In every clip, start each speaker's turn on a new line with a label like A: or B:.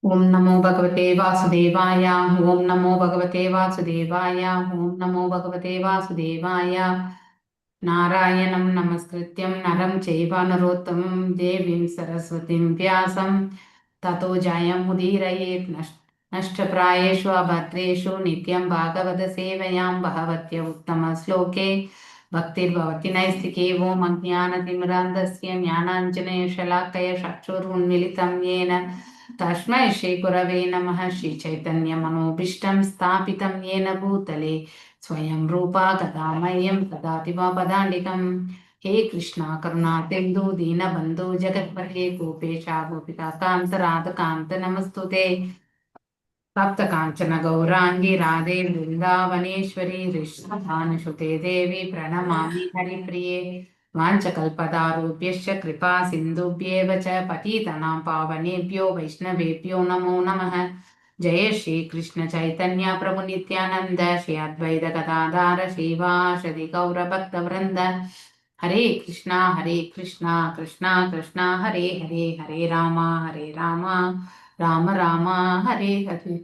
A: ಓಂ ನಮೋ ಭಗವತೆ ವಾಸುದೇವಾಯ. ಓಂ ನಮೋ ಭಗವತೆ ವಾಸುದೇವಾಯ. ಓಂ ನಮೋ ಭಗವತೆ ವಾಸುದೇವಾಯ. ನಾರಾಯಣಂ ನಮಸ್ಕೃತ್ಯಂ ನರಂ ಚೈವ ನರೋತ್ತಮಂ ದೇವೀಂ ಸರಸ್ವತಿಂ ವ್ಯಾಸಂ ತತೋ ಜಯಂ ಉದೀರಯೇತ್. ನಷ್ಟಪ್ರಾಯೇಷು ಅಭದ್ರೇಷು ನಿತ್ಯಂ ಭಾಗವತ ಸೇವಯಾಂ ಭಗವತ್ಯ ಉತ್ತಮ ಶ್ಲೋಕೆ ಭಕ್ತಿರ್ಭವತಿ ನೈಸ್ತಿಕೇ. ಓಂ ಅಜ್ಞಾನತಿಮಿರಾಂಧಸ್ಯ ಜ್ಞಾನಾಂಜನೇಯ ಶಲಾಕಯ ಚಕ್ಷುರುನ್ಮಿಲಿತಂ ಯೇನ ತಸ್ಮೈ ಶ್ರೀ ಗುರವೇ ನಮಃ. ಶ್ರೀ ಚೈತನ್ಯ ಮನೋಭೀಷ್ಟಂ ಸ್ಥಾಪಿತಂ ಯೇನ ಭೂತಲೆ ಸ್ವಯಂ ರೂಪಾ ಕದಾ ಮಹ್ಯಂ ದದಾತಿ ಪದಾಂಡಿಕಂ. ಹೇ ಕೃಷ್ಣ ಕರುಣಾ ಸಿಂಧು ದೀನಬಂಧು ಜಗತ್ಪತೆ ಗೋಪೇಶ ಗೋಪಿಕಾ ಕಾಂತ ರಾಧಕಾಂತ ನಮಸ್ತುತೆ. ತಪ್ತ ಕಾಂಚನ ಗೌರಾಂಗಿ ರಾಧೆ ವೃಂದಾವನೇಶ್ವರಿ ಋಷಭಾನುಸುತೆ ದೇವಿ ಪ್ರಣಮಾಮಿ ಹರಿಪ್ರಿಯೆ. ವಾಂಛಕಲ್ಪತಾರುಭ್ಯಶ್ಚ ಕೃಪಾ ಸಿಂಧುಭ್ಯೇವ ಚ ಪತಿತನಾಂ ಪಾವನೇಭ್ಯೋ ವೈಷ್ಣವೇಭ್ಯೋ ನಮೋ ನಮಃ. ಜಯ ಶ್ರೀ ಕೃಷ್ಣ ಚೈತನ್ಯ ಪ್ರಭು ನಿತ್ಯಾನಂದ ಶ್ರೀ ಅದ್ವೈತ ಗದಾಧಾರ ಶ್ರೀವಾಸದಿ ಗೌರ ಭಕ್ತ ವೃಂದ. ಹರೇ ಕೃಷ್ಣ ಹರೇ ಕೃಷ್ಣ ಕೃಷ್ಣ ಕೃಷ್ಣ ಹರೇ ಹರೇ, ಹರೇ ರಾಮ ಹರೇ ರಾಮ ರಾಮ ராம ஹரே ஹரே.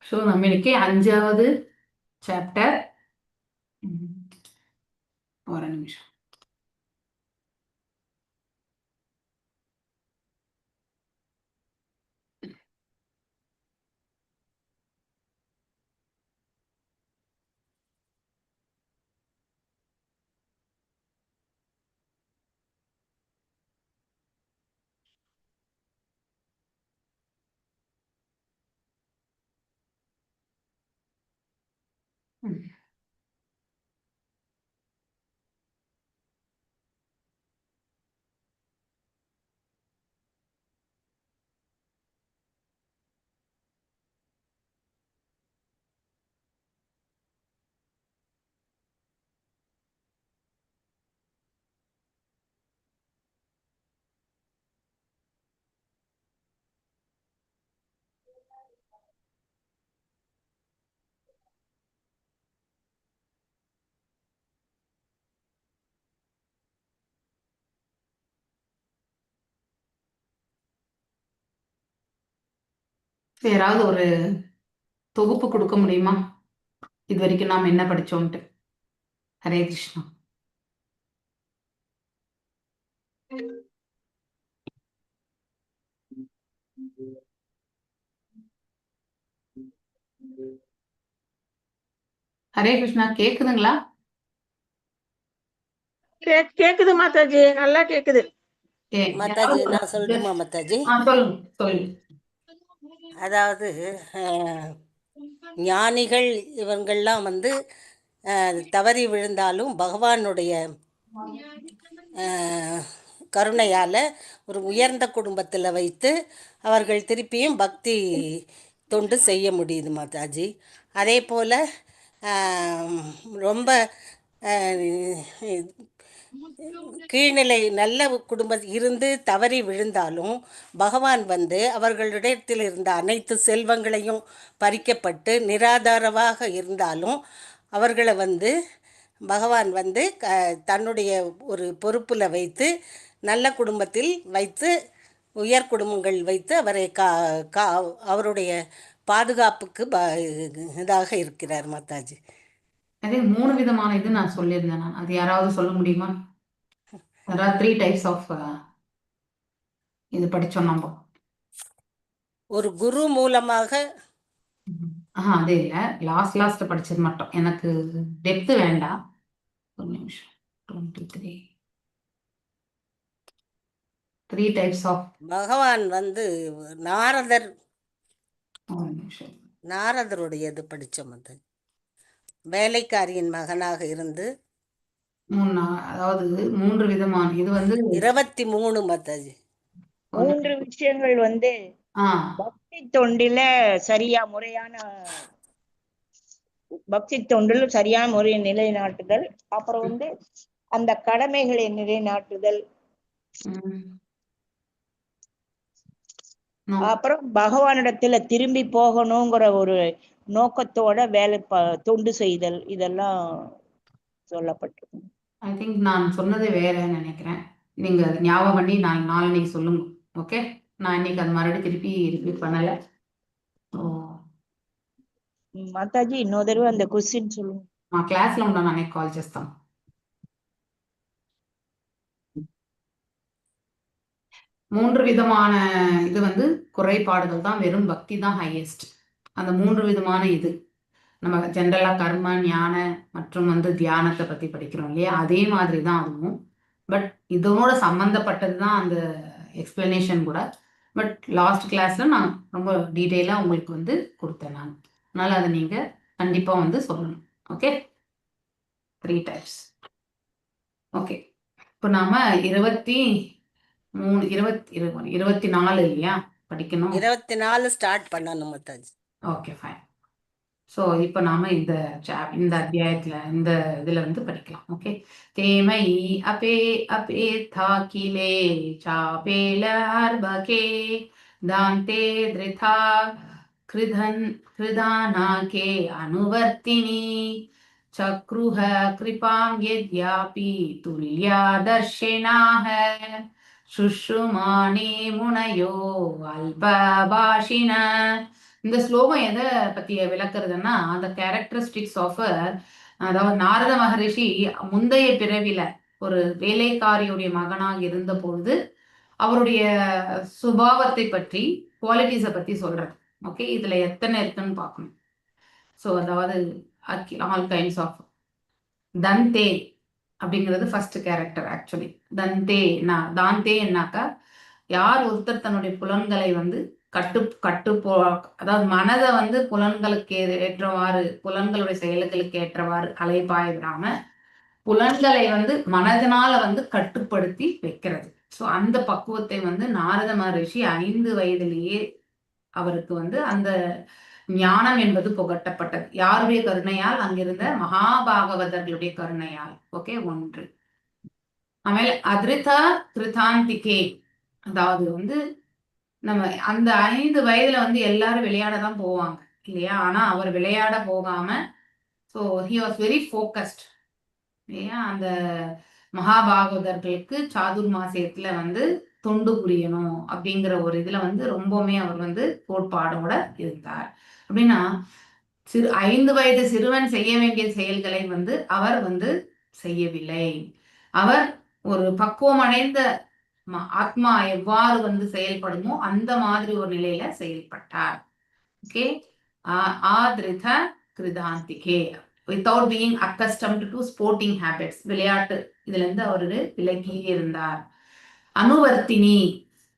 A: ஸோ நம்ம இன்னைக்கு அஞ்சாவது சாப்டர். ஒரு நிமிஷம். யாராவது ஒரு தொகுப்பு கொடுக்க முடியுமா, இது வரைக்கும் நாம் என்ன படிச்சோம்ட்டு? ஹரே கிருஷ்ணா. ஹரே கிருஷ்ணா, கேக்குதுங்களா?
B: கேக்குது மாதாஜி, நல்லா கேக்குது.
C: மாதாஜி, நான் சொல்லட்டுமா மாதாஜி?
A: சொல்லுங்க சொல்லுங்க.
C: அதாவது ஞானிகள் இவங்கள்லாம் வந்து தவறி விழுந்தாலும் பகவானுடைய கருணையால் ஒரு உயர்ந்த குடும்பத்தில் வைத்து அவர்கள் திருப்பியும் பக்தி தொண்டு செய்ய முடியுது மாதாஜி. அதே போல் ரொம்ப கீழ்நிலை நல்ல குடும்பம் இருந்து தவறி விழுந்தாலும் பகவான் வந்து அவர்களிடத்தில் இருந்த அனைத்து செல்வங்களையும் பறிக்கப்பட்டு நிராதாரமாக இருந்தாலும் அவர்களை வந்து பகவான் வந்து தன்னுடைய ஒரு பொறுப்பில் வைத்து நல்ல குடும்பத்தில் வைத்து உயர் குடும்பங்கள் வைத்து அவரை கா கா அவருடைய பாதுகாப்புக்கு இதாக இருக்கிறார் மாதாஜி.
A: அதே மூணு விதமான இது நான் சொல்லியிருந்தேன் நான். அது யாராவது சொல்ல முடியுமா? அதாவது த்ரீ டைப்ஸ் ஆஃப் இது படிச்சோம் நம்ம.
C: ஒரு குரு மூலமாக.
A: அதே இல்லை, லாஸ்ட் லாஸ்ட் படிச்சது மட்டும் எனக்கு டெப்த் வேண்டாம். ஒரு நிமிஷம். 23, த்ரீ டைப்ஸ் ஆஃப்
C: பகவான் வந்து நாரதர்,
A: ஒரு நிமிஷம்.
C: நாரதருடையது படித்தோம். அது வேலைக்காரியின் மகனாக இருந்து
A: மூணு, அதாவது மூன்று விதமான இது வந்து
C: 23 மாதாஜி.
B: மூன்று விஷயங்கள் வந்து பக்தி தொண்டில சரியா முறையான பக்தி தொண்டில் சரியான முறையை நிலைநாட்டுதல், அப்புறம் வந்து அந்த கடமைகளை நிலைநாட்டுதல், அப்புறம் பகவானிடத்துல திரும்பி போகணுங்கிற ஒரு நோக்கத்தோட வேலை தொண்டு செய்தல், இதெல்லாம் சொல்லப்பட்டிருக்கு.
A: I think நான் சொன்னது வேறன்னு நினைக்கிறேன். நீங்க ஞாபகம் பண்ணி நான் நாளன்னைக்கு சொல்லுங்க. ஓகே, நான் இன்னைக்கு அது மறுபடியும் திருப்பி ரிப்பீட் பண்ணல. ஸோ
B: மாதாஜி, இன்னொரு தடவை அந்த கொஸ்டின் சொல்லுங்க.
A: మా క్లాస్లో ఉన్నాను, నేను కాల్ చేస్తాను. மூன்று விதமான இது வந்து குறைபாடுகள் தான், வெறும் பக்தி தான் ஹையஸ்ட். அந்த மூன்று விதமான இது நம்ம ஜென்ரலா கர்ம, ஞான மற்றும் வந்து தியானத்தை பத்தி படிக்கிறோம் இல்லையா, அதே மாதிரி தான் அதுவும். பட் இதோட சம்பந்தப்பட்டது தான் அந்த எக்ஸ்பிளனேஷன் கூட. பட் லாஸ்ட் கிளாஸ்ல நான் ரொம்ப டீட்டெயிலாக உங்களுக்கு வந்து கொடுத்தேன் நான். அதனால அதை நீங்க கண்டிப்பா வந்து சொல்லணும். Okay, 3 types. ஓகே, இப்போ நாம 23, 24 இல்லையா படிக்கணும்.
C: 24 ஸ்டார்ட் பண்ணணும் மாதாஜி.
A: Okay, fine. ஸோ இப்போ நாம இந்த இந்த அத்தியாயத்துல இந்த இதுல வந்து படிக்கலாம். Okay, தேமயி Abe Abe தாக்கிலே சாபேல அர்பகே Dante திருதா கிருதன் கிருதானாகே அனுவர்த்தினி சக்ருஹ கிருபாம் யத்யாபி துல்யா தர்ஷினாஹ சுஷ்ருமானே முனையோ அல்பபாஷின. இந்த ஸ்லோகம் எதை பத்தி விளக்குறதுன்னா, அந்த கேரக்டரிஸ்டிக்ஸ் ஆஃப், அதாவது நாரத மகரிஷி முந்தைய பிறவில ஒரு வேலைக்காரியுடைய மகனாக இருந்த பொழுது அவருடைய சுபாவத்தை பற்றி, குவாலிட்டிஸை பத்தி சொல்றது. ஓகே, இதுல எத்தனை இருக்குன்னு பார்க்கணும். ஸோ அதாவது ஆல் கைண்ட்ஸ் ஆஃப் தந்தே அப்படிங்கிறது ஃபர்ஸ்ட் கேரக்டர் ஆக்சுவலி. தந்தே தாந்தேன்னாக்கா யார் ஒருத்தர் தன்னுடைய புலன்களை வந்து கட்டு கட்டு போ அதாவது மனதை வந்து புலன்களுக்கு ஏற்றவாறு, புலன்களுடைய செயல்களுக்கு ஏற்றவாறு அலைபாய விடாம புலன்களை வந்து மனதினால வந்து கட்டுப்படுத்தி வைக்கிறது. ஸோ அந்த பக்குவத்தை வந்து நாரத மகரிஷி 5 வயதிலேயே அவருக்கு வந்து அந்த ஞானம் என்பது புகட்டப்பட்டது. யாருடைய கருணையால்? அங்கிருந்த மகாபாகவதர்களுடைய கருணையால். ஓகே, ஒன்று. ஆಮೇಲೆ அதிருத கிருதாந்திகே, அதாவது வந்து நம்ம அந்த 5 வயதுல வந்து எல்லாரும் விளையாட தான் போவாங்க இல்லையா? ஆனா அவர் விளையாட போகாம, so he was very focused இல்லையா? அந்த மகாபாகவதர்களுக்கு சாதுர்மாசியத்துல வந்து தொண்டு புரியணும் அப்படிங்கிற ஒரு இதுல வந்து ரொம்பவுமே அவர் வந்து கோட்பாடோட இருந்தார். அப்படின்னா 5 வயது சிறுவன் செய்ய வேண்டிய செயல்களை வந்து அவர் வந்து செய்யவில்லை. அவர் ஒரு பக்குவம் அடைந்த ஆத்மா எவ்வாறு வந்து செயல்படுமோ அந்த மாதிரி ஒரு நிலையில செயல்பட்டார். ஓகே, ஆத்ரித கிருதாந்திகே, without being accustomed to sporting habits, விளையாட்டு இதுல இருந்து அவரு விலகியே இருந்தார். அனுவர்த்தினி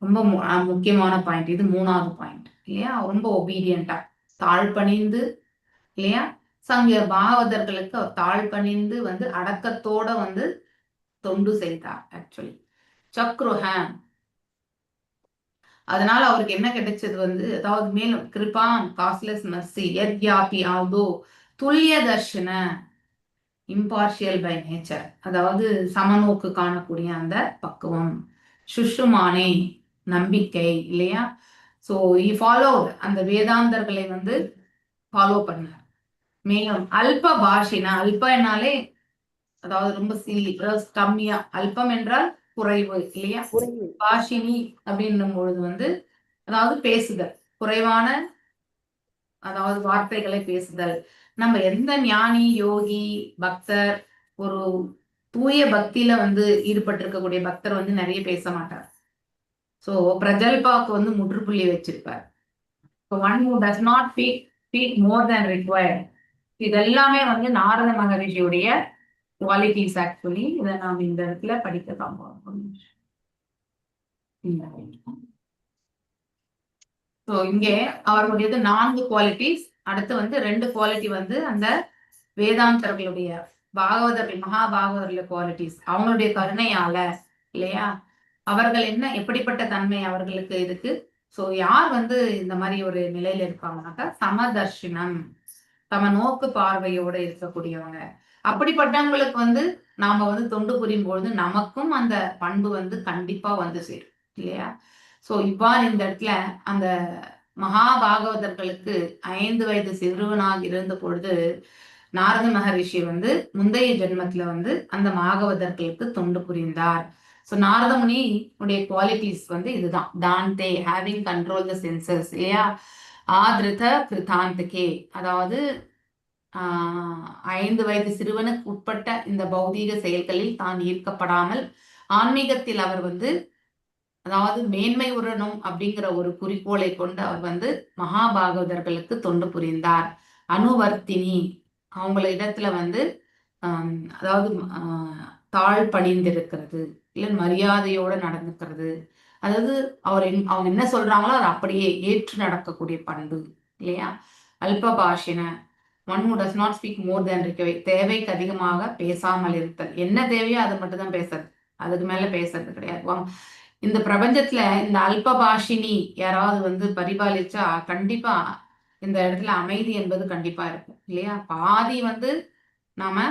A: ரொம்ப முக்கியமான பாயிண்ட், இது 3வது பாயிண்ட் இல்லையா? ரொம்ப ஒபீடியண்டா தாழ்பணிந்து இல்லையா? சங்க பாகவதர்களுக்கு அவர் தாழ்பணிந்து வந்து அடக்கத்தோட வந்து தொண்டு செய்தார் ஆக்சுவலி. சக்ருஹ, அதனால அவருக்கு என்ன கிடைச்சது வந்து, அதாவது மேலும் கிருபாம் காஸ்ட்லெஸ் மர்சி யத்யாபி ஆல்தோ துல்லிய தர்ஷன இம்பார்ஷியல் பை நேச்சர், அதாவது சமநோக்கு காணக்கூடிய அந்த பக்குவம், சுஷுமானே நம்பிக்கை இல்லையா? ஸோ he follow அந்த வேதாந்தர்களை வந்து ஃபாலோ பண்ணார். மேலும் அல்ப பாஷினா, அல்பனாலே அதாவது ரொம்ப சில்லி, கம்மியா, அல்பம் என்றால் குறைவு இல்லையா? பாஷினி அப்படின்னும் பொழுது வந்து அதாவது பேசுதல், குறைவான அதாவது வார்த்தைகளை பேசுதல். நம்ம எந்த ஞானி, யோகி, பக்தர், ஒரு தூய பக்தியில வந்து ஈடுபட்டிருக்கக்கூடிய பக்தர் வந்து நிறைய பேச மாட்டார். சோ பிரஜல்பாக்கு வந்து முற்றுப்புள்ளி வச்சிருப்பார். One who does not speak more than required. இதெல்லாமே வந்து நாரத மகரிஷியுடைய குவாலிட்டிஸ் ஆக்சுவலி. இதை நாம் இந்த இடத்துல படிக்க தான் போறோம். ஸோ இங்கே அவர்களுடையது 4 குவாலிட்டிஸ். அடுத்து வந்து 2 குவாலிட்டி வந்து அந்த வேதாந்தர்களுடைய பாகவதர்கள், மகாபாகவதர்களுடைய குவாலிட்டிஸ், அவங்களுடைய கருணையால இல்லையா? அவர்கள் என்ன எப்படிப்பட்ட தன்மை அவர்களுக்கு இருக்கு. ஸோ யார் வந்து இந்த மாதிரி ஒரு நிலையில இருப்பாங்கனாக்கா சமதர்ஷினம், தம நோக்கு பார்வையோட இருக்கக்கூடியவங்க. அப்படிப்பட்டவங்களுக்கு வந்து நாம வந்து தொண்டு புரியும் பொழுது நமக்கும் அந்த பண்பு வந்து கண்டிப்பா வந்து சேரும் இல்லையா? சோ இவ்வாறு இந்த இடத்துல அந்த மகாபாகவதர்களுக்கு 5 வயது சிறுவனாக இருந்த பொழுது நாரத மகரிஷி வந்து முந்தைய ஜென்மத்துல வந்து அந்த பாகவதர்களுக்கு தொண்டு புரிந்தார். ஸோ நாரதமுனி உடைய குவாலிட்டிஸ் வந்து இதுதான். Dante, having control the census, இல்லையா? ஆதிருத கிருதாந்தகே, அதாவது 5 வயது சிறுவனுக்கு உட்பட்ட இந்த பௌதீக செயல்களில் தான் ஈர்க்கப்படாமல் ஆன்மீகத்தில் அவர் வந்து, அதாவது மேன்மை உறணும் அப்படிங்கிற ஒரு குறிக்கோளை கொண்டு அவர் வந்து மகாபாகவதர்களுக்கு தொண்டு புரிந்தார். அனுவர்த்தினி, அவங்கள இடத்துல வந்து அதாவது தாழ் பணிந்திருக்கிறது, இல்லை மரியாதையோட நடந்துக்கிறது, அதாவது அவர் அவங்க என்ன சொல்றாங்களோ அதை அப்படியே ஏற்று நடக்கக்கூடிய பண்பு, இல்லையா? அல்பபாஷின, one who does not speak more than required, தேவைக்கு அதிகமாக பேசாமல் இருத்தல். என்ன தேவையோ அதை மட்டும் தான் பேசுறது, அதுக்கு மேல பேசுறது கிடையாது. இந்த பிரபஞ்சத்துல இந்த அல்பபாஷினி யாராவது வந்து பரிபாலிச்சா கண்டிப்பா இந்த இடத்துல அமைதி என்பது கண்டிப்பா இருக்கும், இல்லையா? பாதி வந்து நாம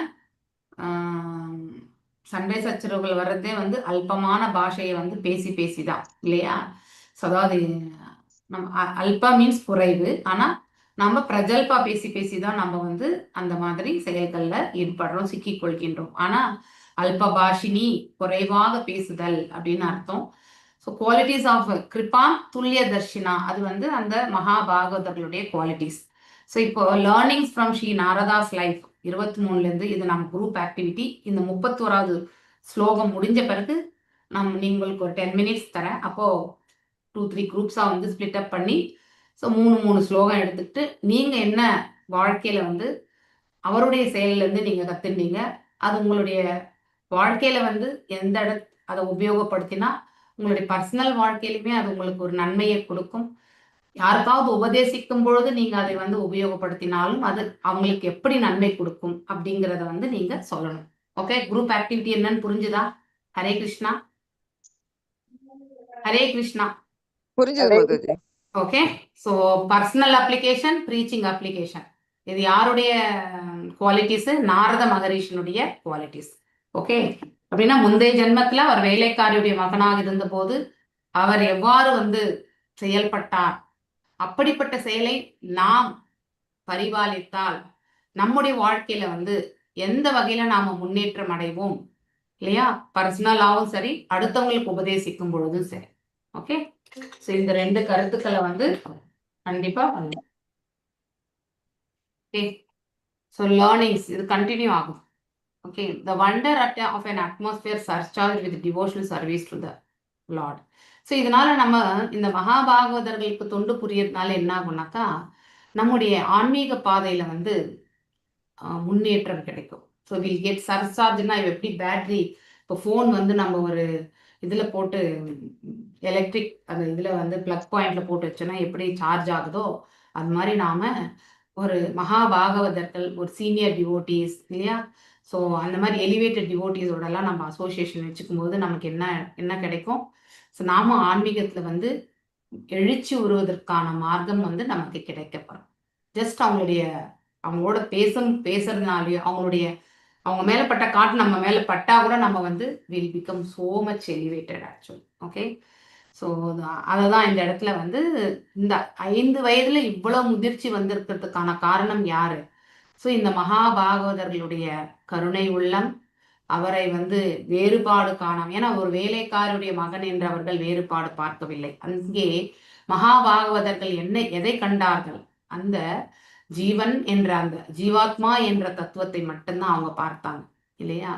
A: சண்டை சச்சரவுகள் வர்றதே வந்து அல்பமான பாஷையை வந்து பேசி பேசிதான், இல்லையா? ஸோ அதாவது நம்ம அல்பா மீன்ஸ் குறைவு. ஆனா நம்ம பிரஜல்பா பேசி பேசி தான் நம்ம வந்து அந்த மாதிரி செயல்களில் ஈடுபடுறோம், சிக்கிக் கொள்கின்றோம். ஆனா அல்பபாஷினி குறைவாக பேசுதல் அப்படின்னு அர்த்தம். ஸோ குவாலிட்டிஸ் ஆஃப் கிருபாம் துல்லிய தர்ஷினா, அது வந்து அந்த மகாபாகவதர்களுடைய குவாலிட்டிஸ். ஸோ இப்போ learnings from Sri Narada's life 23லேருந்து இது நம்ம குரூப் ஆக்டிவிட்டி. இந்த 31வது ஸ்லோகம் முடிஞ்ச பிறகு நீங்களுக்கு ஒரு 10 மினிட்ஸ் தரேன். அப்போ 2 3 குரூப்ஸாக வந்து ஸ்பிளிட் அப் பண்ணி, ஸோ மூணு மூணு ஸ்லோகம் எடுத்துக்கிட்டு நீங்க என்ன வாழ்க்கையில வந்து அவருடைய செயலிலேருந்து நீங்க கத்துட்டீங்க, அது உங்களுடைய வாழ்க்கையில வந்து எந்த அதை உபயோகப்படுத்தினா உங்களுடைய பர்சனல் வாழ்க்கையிலுமே அது உங்களுக்கு ஒரு நன்மையை கொடுக்கும். யாருக்காவது உபதேசிக்கும் பொழுது நீங்க அதை வந்து உபயோகப்படுத்தினாலும் அது அவங்களுக்கு எப்படி நன்மை கொடுக்கும் அப்படிங்கிறத வந்து நீங்க சொல்லணும். ஓகே, குரூப் ஆக்டிவிட்டி என்னன்னு புரிஞ்சுதா? ஹரே கிருஷ்ணா. ஹரே கிருஷ்ணா.
D: புரிஞ்சது Mataji.
A: Okay, so personal application, preaching application, இது யாருடைய குவாலிட்டிஸ்? நாரத மகரிஷினுடைய குவாலிட்டிஸ். ஓகே, அப்படின்னா முந்தைய ஜென்மத்துல அவர் வேலைக்காரியுடைய மகனாக இருந்தபோது அவர் எவ்வாறு வந்து செயல்பட்டார், அப்படிப்பட்ட செயலை நாம் பரிபாலித்தால் நம்முடைய வாழ்க்கையில வந்து எந்த வகையில நாம முன்னேற்றம் அடைவோம், இல்லையா? பர்சனலாவும் சரி, அடுத்தவங்களுக்கு உபதேசிக்கும் பொழுதும் சரி. ஓகே, ஸோ இந்த ரெண்டு கருத்துக்களை வந்து கண்டிப்பா. ஓகே, ஸோ லேர்னிங்ஸ் இது கண்டினியூ ஆகும். Okay, the wonder at of an atmosphere surcharged with devotional service to the Lord. So இதனால நம்ம இந்த மகாபாகவதர்களுக்கு தொண்டு புரியறதுனால என்ன ஆகும்னாக்கா, நம்முடைய ஆன்மீக பாதையில வந்து முன்னேற்றம் கிடைக்கும். ஸோ will get சர்சார்ஜ்னா எப்படி பேட்ரி, இப்போ ஃபோன் வந்து நம்ம ஒரு இதில் போட்டு, எலக்ட்ரிக் அந்த இதில் வந்து ப்ளக் பாயிண்ட்ல போட்டு வச்சோன்னா எப்படி சார்ஜ் ஆகுதோ, அது மாதிரி நாம ஒரு மகாபாகவதர்கள், ஒரு சீனியர் டிவோட்டீஸ், இல்லையா? ஸோ அந்த மாதிரி எலிவேட்டட் டிவோட்டீஸோடலாம் நம்ம அசோசியேஷன் வச்சுக்கும் போது நமக்கு என்ன என்ன கிடைக்கும்? ஸோ நாம ஆன்மீகத்தில் வந்து எழுச்சி உறுவதற்கான மார்க்கம் வந்து நமக்கு கிடைக்கப்படும். ஜஸ்ட் அவங்களோட பேசுறதுனாலயோ, அவங்களுடைய அவங்க மேல பட்ட காட்டு நம்ம மேல பட்டா கூட நம்ம வந்து will become so much elevated actually. Okay, so அதை தான் இந்த இடத்துல வந்து இந்த 5 வயதுல இவ்வளவு முதிர்ச்சி வந்திருக்கிறதுக்கான காரணம் யாரு? ஸோ இந்த மகாபாகவதர்களுடைய கருணை உள்ளம், அவரை வந்து வேறுபாடு காணாம, ஏன்னா ஒரு வேலைக்காரருடைய மகன் என்று அவர்கள் வேறுபாடு பார்க்கவில்லை. அங்கே மகாபாகவதர்கள் எதை கண்டார்கள்? அந்த ஜீவன் என்ற அந்த ஜீவாத்மா என்ற தத்துவத்தை மட்டும்தான் அவங்க பார்த்தாங்க, இல்லையா?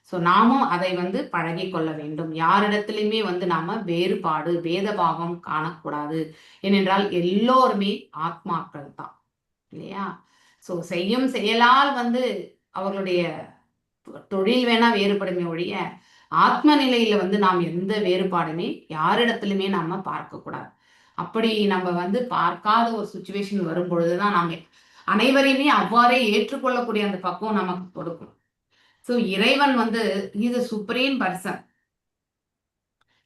A: ஸோ நாமும் அதை வந்து பழகி கொள்ள வேண்டும். யாரிடத்திலையுமே வந்து நாம வேறுபாடு பேதபாவம் காணக்கூடாது. ஏனென்றால் எல்லோருமே ஆத்மாக்கள் தான், இல்லையா? ஸோ செய்யும் செயலால் வந்து அவர்களுடைய தொழில் வேணா வேறுபடுமே ஒழிய ஆத்ம நிலையில வந்து நாம் எந்த வேறுபாடுமே யாரிடத்திலுமே நாம பார்க்க கூடாது. அப்படி நம்ம வந்து பார்க்காத ஒரு சுச்சுவேஷன் வரும் பொழுதுதான் நாம அனைவரையுமே அவ்வாறே ஏற்றுக்கொள்ளக்கூடிய அந்த பக்குவம் நமக்கு கொடுக்கும். ஸோ இறைவன் வந்து is supreme person.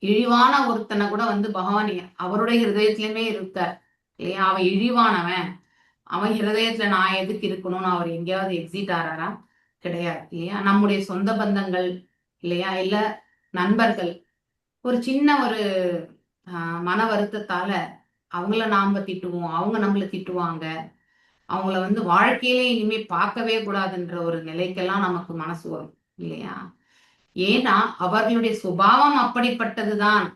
A: இழிவான ஒருத்தனை கூட வந்து பகவான் அவருடைய ஹிருதயத்திலுமே இருக்கார், இல்லையா? அவன் இழிவானவன், அவன் ஹிருதயத்துல நான் எதுக்கு இருக்கணும்னு அவர் எங்கேயாவது எக்ஸிட் ஆறாரா? கிடையாது, இல்லையா? நம்முடைய சொந்த பந்தங்கள், இல்லையா, இல்ல நண்பர்கள் ஒரு சின்ன ஒரு மன வருத்தத்தால அவங்கள நாம திட்டுவோம், அவங்க நம்மள திட்டுவாங்க. அவங்கள வந்து வாழ்க்கையிலே இனிமே பார்க்கவே கூடாதுன்ற ஒரு நிலைக்கெல்லாம் நமக்கு மனசு வரும், இல்லையா? ஏன்னா அவர்களுடைய சுபாவம் அப்படிப்பட்டதுதான்.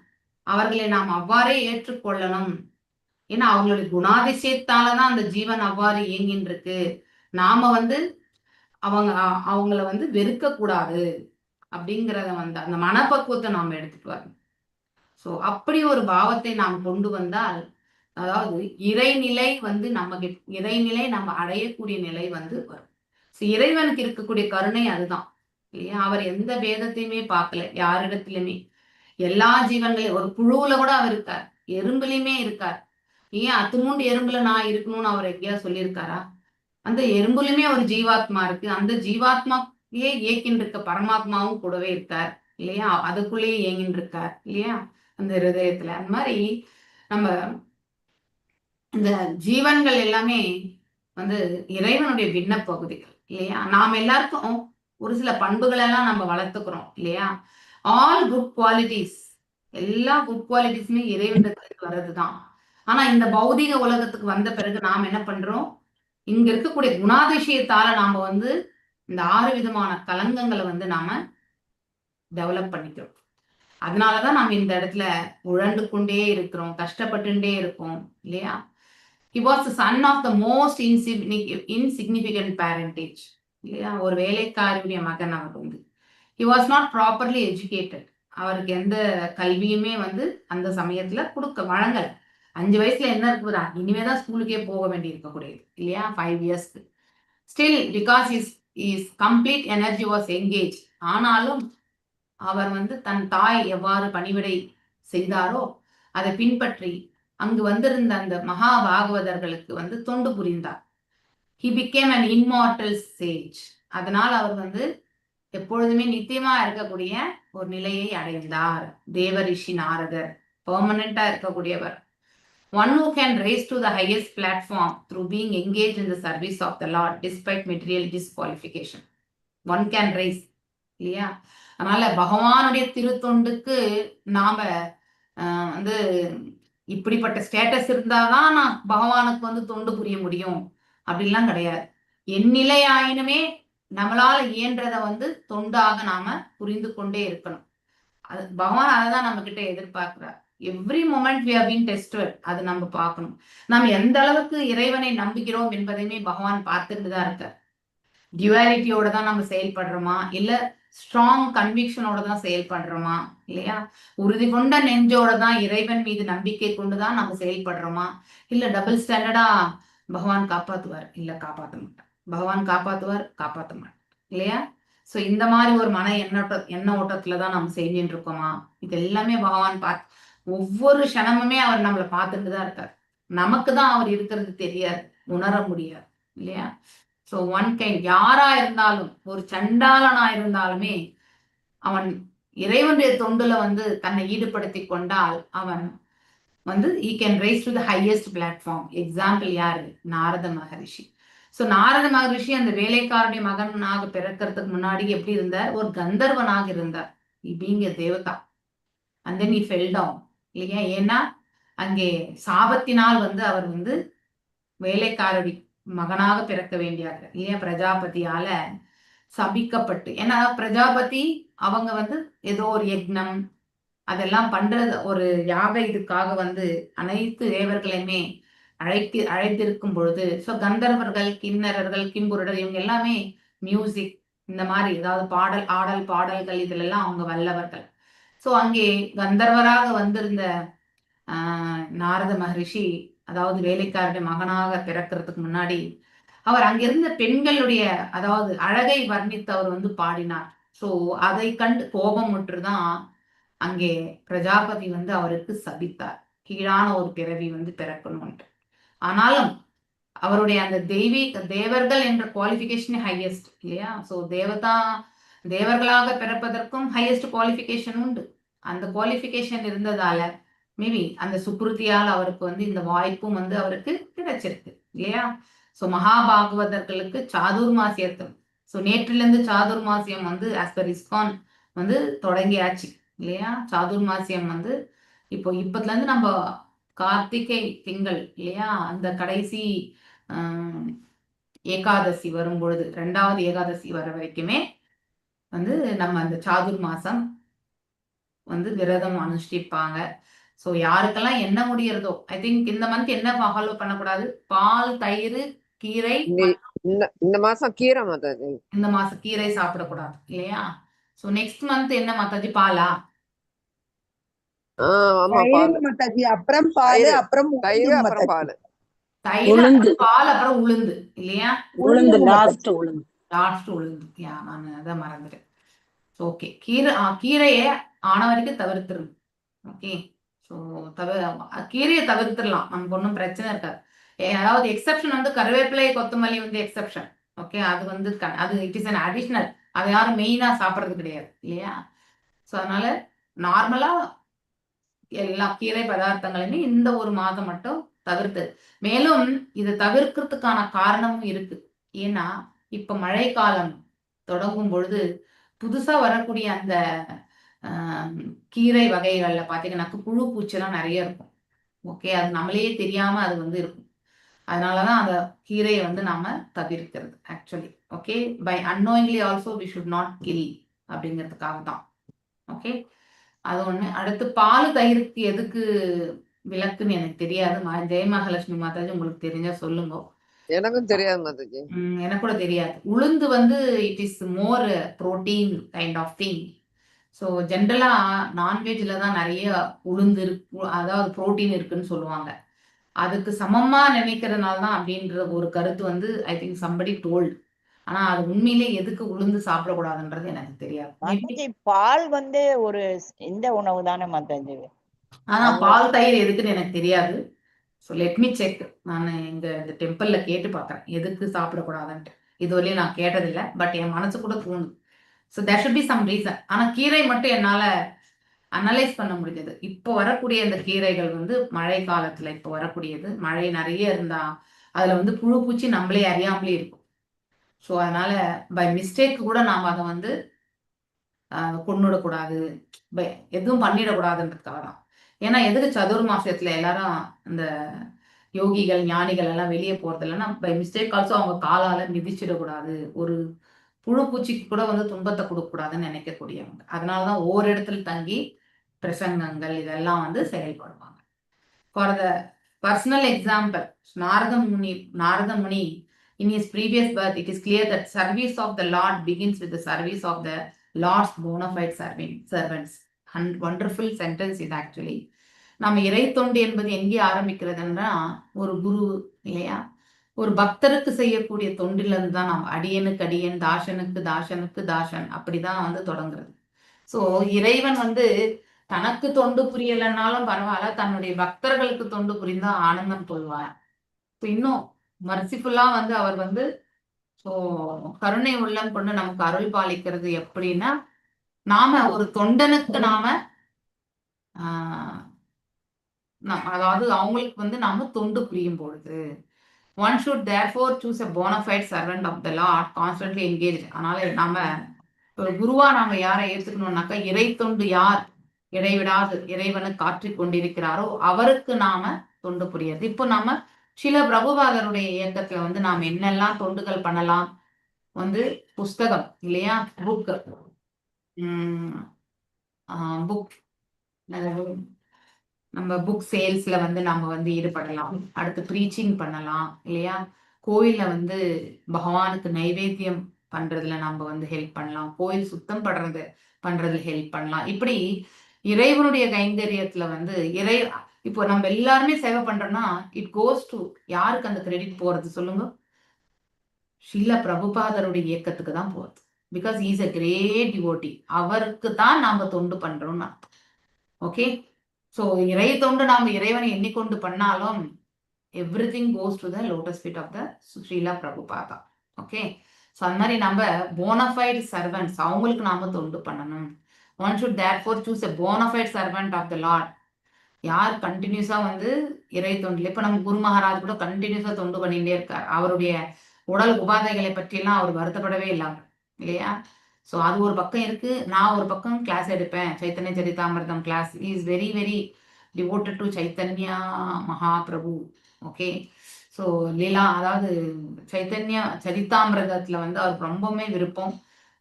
A: அவர்களை நாம் அவ்வாறே ஏற்றுக்கொள்ளணும். ஏன்னா அவங்களுடைய குணாதிசயத்தாலதான் அந்த ஜீவன் அவ்வாறு இயங்கின்னு இருக்கு. நாம வந்து அவங்கள வந்து வெறுக்க கூடாது அப்படிங்கிறத வந்து அந்த மனப்பக்குவத்தை நாம எடுத்துட்டு வரணும். சோ அப்படி ஒரு பாவத்தை நாம் கொண்டு வந்தால், அதாவது இறைநிலை வந்து நம்ம இறைநிலை நம்ம அடையக்கூடிய நிலை வந்து வரும். ஸோ இறைவனுக்கு இருக்கக்கூடிய கருணை அதுதான் இல்லையா? அவர் எந்த பேதத்தையுமே பார்க்கல யாரிடத்திலுமே. எல்லா ஜீவன்களையும், ஒரு புழுவுல கூட அவர் இருக்கார், எறும்புலையுமே இருக்கார். ஏன் அத்துமூண்டு எறும்புல நான் இருக்கணும்னு அவர் எங்கேயா சொல்லியிருக்காரா? அந்த எறும்புலையுமே ஒரு ஜீவாத்மா இருக்கு. அந்த ஜீவாத்மாவே இயக்கின்னு இருக்க பரமாத்மாவும் கூடவே இருக்கார் இல்லையா? அதுக்குள்ளேயே இயங்கின்னு இருக்கார் இல்லையா, அந்த ஹிருதயத்துல. அந்த மாதிரி நம்ம இந்த ஜீவன்கள் எல்லாமே வந்து இறைவனுடைய பின்ன பகுதிகள் இல்லையா? நாம் எல்லாருக்கும் ஒரு சில பண்புகளெல்லாம் நம்ம வளர்த்துக்கிறோம் இல்லையா? ஆல் குட் குவாலிட்டிஸ், எல்லா குட் குவாலிட்டிஸுமே இறைவனிடத்துல வர்றதுதான். ஆனா இந்த பௌதிக உலகத்துக்கு வந்த பிறகு நாம் என்ன பண்றோம்? இங்க இருக்கக்கூடிய குணாதிசயத்தால நாம வந்து இந்த ஆறு விதமான களங்கங்களை வந்து நாம டெவலப் பண்ணிக்கிறோம். அதனாலதான் நாம் இந்த இடத்துல உழண்டு கொண்டே இருக்கிறோம், கஷ்டப்பட்டுட்டே இருக்கோம் இல்லையா? He was the son of the most insignificant parentage இல்லையா? ஒரு வேலைக்காரியுடைய மகன் அவர் வந்து. He was not properly educated. அவருக்கு எந்த கல்வியுமே வந்து அந்த சமயத்துல கொடுக்க வழங்கல. 5 வயசுல என்ன இருக்குதா, இனிமேதான் ஸ்கூலுக்கே போக வேண்டி இருக்கக்கூடியது இல்லையா, 5 இயர்ஸ்க்கு. Still because his complete energy was engaged, ஆனாலும் அவர் வந்து தன் தாய் எவ்வாறு பணிவிடை செய்தாரோ அதை பின்பற்றி அங்கு வந்திருந்த அந்த மகா பாகவதர்களுக்கு வந்து தொண்டு புரிந்தார். He became an immortal sage. அதனால் அவர் வந்து எப்பொழுதுமே நித்தியமா இருக்கக்கூடிய ஒரு நிலையை அடைந்தார். தேவ ரிஷி நாரதர் பெர்மனண்டா இருக்கக்கூடியவர். One who can rise to the highest platform through being engaged in the service of the Lord despite material disqualification. One can rise இல்லையா? அதனால பகவானுடைய திருத்தொண்டுக்கு நாம வந்து இப்படிப்பட்ட ஸ்டேட்டஸ் இருந்தாதான் நான் பகவானுக்கு வந்து தொண்டு புரிய முடியும் அப்படின்லாம் கிடையாது. என் நிலை ஆயினுமே நம்மளால இயன்றதை வந்து தொண்டாக நாம புரிந்து கொண்டே இருக்கணும். அது பகவான் அதை தான் நம்ம கிட்ட எதிர்பார்க்கிறார். Every moment we have been tested. அது நம்ம பார்க்கணும். நாம் எந்த அளவுக்கு இறைவனை நம்புகிறோம் என்பதையுமே பகவான் பார்த்துட்டு தான் இருக்கார். டியூவாலிட்டியோட தான் நம்ம செயல்படுறோமா, இல்ல ஸ்ட்ராங் கன்விக்ஷனோட தான் செயல்படுறோமா இல்லையா? உறுதி கொண்ட நெஞ்சோட தான் இறைவன் மீது நம்பிக்கை கொண்டுதான் நம்ம செயல்படுறோமா, இல்ல டபுள் ஸ்டாண்டர்டா? பகவான் காப்பாத்துவார், இல்ல காப்பாத்த மாட்டார். பகவான் காப்பாத்துவார், காப்பாத்த மாட்டார் இல்லையா? சோ இந்த மாதிரி ஒரு மன எண்ண ஓட்டத்துலதான் நம்ம செஞ்சுட்டு இருக்கோமா? இது எல்லாமே பகவான் பார்த்து ஒவ்வொரு க்ஷணமுமே அவர் நம்மளை பார்த்துட்டு தான் இருக்கார். நமக்கு தான் அவர் இருக்கிறது தெரியாது, உணர முடியாது இல்லையா? சோ ஒன் கைண்ட் யாரா இருந்தாலும், ஒரு சண்டாளனா இருந்தாலுமே அவன் இறைவனுடைய தொண்டுல வந்து தன்னை ஈடுபடுத்தி கொண்டால் அவன் வந்து he can rise to the highest platform. Example யாரு? நாரத மகரிஷி. சோ நாரத மகரிஷி அந்த வேலைக்காரனுடைய மகனாக பிறக்கிறதுக்கு முன்னாடி எப்படி இருந்தார்? ஒரு கந்தர்வனாக இருந்தார். Being a Devatha and then he fell down இல்லையா? ஏன்னா அங்கே சாபத்தினால் வந்து அவர் வந்து வேலைக்காரடி மகனாக பிறக்க வேண்டியார் இல்லையா? பிரஜாபதியால சபிக்கப்பட்டு. ஏன்னா பிரஜாபதி அவங்க வந்து ஏதோ ஒரு யக்னம் அதெல்லாம் பண்றது, ஒரு யாக இதுக்காக வந்து அனைத்து தேவர்களையுமே அழைத்திருக்கும் பொழுது, ஸோ கந்தர்வர்கள், கிண்ணறர்கள், கிம்புருடர் இவங்க எல்லாமே மியூசிக் இந்த மாதிரி ஏதாவது பாடல், ஆடல் பாடல்கள் இதுல எல்லாம் அவங்க வல்லவர்கள். ஸோ அங்கே கந்தர்வராக வந்திருந்த நாரத மகரிஷி, அதாவது வேலைக்காரருடைய மகனாக பிறக்கிறதுக்கு முன்னாடி அவர் அங்கிருந்த பெண்களுடைய அதாவது அழகை வர்ணித்து அவர் வந்து பாடினார். ஸோ அதை கண்டு கோபமுற்றுதான் அங்கே பிரஜாபதி வந்து அவருக்கு சபித்தார், கீழான ஒரு பிறவி வந்து பிறக்கணும்ன்ட்டு. ஆனாலும் அவருடைய அந்த தெய்வீக தேவர்கள் என்ற குவாலிஃபிகேஷன் ஹையஸ்ட் இல்லையா? ஸோ தேவர்களாக பிறப்பதற்கும் ஹையஸ்ட் குவாலிஃபிகேஷன் உண்டு. அந்த குவாலிஃபிகேஷன் இருந்ததால மேபி அந்த சுக்ருதியால் அவருக்கு வந்து இந்த வாய்ப்பும் வந்து அவருக்கு கிடைச்சிருக்கு இல்லையா? ஸோ மகாபாகவதர்களுக்கு சாதுர்மாசியத்தம், ஸோ நேற்றிலிருந்து சாதுர்மாசியம் வந்து ஆஸ் பர் இஸ்கான் வந்து தொடங்கியாச்சு இல்லையா? சாதுர்மாசியம் வந்து இப்பத்துல இருந்து நம்ம கார்த்திகை திங்கள் இல்லையா, அந்த கடைசி ஏகாதசி வரும் பொழுது, ரெண்டாவது ஏகாதசி வர வரைக்குமே வந்து நம்ம அந்த சாதுர் மாசம் வந்து விரதம் அனுஷ்டிப்பாங்க. ஸோ யாருக்கெல்லாம் என்ன முடியறதோ, I think இந்த மந்த் என்ன ஃபாலோ பண்ணக்கூடாது? பால், தயிர், கீரை.
D: இந்த இந்த இந்த மாசம் கீரை மாதாஜி.
A: இந்த மாசம் கீரை சாப்பிடக்கூடாது இல்லையா? ஸோ நெக்ஸ்ட் மந்த் என்ன மாதாஜி? பாலா?
D: ஆமா, பால்.
E: தயிர் மாதாஜி, அப்புறம் பால்.
D: தயிர்.
E: அப்புறம்
D: தயிர்.
E: உளுந்து.
D: அப்புறம்
E: மாதாஜி.
D: பால்.
A: தயிர்.
F: உளுந்து.
A: பால், அப்புறம் உளுந்து இல்லையா?
F: உளுந்து.
E: உளுந்து மாதாஜி.
F: லாஸ்ட் உளுந்து.
A: லாஸ்ட் உளுந்து. யா, நான் அதை மறந்துட்டேன். ஓகே, கீரை, கீரையை ஆன வரைக்கும் தவிர்த்துருங்க. ஓகே, ஸோ கீரையை தவிர்த்துடலாம், நமக்கு ஒன்றும் பிரச்சனை இருக்காது. அதாவது எக்ஸெப்ஷன் வந்து கருவேப்பிலை, கொத்தமல்லி வந்து எக்ஸெப்ஷன். ஓகே, அது வந்து அது it is an additional. அதை யாரும் மெயினா சாப்பிட்றது கிடையாது இல்லையா? ஸோ அதனால நார்மலா எல்லா கீரை பதார்த்தங்களையுமே இந்த ஒரு மாதம் மட்டும் தவிர்த்து, மேலும் இதை தவிர்க்கிறதுக்கான காரணமும் இருக்கு. ஏன்னா இப்ப மழைக்காலம் தொடங்கும் பொழுது புதுசா வரக்கூடிய அந்த கீரை வகைகள்ல பாத்தீங்கன்னாக்க புழு பூச்செல்லாம் நிறைய இருக்கும். ஓகே, அது நம்மளே தெரியாம அது வந்து இருக்கும். அதனாலதான் அந்த கீரையை வந்து நாம தவிர்க்கிறது actually. Okay, by unknowingly also we should not kill அப்படிங்கிறதுக்காக தான். ஓகே, அது ஒண்ணு. அடுத்து பால் தயிருக்கு எதுக்கு விலக்குன்னு எனக்கு தெரியாது. ஜெயமகாலட்சுமி மாதாஜி, உங்களுக்கு தெரிஞ்சா சொல்லுங்க.
D: எனக்கும் தெரியாது மாதாஜி.
A: எனக்கு கூட தெரியாது. உளுந்து வந்து it is more protein kind of thing. So ஜென்ரலா நான்வெஜ்ல தான் நிறைய உளுந்து இருக்கு, அதாவது புரோட்டீன் இருக்குன்னு சொல்லுவாங்க. அதுக்கு சமமா நினைக்கிறதுனால தான் அப்படின்ற ஒரு கருத்து வந்து I think somebody told. ஆனா அது உண்மையிலே எதுக்கு உளுந்து சாப்பிடக்கூடாதுன்றது எனக்கு தெரியாது. மேபி
B: மாதாஜி, பால் வந்து ஒரு இந்த உணவு தானே மாதாஜி?
A: ஆனா
B: அது
A: பால் தயிர் எதுக்குன்னு எனக்கு தெரியாது. So let me check. நான் எங்க இந்த டெம்பிள்ல கேட்டு பார்க்கறேன், எதுக்கு சாப்பிடக்கூடாதுன்ட்டு. இதுவரையும் நான் கேட்டதில்லை, பட் என் மனசு கூட தோணுது. So there should be some reason. ஆனா கீரை மட்டும் என்னால அனலைஸ் பண்ண முடிஞ்சது. இப்போ வரக்கூடிய இந்த கீரைகள் வந்து மழை காலத்துல இப்போ வரக்கூடியது, மழை நிறைய இருந்தா அதுல வந்து புழு பூச்சி நம்மளே அறியாமலே இருக்கும். ஸோ அதனால பை மிஸ்டேக் கூட நாம அதை வந்து கொன்னுடக்கூடாது, எதுவும் பண்ணிடக்கூடாதுன்றதுக்காக தான். ஏன்னா எதுக்கு சதுர் மாசத்துல எல்லாரும் இந்த யோகிகள் ஞானிகள் எல்லாம் வெளியே போறது இல்லைன்னா, பை மிஸ்டேக் ஆல்சோ அவங்க காலால மிதிச்சிடக்கூடாது, ஒரு புழு பூச்சிக்கு கூட வந்து துன்பத்தை கொடுக்கக்கூடாதுன்னு நினைக்கக்கூடியவங்க. அதனாலதான் ஓர் இடத்துல தங்கி பிரசங்கங்கள் இதெல்லாம் வந்து செயல்படுவாங்க. For the personal example, Narada Muni in his previous birth, it is clear that service of the Lord begins with the service of the Lord's bona fide servants. And wonderful sentence இது actually. நம்ம இறை தொண்டு என்பது எங்கே ஆரம்பிக்கிறதுன்னா, ஒரு குரு இல்லையா, ஒரு பக்தருக்கு செய்யக்கூடிய தொண்டிலிருந்து தான். நாம் அடியனுக்கு அடியன், தாசனுக்கு தாசனுக்கு தாசன், அப்படிதான் வந்து தொடங்குறது. சோ இறைவன் வந்து தனக்கு தொண்டு புரியலைன்னாலும் பரவாயில்ல, தன்னுடைய பக்தர்களுக்கு தொண்டு புரிந்தா ஆனந்தம் கொள்வார். So, இன்னும் மர்சிஃபுல்லா வந்து அவர் வந்து ஸோ கருணை உள்ளம் கொண்டு நமக்கு அருள் பாலிக்கிறது எப்படின்னா, நாம ஒரு தொண்டனுக்கு நாம அதாவது அவங்களுக்கு வந்து நாம தொண்டு புரியும் பொழுது. One should therefore choose a bonafide servant of the Lord constantly engage. அதனால நாம ஒரு குருவா நாம யாரை ஏத்துக்கணும்னாக்கா, இறை தொண்டு யார் இடைவிடாது இறைவனுக்கு ஆற்றிக் கொண்டிருக்கிறாரோ அவருக்கு நாம தொண்டு புரியுது. இப்போ நாம சில பிரபுபாதருடைய இயக்கத்துல வந்து நாம் என்னெல்லாம் தொண்டுகள் பண்ணலாம்? வந்து புஸ்தகம் இல்லையா, புக் புக் நம்ம புக் சேல்ஸ்ல வந்து நாம வந்து ஈடுபடலாம். அடுத்து ப்ரீச்சிங் பண்ணலாம் இல்லையா? கோயில்ல வந்து பகவானுக்கு நைவேத்தியம் பண்றதுல நாம வந்து ஹெல்ப் பண்ணலாம். கோயில் சுத்தம் பண்றதுல ஹெல்ப் பண்ணலாம். இப்படி இறைவனுடைய கைங்கரியத்துல வந்து இறை இப்போ நம்ம எல்லாருமே சேவை பண்றோம்னா, it goes to யாருக்கு அந்த கிரெடிட் போறது சொல்லுங்க? ஸ்ரீல பிரபுபாதருடைய இயக்கத்துக்கு தான் போகுது. Because he's a great devotee. அவருக்கு தான் நாம தொண்டு பண்றோம்னு அர்த்தம். ஓகே, ஸோ இறை தொண்டு நாம் இறைவனை எண்ணிக்கொண்டு பண்ணாலும் everything goes to the lotus feet of the Srila Prabhupada. Okay, so அந்த மாதிரி நம்ம போனஃபைடு சர்வன்ட்ஸ், அவங்களுக்கு நாம தொண்டு பண்ணணும். One should therefore choose a bonafide servant of the Lord. யார் கண்டினியூஸா வந்து இறை தொண்டில், இப்ப நம்ம குரு மகாராஜ் கூட கண்டினியூஸா தொண்டு பண்ணிட்டே இருக்கார். அவருடைய உடல் உபாதைகளை பற்றியெல்லாம் அவர் வருத்தப்படவே இல்லாம இல்லையா? ஸோ அது ஒரு பக்கம் இருக்கு. நான் ஒரு பக்கம் கிளாஸ் எடுப்பேன், Chaitanya சரிதாமிர்தம் class. He's very very devoted to Chaitanya Mahaprabhu. Okay, so லீலா, அதாவது சைத்தன்ய சரிதாமிரதத்துல வந்து அவருக்கு ரொம்பவுமே விருப்பம்.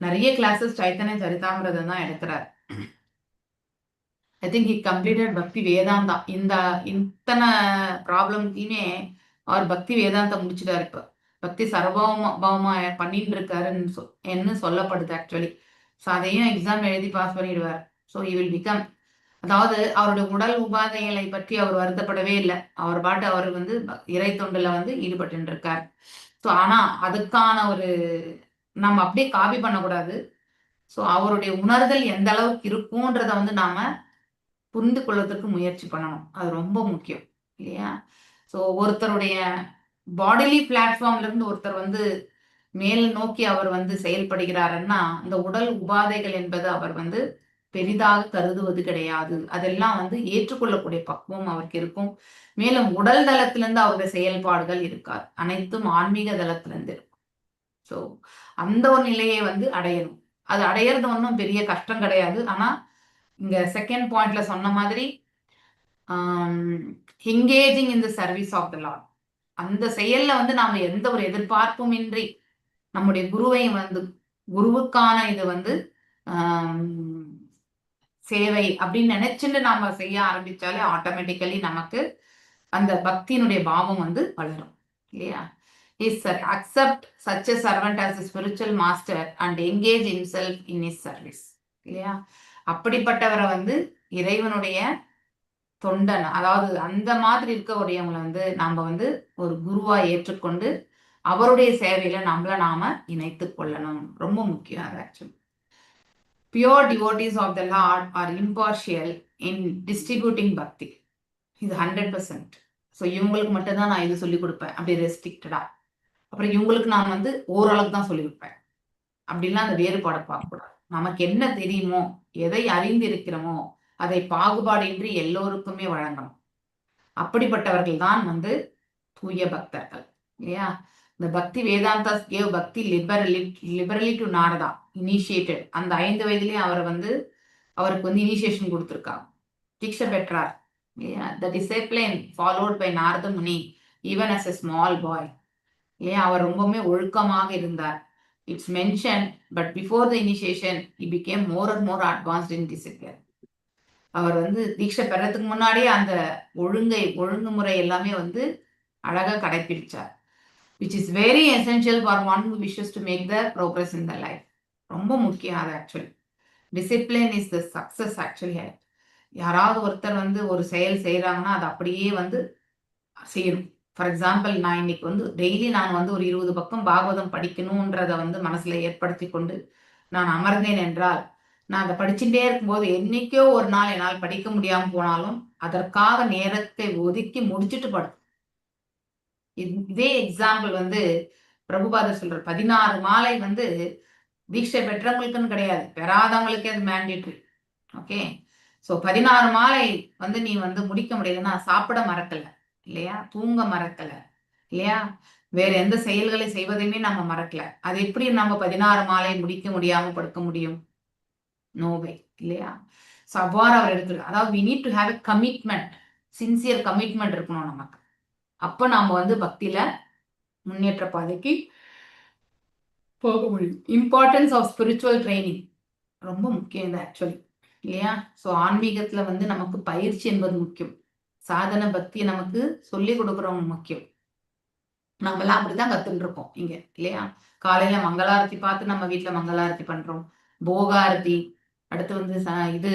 A: நிறைய கிளாஸஸ் சைத்தன்ய சரிதாமிரதம் தான் எடுக்கிறார். I think he completed Bhakti Vedanta. இந்த இத்தனை ப்ராப்ளம்த்தையுமே அவர் பக்தி வேதாந்தா முடிச்சிட்டாரு. இப்போ பக்தி சர்வபௌம பௌமா பண்ணிட்டு இருக்காருன்னு என்ன சொல்லப்படுது ஆக்சுவலி. ஸோ அதையும் எக்ஸாம் எழுதி பாஸ் பண்ணிடுவார். ஸோ he will become, அதாவது அவருடைய உடல் உபாதைகளை பற்றி அவர் வருத்தப்படவே இல்லை. அவர் பாட்டு அவர் வந்து இறை தொண்டுல வந்து ஈடுபட்டு இருக்கார். ஸோ ஆனா அதுக்கான ஒரு நம்ம அப்படியே காப்பி பண்ணக்கூடாது. ஸோ அவருடைய உணர்தல் எந்த அளவுக்கு இருக்கும்ன்றத வந்து நாம புரிந்து கொள்வதற்கு முயற்சி பண்ணணும். அது ரொம்ப முக்கியம் இல்லையா? ஸோ ஒருத்தருடைய பாடிலி பிளாட்ஃபார்ம்ல இருந்து ஒருத்தர் வந்து மேல் நோக்கி அவர் வந்து செயல்படுகிறாருன்னா, இந்த உடல் உபாதைகள் என்பது அவர் வந்து பெரிதாக கருதுவது கிடையாது. அதெல்லாம் வந்து ஏற்றுக்கொள்ளக்கூடிய பக்குவம் அவருக்கு இருக்கும். மேலும் உடல் தளத்திலிருந்து அவருடைய செயல்பாடுகள் இருக்காது, அனைத்தும் ஆன்மீக தளத்திலிருந்து இருக்கும். ஸோ அந்த ஒரு நிலையை வந்து அடையணும். அது அடையிறது ஒன்றும் பெரிய கஷ்டம் கிடையாது. ஆனா இங்க செகண்ட் பாயிண்ட்ல சொன்ன மாதிரி engaging in the service of the Lord, அந்த செயல்ல வந்து நாம எந்த ஒரு எதிர்பார்ப்பும் இன்றி நம்முடைய குருவை வந்து குருவுக்கான இது வந்து சேவை அப்படின்னு நினைச்சுட்டு நாம செய்ய ஆரம்பிச்சாலே ஆட்டோமேட்டிக்கலி நமக்கு அந்த பக்தியினுடைய பாவம் வந்து வளரும் இல்லையா? Is accept such a servant as a spiritual master and engage himself in his service இல்லையா? அப்படிப்பட்டவரை வந்து இறைவனுடைய தொண்டன், அதாவது அந்த மாதிரி இருக்கக்கூடியவங்களை வந்து நாம வந்து ஒரு குருவா ஏற்றுக்கொண்டு அவருடைய சேவையில நம்மள நாம இணைத்து கொள்ளணும். ரொம்ப முக்கியம் அது actually. Pure devotees of the Lord are impartial in distributing bhakti. இது 100%. ஸோ இவங்களுக்கு மட்டும்தான் நான் இது சொல்லிக் கொடுப்பேன் அப்படி ரெஸ்ட்ரிக்டடா, அப்புறம் இவங்களுக்கு நான் வந்து ஓரளவுக்கு தான் சொல்லிக் கொடுப்பேன் அப்படின்லாம் அந்த வேறுபாடை பார்க்கக்கூடாது. நமக்கு என்ன தெரியுமோ, எதை அறிந்திருக்கிறோமோ அதை பாகுபாடின்றி எல்லோருக்குமே வழங்கணும். அப்படிப்பட்டவர்கள் தான் வந்து தூய பக்தர்கள் இல்லையா? இந்த Bhakti Vedantas gave bhakti liberally to Narada initiated. அந்த 5 வயதுலயே அவரை வந்து அவருக்கு வந்து இனிஷியேஷன் கொடுத்துருக்காங்க, தீட்சை பெற்றார் இல்லையா? The discipline followed by Narada Muni even as a small boy இல்லையா? அவர் ரொம்பவுமே ஒழுக்கமாக இருந்தார். It's mention, but before the initiation he became more and more advanced in discipline. அவர் வந்து தீட்சை பெறத்துக்கு முன்னாடியே அந்த ஒழுங்கை ஒழுங்குமுறை எல்லாமே வந்து அழகா கடைபிடிச்சார், which is very essential for one who wishes to make the progress in the life. ரொம்ப முக்கியம் அது actually. Discipline is the success actually. யாராவது ஒருத்தர் வந்து ஒரு செயல் செய்கிறாங்கன்னா அது அப்படியே வந்து செய்யணும். ஃபார் எக்ஸாம்பிள், நான் இன்னைக்கு வந்து டெய்லி நான் வந்து ஒரு 20 பக்கம் பாகவதம் படிக்கணுன்றதை வந்து மனசுல ஏற்படுத்தி கொண்டு நான் அமர்ந்தேன் என்றால், நான் அதை படிச்சுட்டே இருக்கும்போது என்னைக்கோ ஒரு நாள் என்னால் படிக்க முடியாம போனாலும் அதற்காக நேரத்தை ஒதுக்கி முடிச்சுட்டு படு. இதே எக்ஸாம்பிள் வந்து பிரபுபாதர் சொல்ற 16 மாலை வந்து தீட்சை பெற்றவங்களுக்குன்னு கிடையாது, பெறாதவங்களுக்கே அது மேண்டேட்ரி. ஓகே, ஸோ 16 மாலை வந்து நீ வந்து முடிக்க முடியலன்னா சாப்பிட மறக்கல இல்லையா? தூங்க மறக்கல இல்லையா? வேற எந்த செயல்களை செய்வதையுமே நம்ம மறக்கல. அது எப்படி நம்ம 16 மாலை முடிக்க முடியாம படுக்க முடியும்? நோவே இல்லையா? ஸோ அவ்வாறு அவர் எடுத்துருக்கார். அதாவது we need to have a commitment, sincere commitment இருக்கணும் நமக்கு. அப்ப நாம வந்து பக்தியில முன்னேற்ற பாதைக்கு போக முடியும். இம்பார்ட்டன்ஸ் ஆஃப் ஸ்பிரிச்சுவல் ட்ரைனிங் ரொம்ப முக்கியம் இது ஆக்சுவலி இல்லையா? ஸோ ஆன்மீகத்துல வந்து நமக்கு பயிற்சி என்பது முக்கியம். சாதன பக்தி நமக்கு சொல்லி கொடுக்குறவங்க முக்கியம். நம்மளாம் அப்படிதான் கத்துட்டு இருக்கோம் இங்க இல்லையா? காலையில மங்களாரத்தி பார்த்து நம்ம வீட்டுல மங்களாரத்தி பண்றோம், போகாரத்தி, அடுத்து வந்து இது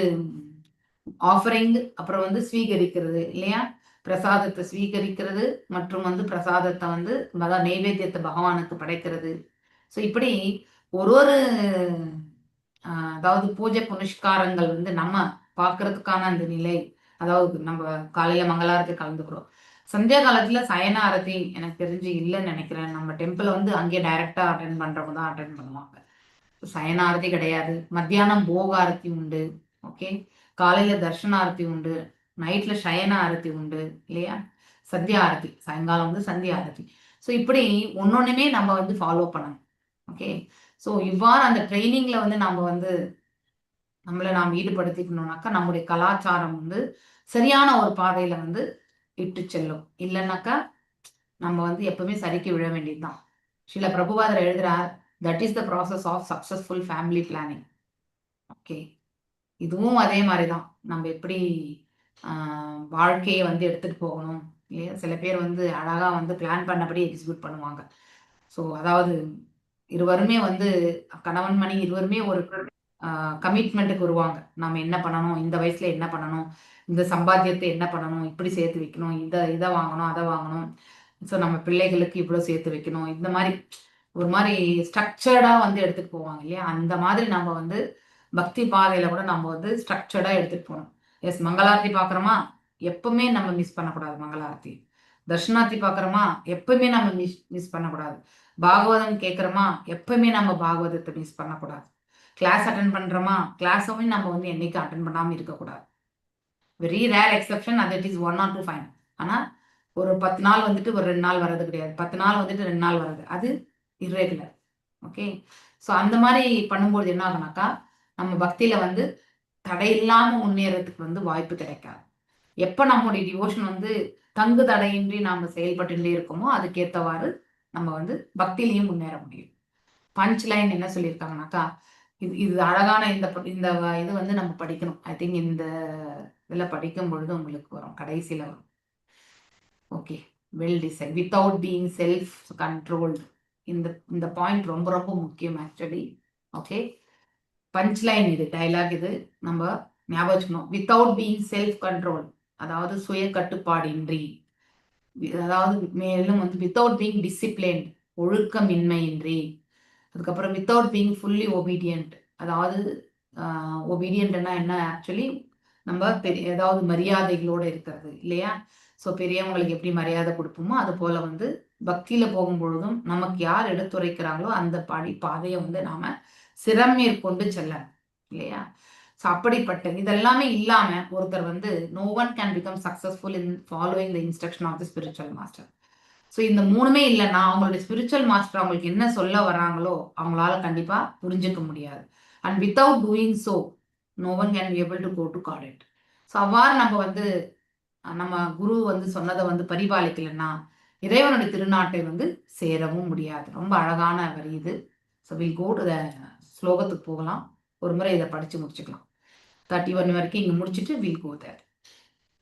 A: ஆஃபரிங், அப்புறம் வந்து ஸ்வீகரிக்கிறது இல்லையா? பிரசாதத்தை ஸ்வீகரிக்கிறது மற்றும் வந்து பிரசாதத்தை வந்து அதான் நெய்வேத்தியத்தை பகவானுக்கு படைக்கிறது. ஸோ இப்படி ஒரு ஒரு அதாவது பூஜை புனஸ்காரங்கள் வந்து நம்ம பார்க்கறதுக்கான அந்த நிலை. அதாவது நம்ம காலையில மங்களாரத்தி கலந்துக்கிறோம், சந்தியா காலத்துல சயன ஆரத்தி எனக்கு தெரிஞ்சு இல்லைன்னு நினைக்கிறேன். நம்ம டெம்பிளை வந்து அங்கேயே டைரக்டா அட்டன் பண்றவங்க தான் அட்டன் பண்ணுவாங்க. சயன ஆரத்தி கிடையாது. மத்தியானம் போக ஆரத்தி உண்டு. ஓகே, காலையில தர்ஷன ஆரத்தி உண்டு, நைட்ல சயன ஆரத்தி உண்டு இல்லையா? சந்தியா ஆரத்தி, சாயங்காலம் வந்து சந்தியா ஆரத்தி. ஸோ இப்படி ஒன்னொன்னுமே நம்ம வந்து ஃபாலோ பண்ணணும். ஓகே, ஸோ இவ்வாறு அந்த ட்ரைனிங்ல வந்து நம்ம வந்து நம்மளை நாம் ஈடுபடுத்திக்கணும்னாக்கா நம்முடைய கலாச்சாரம் வந்து சரியான ஒரு பாதையில வந்து இட்டு செல்லும். இல்லைன்னாக்கா நம்ம வந்து எப்பவுமே சறுக்கி விழ வேண்டியதுதான். ஸ்ரீல பிரபுபாதர் எழுதுறார், That is the process of successful family planning, okay? இதுவும் அதே மாதிரி தான். நம்ம எப்படி வாழ்க்கையை வந்து எடுத்துகிட்டு போகணும், இல்லையா? சில பேர் வந்து அழகாக வந்து பிளான் பண்ணபடி எக்ஸிக்யூட் பண்ணுவாங்க. ஸோ அதாவது இருவருமே வந்து, கணவன் மனைவி இருவருமே ஒரு கமிட்மெண்ட்டுக்கு வருவாங்க. நம்ம என்ன பண்ணணும், இந்த வயசுல என்ன பண்ணணும், இந்த சம்பாத்தியத்தை என்ன பண்ணணும், இப்படி சேர்த்து வைக்கணும், இதை இதை வாங்கணும், அதை வாங்கணும், ஸோ நம்ம பிள்ளைகளுக்கு இவ்வளோ சேர்த்து வைக்கணும், இந்த மாதிரி ஒரு மாதிரி ஸ்ட்ரக்சர்டாக வந்து எடுத்துட்டு போவாங்க, இல்லையா? அந்த மாதிரி நம்ம வந்து பக்தி பாதையில கூட நம்ம வந்து ஸ்ட்ரக்சர்டாக எடுத்துட்டு போகணும். எஸ், மங்களாரத்தி பார்க்குறோமா? எப்பவுமே நம்ம மிஸ் பண்ணக்கூடாது மங்களாரத்தி. தர்ஷனாரத்தி பார்க்குறோமா? எப்பவுமே நம்ம மிஸ் மிஸ் பண்ணக்கூடாது. பாகவதம் கேட்குறோமா? எப்பவுமே நம்ம பாகவதத்தை மிஸ் பண்ணக்கூடாது. கிளாஸ் அட்டன் பண்றோமா? கிளாஸும் நம்ம வந்து என்னைக்கும் அட்டன் பண்ணாமல் இருக்கக்கூடாது. வெரி ரேர் எக்ஸப்ஷன் அது, it is one or two, fine. ஆனால் ஒரு 10 நாள் வந்துட்டு ஒரு 2 நாள் வர்றது கிடையாது. 10 நாள் வந்துட்டு 2 நாள் வர்றது, அது இர்ரெகுலர். ஓகே, ஸோ அந்த மாதிரி பண்ணும்போது என்ன ஆகுனாக்கா, நம்ம பக்தியில வந்து தடை இல்லாம முன்னேறதுக்கு வந்து வாய்ப்பு கிடைக்காது. எப்ப நம்முடைய டிவோஷன் வந்து தங்கு தடையின்றி நாம செயல்பட்டுட்டே இருக்கோமோ, அதுக்கேற்றவாறு நம்ம வந்து பக்தியிலையும் முன்னேற முடியும். பஞ்ச் லைன் என்ன சொல்லியிருக்காங்கனாக்கா, இது இது அழகான இந்த இந்த இது வந்து நம்ம படிக்கணும். I think இந்த இதில் படிக்கும் பொழுது உங்களுக்கு வரும், கடைசியில் வரும். Okay, well decide without being self controlled. இந்த இந்த பாயிண்ட் ரொம்ப ரொம்ப முக்கியம் ஆக்சுவலி. ஓகே, பஞ்ச் லைன் இது, டைலாக் இது நம்ம ஞாபகம் வச்சுக்கணும். வித்தவுட் பீயிங் செல்ஃப் கண்ட்ரோல், அதாவது சுய கட்டுப்பாடின்றி, அதாவது மேலும் வந்து வித்தவுட் பீயிங் டிசிப்ளின், ஒழுக்கமின்மையின்றி, அதுக்கப்புறம் வித்தவுட் பீயிங் ஃபுல்லி ஒபீடியன்ட். அதாவது ஒபீடியன்ட்னா என்ன? ஆக்சுவலி நம்ம பெரிய ஏதாவது மரியாதைகளோடு இருக்கிறது, இல்லையா? ஸோ பெரியவங்களுக்கு எப்படி மரியாதை கொடுப்போமோ, அது போல வந்து பக்தியில போகும்பொழுதும் நமக்கு யார் எடுத்துரைக்கிறாங்களோ அந்த படி பாதையை வந்து நாம சிரம் மேற்கொண்டு செல்லணும், இல்லையா? ஸோ அப்படிப்பட்ட இதெல்லாமே இல்லாம ஒருத்தர் வந்து no one can become successful in following the instruction of the spiritual master. So இந்த மூணுமே இல்லைன்னா அவங்களுடைய ஸ்பிரிச்சுவல் மாஸ்டர் அவங்களுக்கு என்ன சொல்ல வராங்களோ அவங்களால கண்டிப்பா புரிஞ்சுக்க முடியாது. And without doing so, no one can be able to go to Godhead. So அவ்வாறு நம்ம வந்து நம்ம குரு வந்து சொன்னதை வந்து பரிபாலிக்கலைன்னா இறைவனுடைய திருநாட்டை வந்து சேரவும் முடியாது. ரொம்ப அழகான வரி இது. So we'll go to the ஸ்லோகத்துக்கு போகலாம். ஒரு முறை இதை படிச்சு முடிச்சுக்கலாம். 31 வரைக்கும் இங்கே முடிச்சுட்டு we'll go there.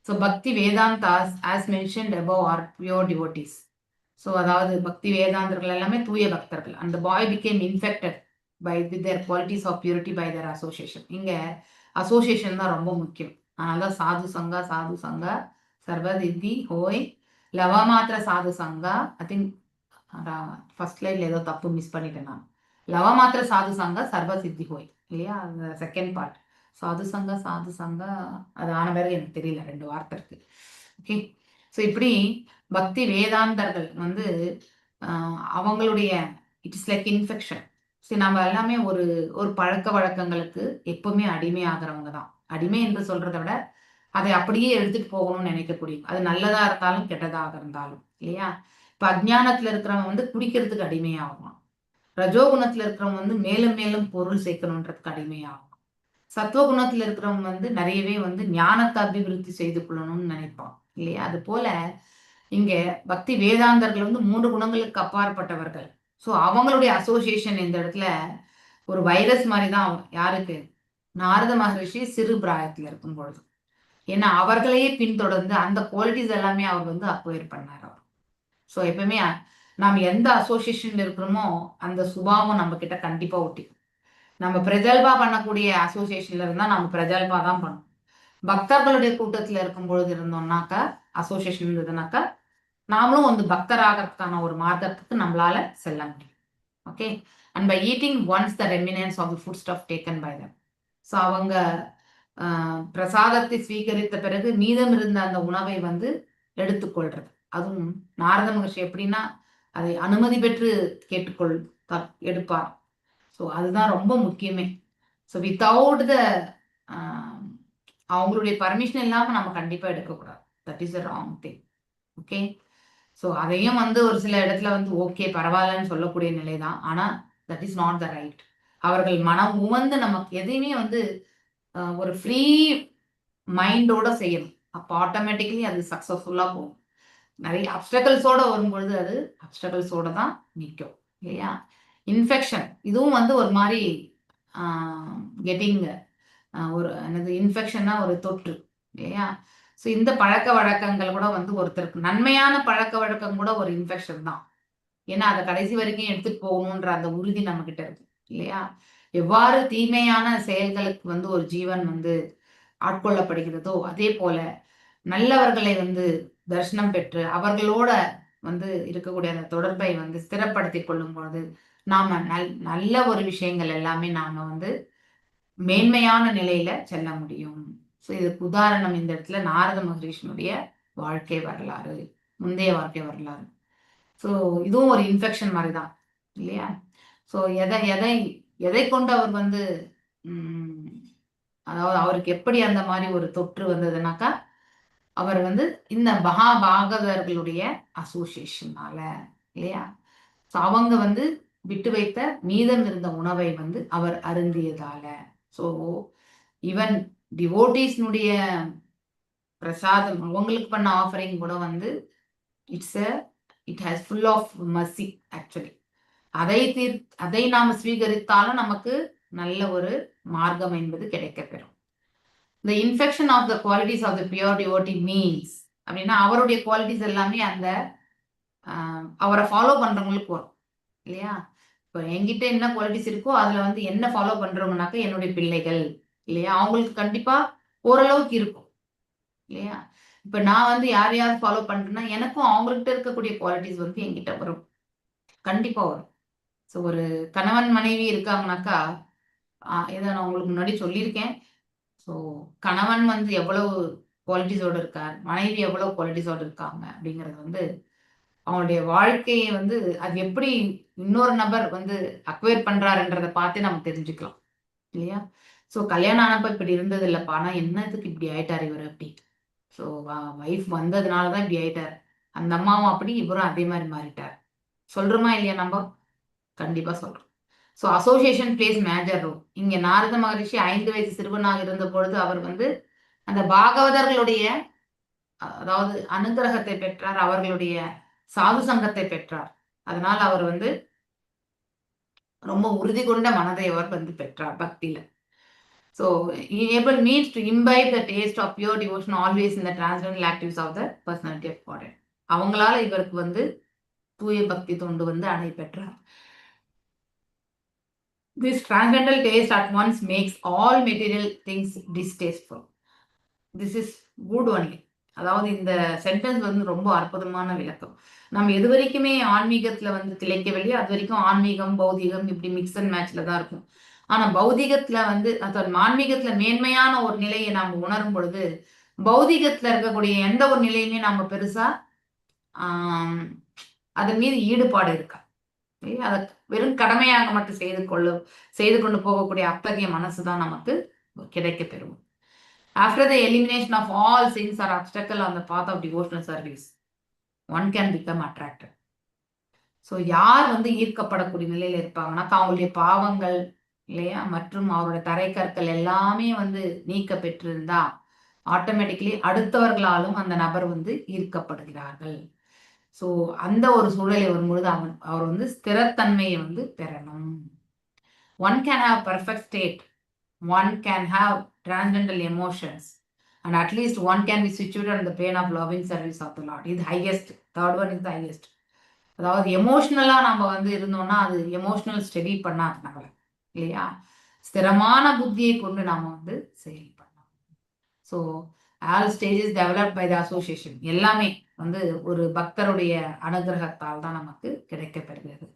A: So Bhakti Vedantas, as mentioned above, are pure devotees. So அதாவது பக்தி வேதாந்தர்கள் எல்லாமே தூய பக்தர்கள். அந்த boy became infected by with their qualities of purity by their association. இங்க அசோசியேஷன் தான் ரொம்ப முக்கியம். அதனால தான் சாது சங்கா, சாது சங்கா சர்வசித்தி ஹோய், லவமாத்திர சாது சங்கா. I think first லைன்ல ஏதோ தப்பு மிஸ் பண்ணிட்டேன் நான். லவமாத்திர சாது சங்கா சர்வசித்தி ஹோய், இல்லையா? அந்த செகண்ட் பார்ட் சாது சங்கா, சாது சங்கா, அது ஆன பிறகு எனக்கு தெரியல, ரெண்டு வார்த்தை இருக்கு. ஓகே, ஸோ இப்படி பக்தி வேதாந்தர்கள் வந்து அவங்களுடைய it's like infection. சரி, நம்ம எல்லாமே ஒரு ஒரு பழக்க வழக்கங்களுக்கு எப்பவுமே அடிமை ஆகிறவங்க தான். அடிமை என்று சொல்றதை விட அதை அப்படியே எடுத்துட்டு போகணும்னு நினைக்கக்கூடிய, அது நல்லதா இருந்தாலும் கெட்டதாக இருந்தாலும், இல்லையா? இப்ப அஜ்ஞானத்துல இருக்கிறவன் வந்து குடிக்கிறதுக்கு அடிமையாகுவான். ரஜோகுணத்துல இருக்கிறவன் வந்து மேலும் மேலும் பொருள் சேர்க்கணுன்றதுக்கு அடிமையாகும். சத்துவகுணத்துல இருக்கிறவங்க வந்து நிறையவே வந்து ஞானத்தை அபிவிருத்தி செய்து கொள்ளணும்னு நினைப்பான், இல்லையா? அது போல இங்க பக்தி வேதாந்தர்கள் வந்து மூன்று குணங்களுக்கு அப்பாற்பட்டவர்கள். ஸோ அவங்களுடைய அசோசியேஷன் இந்த இடத்துல ஒரு வைரஸ் மாதிரி தான். யாருக்கு? நாரத மகரிஷி சிறு பிராயத்துல இருக்கும் பொழுது. ஏன்னா அவர்களையே பின்தொடர்ந்து அந்த குவாலிட்டிஸ் எல்லாமே அவர் வந்து அக்வயர் பண்ணார் அவர். ஸோ எப்பவுமே நாம் எந்த அசோசியேஷன்ல இருக்கிறோமோ அந்த சுபாவம் நம்ம கிட்ட கண்டிப்பா ஒட்டிக்கும். நம்ம பிரஜல்பா பண்ணக்கூடிய அசோசியேஷன்ல இருந்தா நம்ம பிரஜல்பா தான் பண்ணணும். பக்தர்களுடைய கூட்டத்துல இருக்கும் பொழுது இருந்தோம்னாக்கா, அசோசியேஷன் இருந்ததுனாக்கா, நாமளும் வந்து பக்தராகிறதுக்கான ஒரு மார்க்கத்துக்கு நம்மளால செல்ல முடியும். Okay, and by eating once the remnants of the food stuff taken by them. So அவங்க பிரசாதத்தை ஸ்வீகரித்த பிறகு மீதம் இருந்த அந்த உணவை வந்து எடுத்துக்கொள்றது. அதுவும் நாரத மகர்ஷி எப்படின்னா அதை அனுமதி பெற்று கேட்டுக்கொள் எடுப்பார். ஸோ அதுதான் ரொம்ப முக்கியமே. ஸோ வித்தவுட் the அவங்களுடைய பர்மிஷன் இல்லாமல் நம்ம கண்டிப்பாக எடுக்கக்கூடாது. That is a wrong thing, okay? So அதையும் வந்து ஒரு சில இடத்துல வந்து ஓகே, பரவாயில்லன்னு சொல்லக்கூடிய நிலை தான். ஆனால் that is not the right. அவர்கள் மனம் உவந்து நமக்கு எதையுமே வந்து ஒரு ஃப்ரீ மைண்டோட செய்யணும். அப்போ ஆட்டோமேட்டிக்கலி அது சக்ஸஸ்ஃபுல்லாக போகும். நிறைய அப்டக்கல்ஸோட வரும்பொழுது அது அப்டக்கல்ஸோட தான் நிற்கும், இல்லையா? இன்ஃபெக்ஷன் இதுவும் வந்து ஒரு மாதிரி கெட்டிங் ஒரு என்னது, இன்ஃபெக்ஷன்னா ஒரு தொற்று இல்லையா? ஸோ இந்த பழக்க வழக்கங்கள் கூட வந்து ஒருத்தருக்கு நன்மையான பழக்க வழக்கம் கூட ஒரு இன்ஃபெக்ஷன் தான். ஏன்னா அதை கடைசி வரைக்கும் எடுத்துட்டு போகணுன்ற அந்த உறுதி நம்ம கிட்ட இருக்கு இல்லையா? எவ்வாறு தீமையான செயல்களுக்கு வந்து ஒரு ஜீவன் வந்து ஆட்கொள்ளப்படுகிறதோ, அதே போல நல்லவர்களை வந்து தரிசனம் பெற்று அவர்களோட வந்து இருக்கக்கூடிய அந்த தொடர்பை வந்து ஸ்திரப்படுத்தி கொள்ளும் பொழுது நாம நல்ல ஒரு விஷயங்கள் எல்லாமே நாம வந்து மேன்மையான நிலையில செல்ல முடியும். ஸோ இதுக்கு உதாரணம் இந்த இடத்துல நாரத மகரிஷினுடைய வாழ்க்கை வரலாறு, முந்தைய வாழ்க்கை வரலாறு. ஸோ இதுவும் ஒரு இன்ஃபெக்ஷன் மாதிரி தான் இல்லையா? ஸோ எதை எதை எதை கொண்டு அவர் வந்து அதாவது அவருக்கு எப்படி அந்த மாதிரி ஒரு தொற்று வந்ததுனாக்கா, அவர் வந்து இந்த மகா பாகவதர்களுடைய அசோசியேஷனால இல்லையா? ஸோ அவங்க வந்து விட்டு வைத்த மீதம் இருந்த உணவை வந்து அவர் அருந்தியதால. ஸோ ஈவன் டிவோட்டீஸ்னுடைய பிரசாதம், அவங்களுக்கு பண்ண ஆஃபரிங் கூட வந்து it has full of mercy actually. அதை நாம் ஸ்வீகரித்தாலும் நமக்கு நல்ல ஒரு மார்க்கம் என்பது கிடைக்கப்பெறும். The infection of the qualities of the pure devotee means அப்படின்னா அவருடைய குவாலிட்டிஸ் எல்லாமே அந்த அவரை ஃபாலோ பண்றவங்களுக்கு வரும் இல்லையா? இப்போ என்கிட்ட என்ன குவாலிட்டிஸ் இருக்கோ அதுல வந்து என்ன ஃபாலோ பண்றவங்கனாக்கா என்னுடைய பிள்ளைகள் இல்லையா? அவங்களுக்கு கண்டிப்பா ஓரளவுக்கு இருக்கும் இல்லையா? இப்ப நான் வந்து யாரையாவது ஃபாலோ பண்றேன்னா எனக்கும் அவங்ககிட்ட இருக்கக்கூடிய குவாலிட்டிஸ் வந்து என்கிட்ட வரும், கண்டிப்பா வரும். ஸோ ஒரு கணவன் மனைவி இருக்காங்கனாக்கா, இதை நான் உங்களுக்கு முன்னாடி சொல்லியிருக்கேன். ஸோ கணவன் வந்து எவ்வளவு குவாலிட்டிஸோட இருக்கார், மனைவி எவ்வளவு குவாலிட்டிஸோட இருக்காங்க அப்படிங்கிறது வந்து அவங்களுடைய வாழ்க்கையை வந்து அது எப்படி இன்னொரு நபர் வந்து அக்வயர் பண்றாருன்றதை பார்த்தே நம்ம தெரிஞ்சுக்கலாம் இல்லையா? ஸோ கல்யாணம் ஆனப்ப இப்படி இருந்தது இல்லைப்பா, ஆனா என்னத்துக்கு இப்படி ஆயிட்டார் இவர் அப்படி. ஸோ ஒய்ஃப் வந்ததுனால தான் இப்படி ஆயிட்டார். அந்த அம்மாவும் அப்படி, இவரும் அதே மாதிரி மாறிட்டார். சொல்றோமா இல்லையா? நம்ம கண்டிப்பா சொல்றோம். So association plays major role. இங்க நாரத மகரிஷி 5 வயசு சிறுவனாக இருந்த பொழுது அவர் வந்து அந்த பாகவதர்களுடைய அதாவது அனுகிரகத்தை பெற்றார், அவர்களுடைய சாது சங்கத்தை பெற்றார். அதனால் அவர் வந்து ரொம்ப உறுதி கொண்ட மனதை அவர் வந்து பெற்றார் பக்தியில. So able means to imbibe the taste of pure devotion always in the transcendental activities of the personality of God. அவங்களால இவருக்கு வந்து தூய பக்தி தொண்டு வந்து அடை பெற்றார். This transcendental taste at once makes all material things distasteful. This is good only. அதாவது இந்த சென்டென்ஸ் வந்து ரொம்ப அற்புதமான விளக்கம். நம்ம எது வரைக்குமே ஆன்மீகத்துல வந்து திளைக்கவில்லையோ அது வரைக்கும் ஆன்மீகம் பௌதீகம் இப்படி மிக்ஸ் அண்ட் மேட்ச்ல தான் இருக்கும். ஆனா பௌதீகத்துல வந்து அதாவது ஆன்மீகத்துல மேன்மையான ஒரு நிலையை நாம உணரும் பொழுது பௌதீகத்துல இருக்கக்கூடிய எந்த ஒரு நிலையுமே நாம பெருசா அதன் மீது ஈடுபாடு இருக்கா, அதை வெறும் கடமையாக மட்டும் செய்து கொண்டு போகக்கூடிய அத்தகைய மனசுதான் நமக்கு கிடைக்க பெறும். After the elimination of all sins or obstacle on the path of devotional service, one can become attracted. So யார் வந்து ஈர்க்கப்படக்கூடிய நிலையில இருப்பாங்கன்னா அவங்களுடைய பாவங்கள் இல்லையா மற்றும் அவருடைய தடைக்கற்கள் எல்லாமே வந்து நீக்க பெற்றிருந்தா ஆட்டோமேட்டிக்கலி அடுத்தவர்களாலும் அந்த நபர் வந்து ஈர்க்கப்படுகிறார்கள். ஸோ அந்த ஒரு சூழலை வரும்பொழுது அவர் வந்து ஸ்திரத்தன்மையை வந்து பெறணும். One can have perfect state, one can have transcendental emotions, and at least one can be situated on the plane of loving service of the Lord. இது highest, third one is the highest. அதாவது எமோஷ்னலா நம்ம வந்து இருந்தோம்னா அது emotional steady பண்ணாது நம்மளை இல்லையா? ஸ்திரமான புத்தியை கொண்டு நாம வந்து செயல்படணும். So all stages develop by the association எல்லாமே வந்து ஒரு பக்தருடைய அனுகிரகத்தால் தான் நமக்கு கிடைக்கப்பெறுகிறது.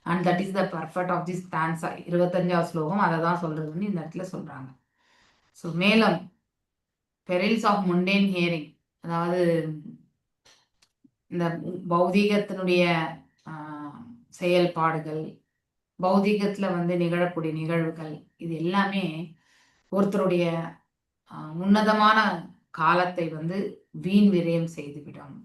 A: And that is the purport of this stanza. 25வது ஸ்லோகம் அதை தான் சொல்றதுன்னு இந்த இடத்துல சொல்றாங்க. ஸோ மேலும் பெரில்ஸ் ஆஃப் முண்டேன் ஹியரிங், அதாவது இந்த பௌதீகத்தினுடைய செயல்பாடுகள், பௌதீகத்துல வந்து நிகழக்கூடிய நிகழ்வுகள், இது எல்லாமே ஒருத்தருடைய உன்னதமான காலத்தை வந்து வீண் விரயம் செய்துவிடும்.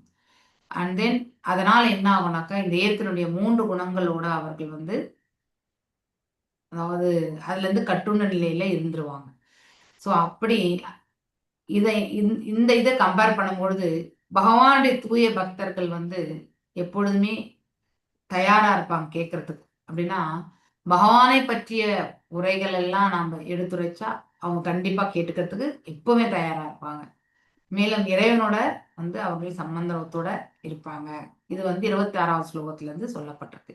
A: அண்ட் then அதனால என்ன ஆகும்னாக்கா இந்த இயற்கையினுடைய மூன்று குணங்களோட அவர்கள் வந்து அதாவது அதுல இருந்து கட்டுண்ட நிலையில இருந்துருவாங்க. ஸோ அப்படி இதை இந்த இதை கம்பேர் பண்ணும்பொழுது பகவானுடைய தூய பக்தர்கள் வந்து எப்பொழுதுமே தயாரா இருப்பாங்க கேட்கறதுக்கு. அப்படின்னா பகவானை பற்றிய உரைகள் எல்லாம் நாம் எடுத்துரைச்சா அவங்க கண்டிப்பா கேட்டுக்கிறதுக்கு எப்பவுமே தயாரா இருப்பாங்க. மேலும் இறைவனோட வந்து அவர்கள் சம்பந்தத்தோட இருப்பாங்க. இது வந்து 26வது ஸ்லோகத்துல இருந்து சொல்லப்பட்டிருக்கு.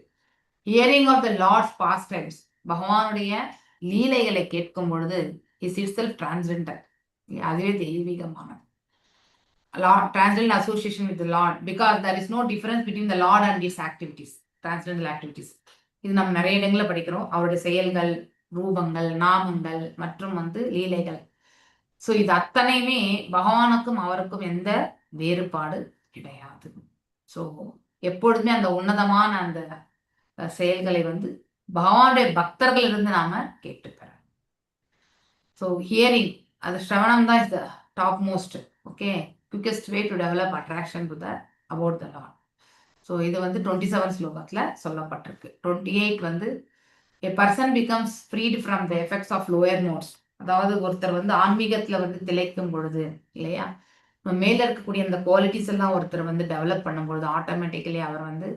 A: Hearing of the Lord's pastimes, பகவானுடைய லீலைகளை கேட்கும் பொழுது, is it self transcendental, அதுவே தெய்வீகமானது. Lord, transcendental association with the Lord, because there is no difference between the Lord and his activities, transcendental activities. இது நம்ம நிறைய இடங்களில் படிக்கிறோம். அவருடைய செயல்கள், ரூபங்கள், நாமங்கள் மற்றும் வந்து லீலைகள். ஸோ இது அத்தனையுமே பகவானுக்கும் அவருக்கும் எந்த வேறுபாடு கிடையாது. ஸோ எப்பொழுதுமே அந்த உன்னதமான அந்த செயல்களை வந்து பகவானுடைய பக்தர்கள் இருந்து நாம கேட்டு பெற. ஸோ ஹியரிங், அது ஸ்ரவணம் தான் is the top most, okay, quickest way to develop attraction to the about the Lord. So இது வந்து 27 ஸ்லோகத்தில் சொல்லப்பட்டிருக்கு. 28 வந்து a person becomes freed from the effects of lower modes. அதாவது ஒருத்தர் வந்து ஆன்மீகத்தில் வந்து திளைக்கும் பொழுது, இல்லையா, நம்ம மேல இருக்கக்கூடிய அந்த குவாலிட்டிஸ் எல்லாம் ஒருத்தர் வந்து டெவலப் பண்ணும்பொழுது ஆட்டோமேட்டிக்கலி அவர் வந்து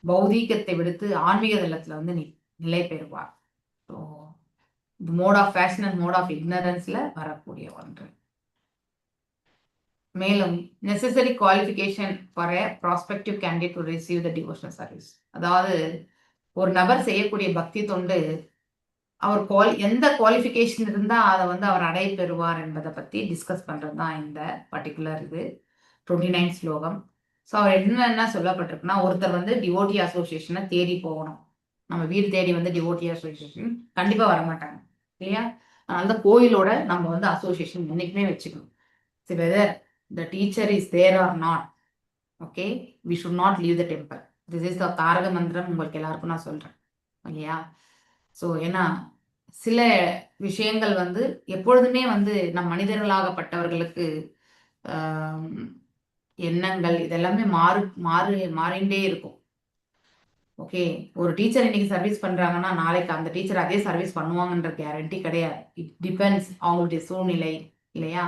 A: பௌதீகத்தை விடுத்து ஆன்மீக தளத்தில் வந்து நிலை பெறுவார். So mode of passion and mode of இக்னரன்ஸ்ல வரக்கூடிய ஒன்று. மேலும் necessary qualification for a prospective candidate to receive the devotional service. அதாவது ஒரு நபர் செய்யக்கூடிய பக்தி தொண்டு அவர் எந்த குவாலிஃபிகேஷன் இருந்தால் அதை வந்து அவர் அடைய பெறுவார் என்பதை பற்றி டிஸ்கஸ் பண்ணுறது தான் இந்த பர்டிகுலர் இது 29 ஸ்லோகம். ஸோ அவர் என்னென்ன சொல்லப்பட்டிருக்குன்னா, ஒருத்தர் வந்து டிவோட்டி அசோசியேஷனை தேடி போகணும். நம்ம வீடு தேடி வந்து டிவோட்டி அசோசியேஷன் கண்டிப்பாக வரமாட்டாங்க, இல்லையா? அதனால தான் கோயிலோட நம்ம வந்து அசோசியேஷன் என்னைக்குமே வச்சுக்கணும். So whether the teacher is there or not, okay, we should not leave the temple. This is the தாரக மந்திரம் உங்களுக்கு எல்லாருக்கும் நான் சொல்கிறேன், இல்லையா? ஸோ ஏன்னா சில விஷயங்கள் வந்து எப்பொழுதுமே வந்து நம் மனிதர்களாகப்பட்டவர்களுக்கு எண்ணங்கள் இதெல்லாமே மாறு மாறு மாறிண்டே இருக்கும். ஓகே, ஒரு டீச்சர் இன்னைக்கு சர்வீஸ் பண்றாங்கன்னா நாளைக்கு அந்த டீச்சர் அதே சர்வீஸ் பண்ணுவாங்கன்ற கேரண்டி கிடையாது. It depends அவங்களுடைய சூழ்நிலை, இல்லையா?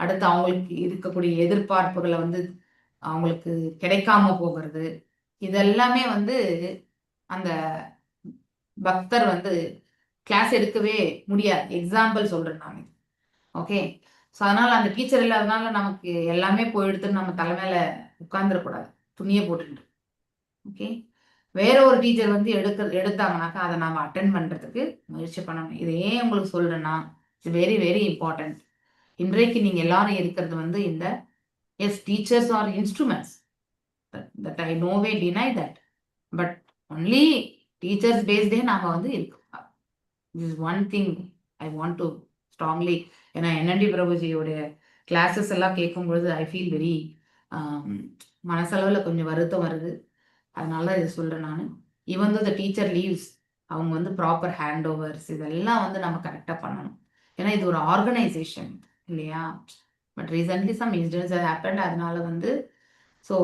A: அடுத்து அவங்களுக்கு இருக்கக்கூடிய எதிர்பார்ப்புகளை வந்து அவங்களுக்கு கிடைக்காம போகிறது, இதெல்லாமே வந்து அந்த பக்தர் வந்து கிளாஸ் எடுக்கவே முடியாது. எக்ஸாம்பிள் சொல்றேன் நான். ஓகே, ஸோ அதனால அந்த டீச்சர் இல்லாதனால நமக்கு எல்லாமே போயிடுத்துன்னு நம்ம தலைமையில உட்கார்ந்துடக்கூடாது துணியை போட்டுட்டு. ஓகே, வேற ஒரு டீச்சர் வந்து எடுத்தாங்கனாக்கா அதை நாம அட்டன் பண்றதுக்கு முயற்சி பண்ணணும். இதை ஏன் உங்களுக்கு சொல்றேன்னா, it's very very important. இன்றைக்கு நீங்க எல்லாரும் இருக்கிறது வந்து இந்த, yes, teachers are instruments, that I no way deny that, but only teachers பேஸ்டே நாம வந்து இருக்க. This is one thing I want to strongly, ஏன்னா என்என்டி பிரபுஜியோடைய கிளாஸஸ் எல்லாம் கேட்கும் பொழுது I feel very, மனசளவில் கொஞ்சம் வருத்தம் வருது. அதனால இதை சொல்கிறேன் நான். Even the teacher leaves, அவங்க வந்து ப்ராப்பர் ஹேண்ட் ஓவர்ஸ் இதெல்லாம் வந்து நம்ம கரெக்டாக பண்ணணும். ஏன்னா இது ஒரு ஆர்கனைசேஷன், இல்லையா? But recently some incidents happened. அதனால வந்து ஸோ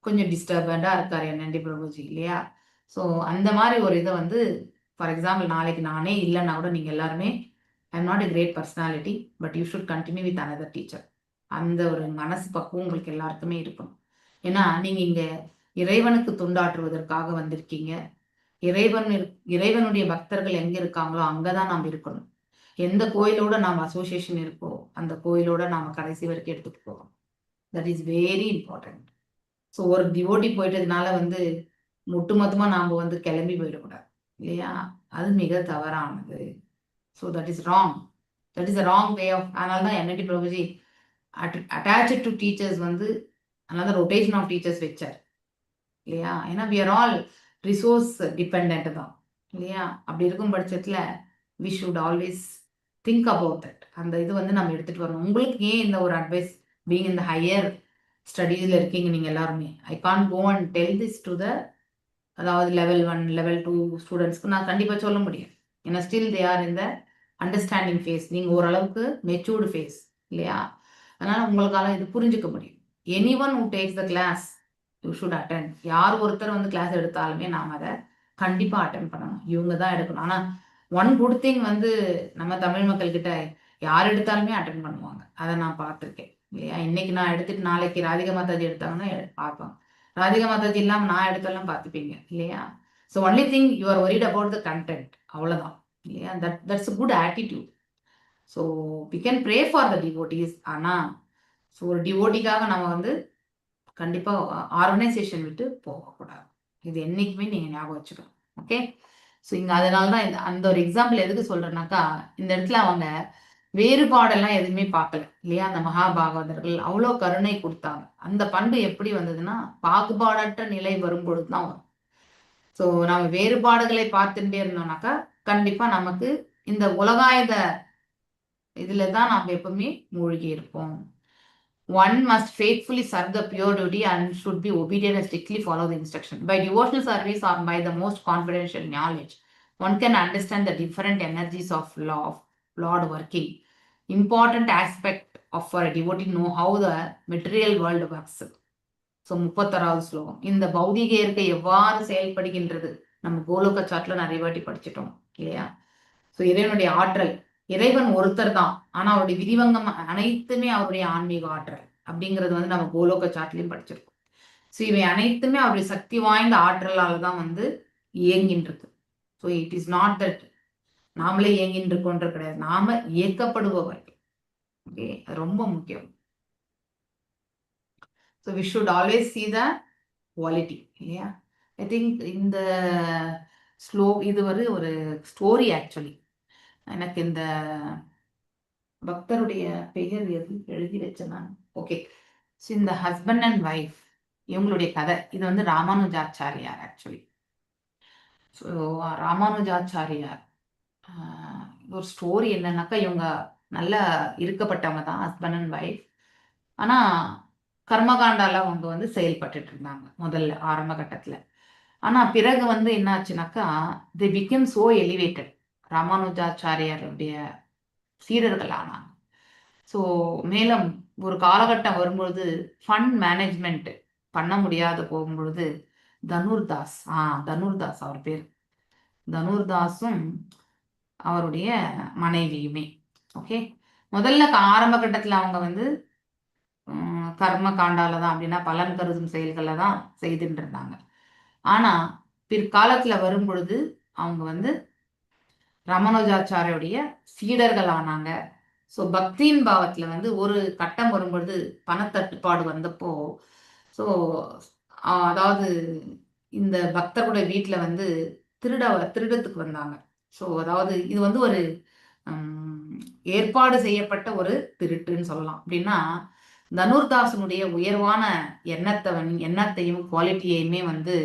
A: கொஞ்சம் டிஸ்டர்பண்டாக இருக்கார் என்என்டி பிரபுஜி, இல்லையா? ஸோ அந்த மாதிரி ஒரு இதை வந்து, ஃபார் எக்ஸாம்பிள், நாளைக்கு நானே இல்லைன்னா கூட நீங்கள் எல்லாருமே, I am not a great personality, but you should continue with another teacher. அந்த ஒரு மனசு பக்குவம் உங்களுக்கு எல்லாருக்குமே இருக்கணும். ஏன்னா நீங்கள் இங்கே இறைவனுக்கு தொண்டாற்றுவதற்காக வந்திருக்கீங்க. இறைவனுடைய பக்தர்கள் எங்க இருக்காங்களோ அங்கதான் நாம் இருக்கணும். எந்த கோயிலோட நாம் அசோசியேஷன் இருக்கோ அந்த கோயிலோட நாம கடைசி வரைக்கும் எடுத்துட்டு போகணும். That is very important. So ஒரு டிவோட்டி போயிட்டதுனால வந்து ஒட்டுமொத்தமா நாம வந்து கிளம்பி போயிடக்கூடாது, இல்லையா? அது மிக தவறானது. So that is wrong, that is a wrong way of. அதனால தான் என்என்டி பிரபுஜி அட்டாச்சு டு டீச்சர்ஸ் வந்து, அதனால தான் ரொட்டேஷன் ஆஃப் டீச்சர்ஸ் வச்சார், இல்லையா? ஏன்னா we are all resource depend தான், இல்லையா? அப்படி இருக்கும் பட்சத்தில் we should always think about that. அந்த இது வந்து நம்ம எடுத்துட்டு வரணும். உங்களுக்கு ஏன் இந்த ஒரு அட்வைஸ், பீங் இந்த ஹையர் ஸ்டடீஸில் இருக்கீங்க நீங்கள் எல்லாருமே, I can go and tell this to the, அதாவது லெவல் 1, லெவல் 2 ஸ்டூடெண்ட்ஸ்க்கு நான் கண்டிப்பாக சொல்ல முடியும். ஏன்னா still they are in the understanding phase. நீங்கள் ஓரளவுக்கு மெச்சூர்டு ஃபேஸ், இல்லையா? அதனால உங்களுக்கால இது புரிஞ்சுக்க முடியும். Anyone who takes the class, you should attend. யார் ஒருத்தர் வந்து கிளாஸ் எடுத்தாலுமே நாம் அதை கண்டிப்பாக அட்டன் பண்ணணும். இவங்க தான் எடுக்கணும். ஆனால் ஒன் குட் திங் வந்து நம்ம தமிழ் மக்கள் கிட்ட யார் எடுத்தாலுமே அட்டன் பண்ணுவாங்க. அதை நான் பார்த்துருக்கேன், இல்லையா? இன்னைக்கு நான் எடுத்துட்டு நாளைக்கு ராதிகா மாதாஜி எடுத்தாங்கன்னா பார்ப்பாங்க. ராதிகா மாதாஜி இல்லாமல் நான் எடுத்தாலும் பார்த்துப்பீங்க, இல்லையா? So only thing you are worried about the content, அவ்வளோதான் இல்லையா? That's good attitude. So we can pray for the devotees. ஆனால் ஸோ ஒரு டிவோட்டிக்காக நம்ம வந்து கண்டிப்பாக ஆர்கனைசேஷன் விட்டு போகக்கூடாது. இது என்னைக்குமே நீங்கள் ஞாபகம் வச்சுக்கணும். ஓகே, ஸோ இங்கே அதனால தான் இந்த அந்த ஒரு எக்ஸாம்பிள் எதுக்கு சொல்றேன்னாக்கா, இந்த இடத்துல அவங்க வேறுபாடெல்லாம் எதுவுமே பார்க்கல இல்லையா? அந்த மகாபாகவதர்கள் அவ்வளோ கருணை கொடுத்தாங்க. அந்த பண்பு எப்படி வந்ததுன்னா, பாகுபாடற்ற நிலை வரும்பொழுது தான் வரும். ஸோ நம்ம வேறுபாடுகளை பார்த்துட்டே இருந்தோம்னாக்கா, கண்டிப்பா நமக்கு இந்த உலகாயத இதுல தான் நாம் எப்பவுமே மூழ்கி இருப்போம். One must faithfully serve the pure devotee and should be obedient and strictly follow the instruction. By devotional service or by the most confidential knowledge, one can understand the different energies of law of Lord working. Important aspect of for a devotee know how the material world works. So 36ஆவது ஸ்லோகம். இந்த பௌதிக இயற்கை எவ்வாறு செயல்படுகின்றது, நம்ம கோலோக சாட்ல நிறைய வாட்டி படிச்சிட்டோம் இல்லையா? So இறைவனுடைய ஆற்றல், இறைவன் ஒருத்தர் தான், ஆனா அவருடைய விதிவங்கம் அனைத்துமே அவருடைய ஆன்மீக ஆற்றல் அப்படிங்கிறது வந்து நம்ம கோலோக சாட்லயும் படிச்சிருக்கோம். ஸோ இவை அனைத்துமே அவருடைய சக்தி வாய்ந்த ஆற்றலால தான் வந்து இயங்கின்றது. So it is not that நாமளே இயங்கின்னு இருக்கோன்ற கிடையாது, நாம இயக்கப்படுபவர்கள். ஓகே, அது ரொம்ப முக்கியம். So we should always see the quality இல்லையா? I think இந்த ஸ்லோ இது வந்து ஒரு ஸ்டோரி ஆக்சுவலி. எனக்கு இந்த பக்தருடைய பெயர் எது எழுதி வச்சேன் நான். ஓகே, ஸோ இந்த ஹஸ்பண்ட் அண்ட் ஒய்ஃப் இவங்களுடைய கதை இது வந்து ராமானுஜாச்சாரியார் ஆக்சுவலி. ஸோ ராமானுஜாச்சாரியார் ஒரு ஸ்டோரி என்னன்னாக்கா, இவங்க நல்ல இருக்கப்பட்டவங்க தான் ஹஸ்பண்ட் அண்ட் ஒய்ஃப். ஆனால் கர்மகாண்டால அவங்க வந்து செயல்பட்டுட்டு இருந்தாங்க முதல்ல ஆரம்ப கட்டத்தில். ஆனால் பிறகு வந்து என்ன ஆச்சுனாக்கா, they became so elevated, ராமானுஜாச்சாரியாருடைய சீடர்கள் ஆனாங்க. ஸோ மேலும் ஒரு காலகட்டம் வரும்பொழுது ஃபண்ட் மேனேஜ்மெண்ட் பண்ண முடியாத போகும்பொழுது தனுர்தாஸ், தனுர்தாஸ் அவர் பேர், தனுர்தாஸும் அவருடைய மனைவியுமே, ஓகே, முதல்ல ஆரம்ப கட்டத்தில் அவங்க வந்து கர்ம காண்டால தான், அப்படின்னா பலன் கருதும் செயல்களை தான் செய்துட்டு இருந்தாங்க. ஆனா பிற்காலத்துல வரும் பொழுது அவங்க வந்து ராமானுஜாச்சாரியுடைய சீடர்கள் ஆனாங்க. ஸோ பக்தியின் பாவத்துல வந்து ஒரு கட்டம் வரும்பொழுது பணத்தட்டுப்பாடு வந்தப்போ, ஸோ அதாவது இந்த பக்தர்களுடைய வீட்டில் வந்து திருடத்துக்கு வந்தாங்க. ஸோ அதாவது இது வந்து ஒரு ஏற்பாடு செய்யப்பட்ட ஒரு திருட்டுன்னு சொல்லலாம். அப்படின்னா தனுர்தாசனுடைய உயர்வான எண்ணத்தையும் குவாலிட்டியையுமே வந்து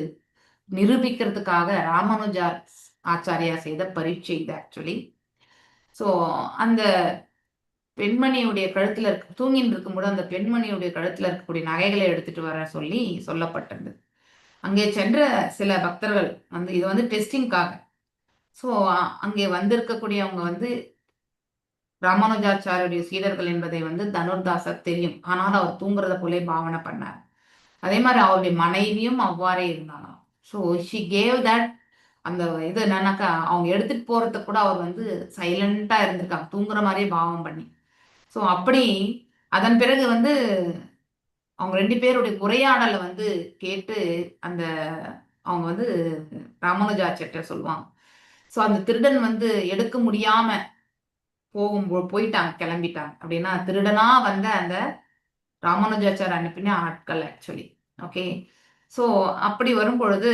A: நிரூபிக்கிறதுக்காக ராமானுஜார் ஆச்சாரியா செய்த பரீட்சை இது ஆக்சுவலி. ஸோ அந்த பெண்மணியுடைய கழுத்துல இருக்க, தூங்கின்னு இருக்கும்போது அந்த பெண்மணியுடைய கழுத்துல இருக்கக்கூடிய நகைகளை எடுத்துட்டு வர சொல்லி சொல்லப்பட்டிருந்தது. அங்கே சென்ற சில பக்தர்கள் வந்து இது வந்து டெஸ்டிங்காக. ஸோ அங்கே வந்திருக்கக்கூடியவங்க வந்து ராமானுஜாச்சாரியுடைய சீடர்கள் என்பதை வந்து தனுர்தாசர் தெரியும். ஆனால் அவர் தூங்குறத போலே பாவனை பண்ணார். அதே மாதிரி அவருடைய மனைவியும் அவ்வாறே இருந்தாங்களாம். ஸோ she gave that அந்த இது என்னன்னாக்கா, அவங்க எடுத்துட்டு போறதுக்கு கூட அவர் வந்து சைலண்டா இருந்திருக்காங்க, தூங்குற மாதிரியே பாவம் பண்ணி. ஸோ அப்படி அதன் பிறகு வந்து அவங்க ரெண்டு பேருடைய உரையாடலை வந்து கேட்டு அந்த அவங்க வந்து ராமானுஜாச்சாரிட்ட சொல்லுவாங்க. ஸோ அந்த திருடன் வந்து எடுக்க முடியாம போகும் போயிட்டாங்க, கிளம்பிட்டாங்க. அப்படின்னா திருடனா வந்த அந்த ராமானுஜாச்சார் அனுப்பின ஆட்கள் ஆக்சுவலி. ஓகே, ஸோ அப்படி வரும் பொழுது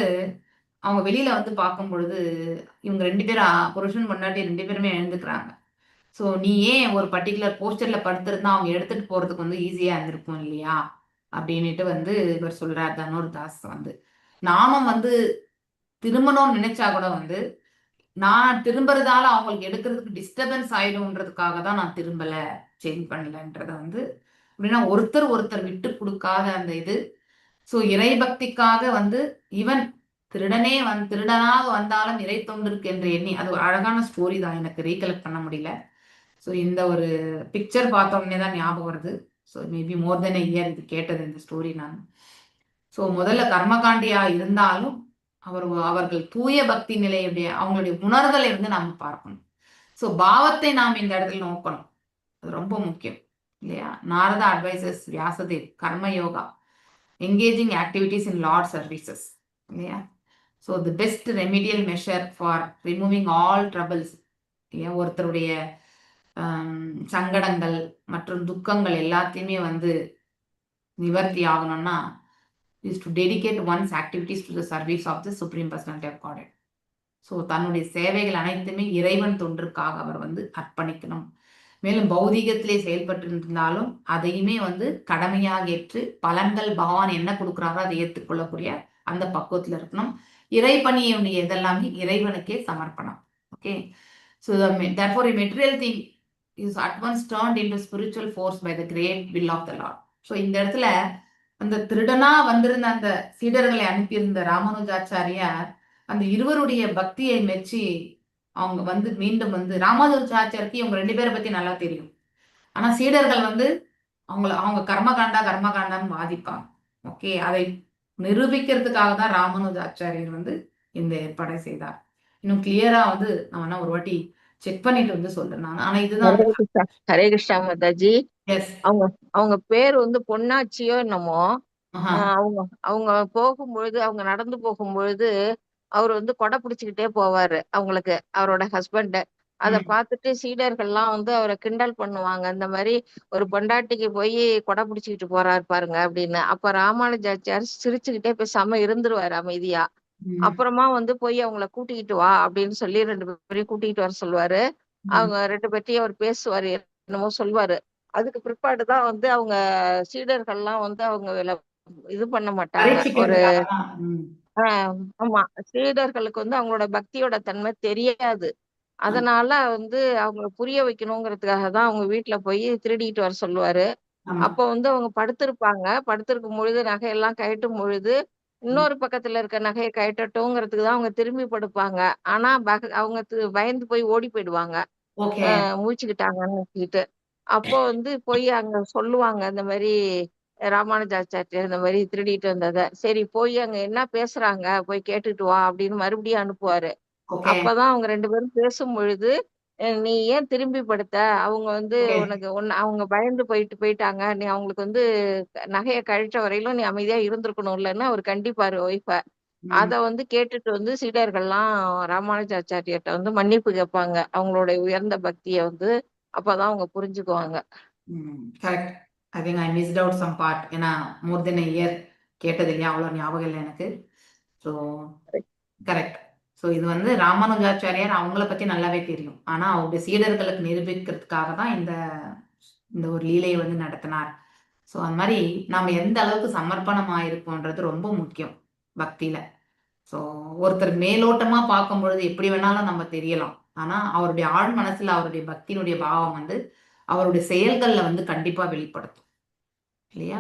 A: அவங்க வெளியில வந்து பார்க்கும் பொழுது இவங்க ரெண்டு பேரும் புருஷன் பொண்டாட்டி ரெண்டு பேருமே எழுந்துக்கிறாங்க. ஸோ நீ ஏன் ஒரு பர்டிகுலர் போஸ்டர்ல படுத்திருந்தா அவங்க எடுத்துட்டு போறதுக்கு வந்து ஈஸியா இருந்திருக்கும் இல்லையா அப்படின்னுட்டு வந்து இவர் சொல்றார் தனுர்தாஸ் வந்து. நாமும் வந்து திரும்பணும்னு நினைச்சா கூட வந்து நான் திரும்புறதால அவங்களுக்கு எடுக்கிறதுக்கு டிஸ்டர்பன்ஸ் ஆயிடும்ன்றதுக்காக தான் நான் திரும்பல, சேஞ்ச் பண்ணலன்றத வந்து அப்படின்னா ஒருத்தர் ஒருத்தர் விட்டு கொடுக்காத அந்த இது. ஸோ இறைபக்திக்காக வந்து ஈவன் திருடனே திருடனாக வந்தாலும் இறை தொண்டிற்கு என்று எண்ணி, அது ஒரு அழகான ஸ்டோரி தான், எனக்கு ரீகலெக்ட் பண்ண முடியல. ஸோ இந்த ஒரு பிக்சர் பார்த்த உடனே தான் ஞாபகம் வருது. So maybe more than a year இது கேட்டது இந்த ஸ்டோரி நான். ஸோ முதல்ல கர்மகாண்டியா இருந்தாலும் அவர்கள் தூய பக்தி நிலையுடைய அவங்களுடைய உணர்தலை வந்து நாம் பார்க்கணும். ஸோ பாவத்தை நாம் இந்த இடத்துல நோக்கணும், அது ரொம்ப முக்கியம் இல்லையா? Narada advises Vyasadev karma yoga, engaging activities in Lord services இல்லையா? So the best remedial measure for removing all troubles, இல்லையா, ஒருத்தருடைய சங்கடங்கள் மற்றும் துக்கங்கள் எல்லாத்தையுமே வந்து நிவர்த்தி ஆகணும்னா is to dedicate one's activities to the service of the Supreme Personality of Godhead. So தன்னுடைய சேவைகள் அனைத்துமே இறைவன் தொண்டிற்காக அவர் வந்து அர்ப்பணிக்கணும். மேலும் பௌதீகத்திலே செயல்பட்டு இருந்தாலும் அதையுமே வந்து கடமையாக ஏற்று பலன்கள் பகவான் என்ன கொடுக்குறாரோ அதை ஏற்றுக்கொள்ளக்கூடிய அந்த பக்குவத்தில் இருக்கணும். இறைப்பணியுடைய இதெல்லாமே இறைவனுக்கே சமர்ப்பணம். Okay, so therefore a material thing is at once turned into spiritual force by the great will of the Lord. So இந்த இடத்துல அந்த திருடனா வந்திருந்த அந்த சீடர்களை அனுப்பியிருந்த ராமானுஜாச்சாரியார் அந்த இருவருடைய பக்தியை மெச்சி அவங்க வந்து மீண்டும் வந்து, ராமானுஜாச்சாரிக்கு இவங்க ரெண்டு பேரை பத்தி நல்லா தெரியும். ஆனா சீடர்கள் வந்து அவங்கள அவங்க கர்மகாண்டா கர்மகாண்டான்னு வாதிப்பாங்க. ஓகே, அதை நிரூபிக்கிறதுக்காக தான் ராமானுஜாச்சாரியர் வந்து இந்த ஏற்பாடை செய்தார். இன்னும் கிளியரா வந்து நான் வேணா ஒரு வாட்டி செக் பண்ணிட்டு வந்து சொல்றேன் நான். ஆனா இதுதான்.
E: ஹரே கிருஷ்ணா, ஹரே கிருஷ்ணா மாதாஜி.
A: எஸ்.
E: அவங்க அவங்க பேர் வந்து பொன்னாச்சியோ என்னமோ. அவங்க அவங்க போகும்பொழுது, அவங்க நடந்து போகும்பொழுது அவர் வந்து கொடை பிடிச்சுக்கிட்டே போவாரு அவங்களுக்கு, அவரோட ஹஸ்பண்ட். அத பார்த்துட்டு சீடர்கள்லாம் வந்து அவரை கிண்டல் பண்ணுவாங்க, இந்த மாதிரி ஒரு பொண்டாட்டிக்கு போய் கொடை பிடிச்சுக்கிட்டு போறாரு பாருங்க அப்படின்னு. அப்ப ராமானுஜாச்சார் சிரிச்சுக்கிட்டே பேசாம இருந்துருவாரு அமைதியா. அப்புறமா வந்து போய் அவங்கள கூட்டிக்கிட்டு வா அப்படின்னு சொல்லி ரெண்டு பேரையும் கூட்டிக்கிட்டு வர சொல்லுவாரு. அவங்க ரெண்டு பேர்ட்டையும் அவர் பேசுவாரு, என்னமோ சொல்லுவாரு. அதுக்கு பிற்பாடுதான் வந்து அவங்க சீடர்கள்லாம் வந்து அவங்க இது பண்ண மாட்டாங்க ஒரு
A: பரீட்சிக்கிறதுக்காக தான்.
E: ஆமா, சீடர்களுக்கு வந்து அவங்களோட பக்தியோட தன்மை தெரியாது. அதனால வந்து அவங்கள புரிய வைக்கணுங்கிறதுக்காக தான் அவங்க வீட்டுல போய் திருடிட்டு வர சொல்லுவாரு. அப்போ வந்து அவங்க படுத்திருப்பாங்க. படுத்திருக்கும் பொழுது நகையெல்லாம் கழட்டும் பொழுது இன்னொரு பக்கத்துல இருக்க நகையை கழட்டட்டுங்கிறதுக்கு தான் அவங்க திரும்பி படுப்பாங்க. ஆனா அவங்க பயந்து போய் ஓடி போயிடுவாங்க, முழிச்சுக்கிட்டாங்கன்னு நினைச்சுக்கிட்டு. அப்போ வந்து போய் அங்க சொல்லுவாங்க, இந்த மாதிரி ராமானுஜாச்சாரியர் இந்த மாதிரி திருடிட்டு வந்தத. சரி, போய் அங்க என்ன பேசுறாங்க போய் கேட்டுட்டு வா அப்படின்னு மறுபடியும் அனுப்புவாரு. அப்பதான் அவங்க ரெண்டு பேரும் பேசும் பொழுது, நீ ஏன் திரும்பி படுத்த, அவங்க வந்து உனக்கு ஒன்னு அவங்க பயந்து போயிட்டாங்க, நீ அவங்களுக்கு வந்து நகையை கழற்ற வரையிலும் நீ அமைதியா இருந்திருக்கணும் இல்லைன்னு அவர் கண்டிப்பாரு ஒய்ஃப. அத வந்து கேட்டுட்டு வந்து சீடர்கள்லாம் ராமானுஜாச்சாரியர்ட்ட வந்து மன்னிப்பு கேட்பாங்க. அவங்களுடைய உயர்ந்த பக்திய வந்து அப்பதான் அவங்க புரிஞ்சுக்குவாங்க.
A: Correct. I think I missed out some part, ஏன்னா மோர் தென் இயர் கேட்டது இல்லையா, அவ்வளோ ஞாபகம் இல்லை எனக்கு. So correct. ஸோ இது வந்து ராமானுஜாச்சாரியார் அவங்கள பத்தி நல்லாவே தெரியும். ஆனா அவருடைய சீடர்களுக்கு நிரூபிக்கிறதுக்காக தான் இந்த இந்த ஒரு லீலையை வந்து நடத்தினார். ஸோ அந்த மாதிரி நாம எந்த அளவுக்கு சமர்ப்பணம் ஆயிருக்கோன்றது ரொம்ப முக்கியம் பக்தியில. ஸோ ஒருத்தர் மேலோட்டமா பார்க்கும் பொழுது எப்படி வேணாலும் நம்ம தெரியலாம். ஆனா அவருடைய ஆழ் மனசுல அவருடைய பக்தியினுடைய பாவம் வந்து அவருடைய செயல்கள்ல வந்து கண்டிப்பா வெளிப்படுத்தும், இல்லையா?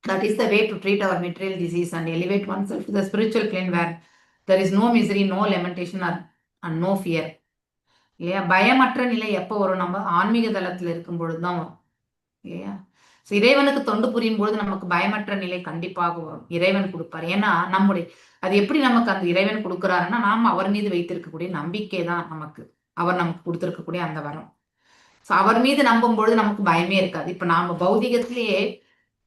A: That is the way to treat our material disease and elevate oneself to the spiritual plane where there is no misery, no lamentation and no fear. இல்லையா? பயமற்ற நிலை எப்போ வரும்? நம்ம ஆன்மீக தளத்துல இருக்கும் பொழுது தான் வரும், இல்லையா? ஸோ இறைவனுக்கு தொண்டு புரியும் பொழுது நமக்கு பயமற்ற நிலை கண்டிப்பாக வரும். இறைவன் கொடுப்பார். ஏன்னா நம்முடைய அது எப்படி நமக்கு அந்த இறைவன் கொடுக்குறாருன்னா, நாம் அவர் மீது வைத்திருக்கக்கூடிய நம்பிக்கை தான் நமக்கு அவர் நமக்கு கொடுத்திருக்கக்கூடிய அந்த வரம். ஸோ அவர் மீது நம்பும் பொழுது நமக்கு பயமே இருக்காது. இப்ப நாம பௌதிகத்திலேயே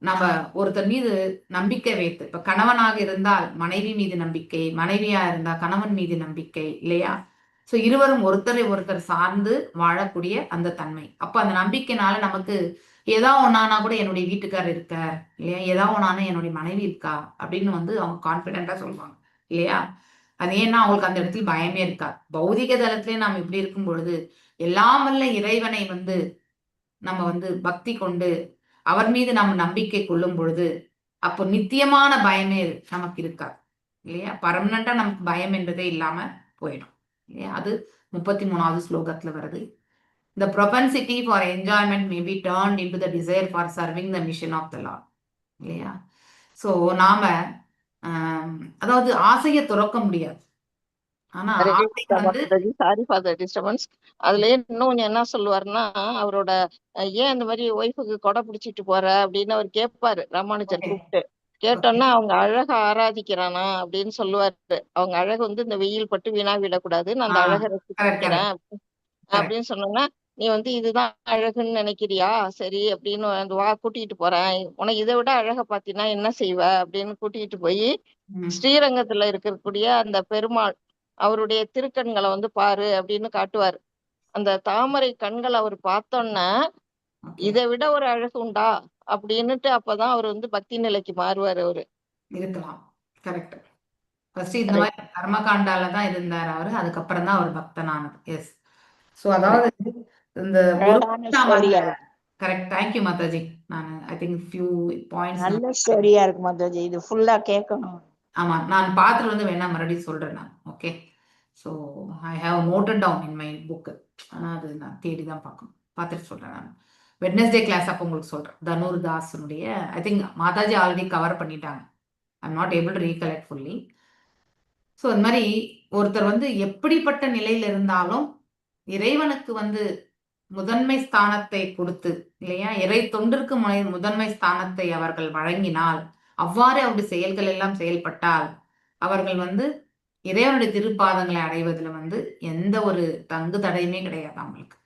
A: நம்ம ஒருத்தர் மீது நம்பிக்கை வைத்து, இப்ப கணவனாக இருந்தால் மனைவி மீது நம்பிக்கை, மனைவியா இருந்தால் கணவன் மீது நம்பிக்கை, இல்லையா? ஸோ இருவரும் ஒருத்தரை ஒருத்தர் சார்ந்து வாழக்கூடிய அந்த தன்மை. அப்ப அந்த நம்பிக்கைனால நமக்கு ஏதோ ஒன்னானா கூட என்னுடைய வீட்டுக்காரர் இருக்க, இல்லையா, ஏதோ ஒன்னானா என்னுடைய மனைவி இருக்கா அப்படின்னு வந்து அவங்க கான்பிடென்ட்டா சொல்லுவாங்க, இல்லையா? அது ஏன்னா அவங்களுக்கு அந்த இடத்துல பயமே இருக்காது. பௌதிக தளத்திலே நாம் இப்படி இருக்கும் பொழுது எல்லாம் வல்ல இறைவனை வந்து நம்ம வந்து பக்தி கொண்டு அவர் மீது நாம் நம்பிக்கை கொள்ளும் பொழுது அப்போ நித்தியமான பயமே நமக்கு இருக்காது, இல்லையா? பர்மனண்டா நமக்கு பயம் என்பதே இல்லாம போயிடும், இல்லையா? அது 33ஆவது ஸ்லோகத்துல வருது. The propensity for enjoyment may be turned into the desire for serving the mission of the Lord. இல்லையா? சோ நாம அதாவது ஆசையை துறக்க முடியாது. ஆனா ஆசை வந்து
E: Sorry for the disturbance. அதுலயே இன்னும் கொஞ்சம் என்ன சொல்லுவாருன்னா, அவரோட ஏன் இந்த மாதிரி ஒய்ஃபுக்கு கொடை பிடிச்சிட்டு போற அப்படின்னு அவர் கேட்பாரு ராமானுஜர் கூப்பிட்டு. கேட்டோன்னா அவங்க அழக ஆராதிக்கிறானா அப்படின்னு சொல்லுவாரு. அவங்க அழகு வந்து இந்த வெயில் பட்டு வீணா விடக்கூடாது, நான் அந்த அழகை ரசிக்கிறேன் அப்படின்னு சொன்னோன்னா நீ வந்து இதுதான் அழகுன்னு நினைக்கிறியா, சரி அப்படின்னு வந்து வா கூட்டிட்டு போறேன், உனக்கு இதை விட அழகை பாத்தீங்கன்னா என்ன செய்வ அப்படின்னு கூட்டிட்டு போய் ஸ்ரீரங்கத்துல இருக்கக்கூடிய அந்த பெருமாள் அவருடைய திருக்கண்களை வந்து பாரு அப்படின்னு காட்டுவாரு. அந்த தாமரை கண்களை அவர் பார்த்தோன்னே இதை விட ஒரு அழகு உண்டா அப்படின்னுட்டு அப்பதான் அவர் வந்து பக்தி நிலைக்கு மாறுவாரு அவரு.
A: இருக்கலாம், கரெக்ட். ஃபர்ஸ்ட் இந்த மாதிரி கர்மகாண்டால தான் இருந்தார் அவரு, அதுக்கப்புறம் தான் அவர் பக்தனானது. எஸ். ஸோ அதாவது இந்த ஒரு
B: அழகான ஸ்டோரியா இருக்கு.
A: Correct, thank you Mataji. நான் I think few points
B: நல்ல ஸ்டோரியா இருக்கு மாதாஜி, இது ஃபுல்லா கேட்கணும்.
A: ஆமா, நான் பார்த்துட்டு வந்து வேணா மறுபடியும் சொல்றேன் நான். Okay, so I have noted down in my book. ஆனால் அது நான் தேடி தான் பார்க்கணும், பார்த்துட்டு சொல்றேன் நான். வெட்னஸ்டே கிளாஸ் அப்போ உங்களுக்கு சொல்றேன். Tanur தாஸனுடைய I think Mataji already cover பண்ணிட்டாங்க. I am not able to recollect fully. So அந்த மாதிரி ஒருத்தர் வந்து எப்படிப்பட்ட நிலையில இருந்தாலும் இறைவனுக்கு வந்து முதன்மை ஸ்தானத்தை கொடுத்து, இல்லையா, இறை தொண்டிற்கு முதன்மை ஸ்தானத்தை அவர்கள் வழங்கினால், அவ்வாறு அவருடைய செயல்கள் எல்லாம் செயல்பட்டால், அவர்கள் வந்து இறைவனுடைய திருப்பாதங்களை அடைவதில் வந்து எந்த ஒரு தங்கு தடையுமே கிடையாது அவங்களுக்கு.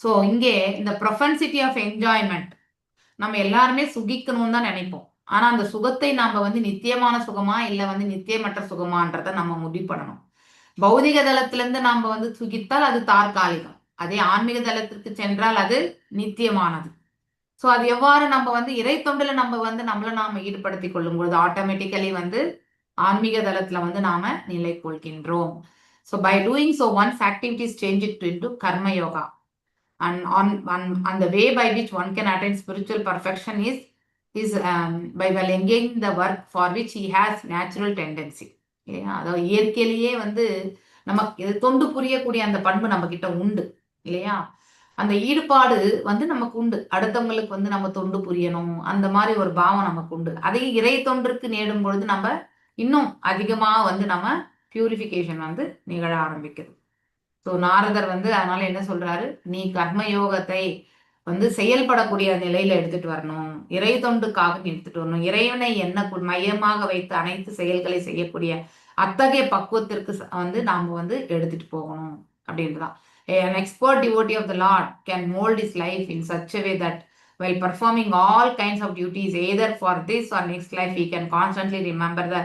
A: ஸோ இங்கே இந்த ப்ரொஃபன்சிட்டி ஆஃப் என்ஜாய்மெண்ட், நம்ம எல்லாருமே சுகிக்கணும்னு தான் நினைப்போம். ஆனா அந்த சுகத்தை நாம வந்து நித்தியமான சுகமா இல்ல வந்து நித்தியமற்ற சுகமான்றதை நம்ம முடிவு பண்ணணும். பௌதிக தளத்திலிருந்து நாம வந்து சுகித்தால் அது தற்காலிகம், அதே ஆன்மீக தளத்திற்கு சென்றால் அது நித்தியமானது. ஸோ அது எவ்வாறு நம்ம வந்து இறை தொண்டுல நம்ம வந்து நம்மளை நாம ஈடுபடுத்திக் கொள்ளும் பொழுது ஆட்டோமேட்டிக்கலி வந்து ஆன்மீக தளத்துல வந்து நாம நிலை கொள்கின்றோம். So by doing so, one's activities change it into karma yoga, and on the way by which one can attain spiritual perfection is by while engaging the work for which he has natural tendency. இல்லையா? அதாவது இயற்கையிலேயே வந்து நமக்கு இது தொண்டு புரியக்கூடிய அந்த பண்பு நம்ம கிட்ட உண்டு இல்லையா? அந்த ஈடுபாடு வந்து நமக்கு உண்டு. அடுத்தவங்களுக்கு வந்து நம்ம தொண்டு புரியணும், அந்த மாதிரி ஒரு பாவம் நமக்கு உண்டு. அதே இறை தொண்டிற்கு நேடும் பொழுது நம்ம இன்னும் அதிகமா வந்து நம்ம பியூரிஃபிகேஷன் வந்து நிகழ ஆரம்பிக்குது. ஸோ நாரதர் வந்து அதனால என்ன சொல்றாரு, நீ கர்ம யோகத்தை வந்து செயல்படக்கூடிய நிலையில எடுத்துட்டு வரணும், இறை தொண்டுக்காக நீ எடுத்துட்டு வரணும், இறைவனை என்ன மையமாக வைத்து அனைத்து செயல்களை செய்யக்கூடிய அத்தகைய பக்குவத்திற்கு வந்து நாம வந்து எடுத்துட்டு போகணும் அப்படின்றதான். An expert devotee of the Lord can mold his life in such a way that while performing all kinds of duties, either for this or next life, he can constantly remember the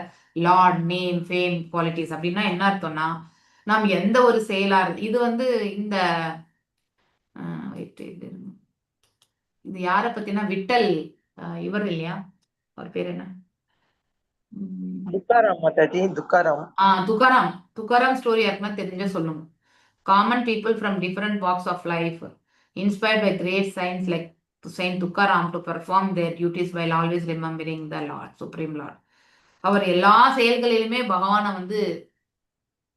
A: Lord, name, fame, qualities. அப்படின்னா என்ன அர்த்தம்னா, நாம் எந்த ஒரு செயலா இருந்து இது வந்து இந்த wait, இது இது யாரை பத்தினா விட்டல் இவர் இல்லையா, அவர் பேர் என்ன?
F: துக்காராம் மாதாஜி, துக்காராம்.
A: ஆ, துகாராம். துகாராம் ஸ்டோரி யாருக்குன்னா தெரிஞ்ச சொல்லுங்க. Common people from different walks of life inspired by great saints like Saint Tukaram to perform their duties while always remembering the Lord, Supreme Lord. அவர் எல்லா செயல்களிலுமே பகவானை வந்து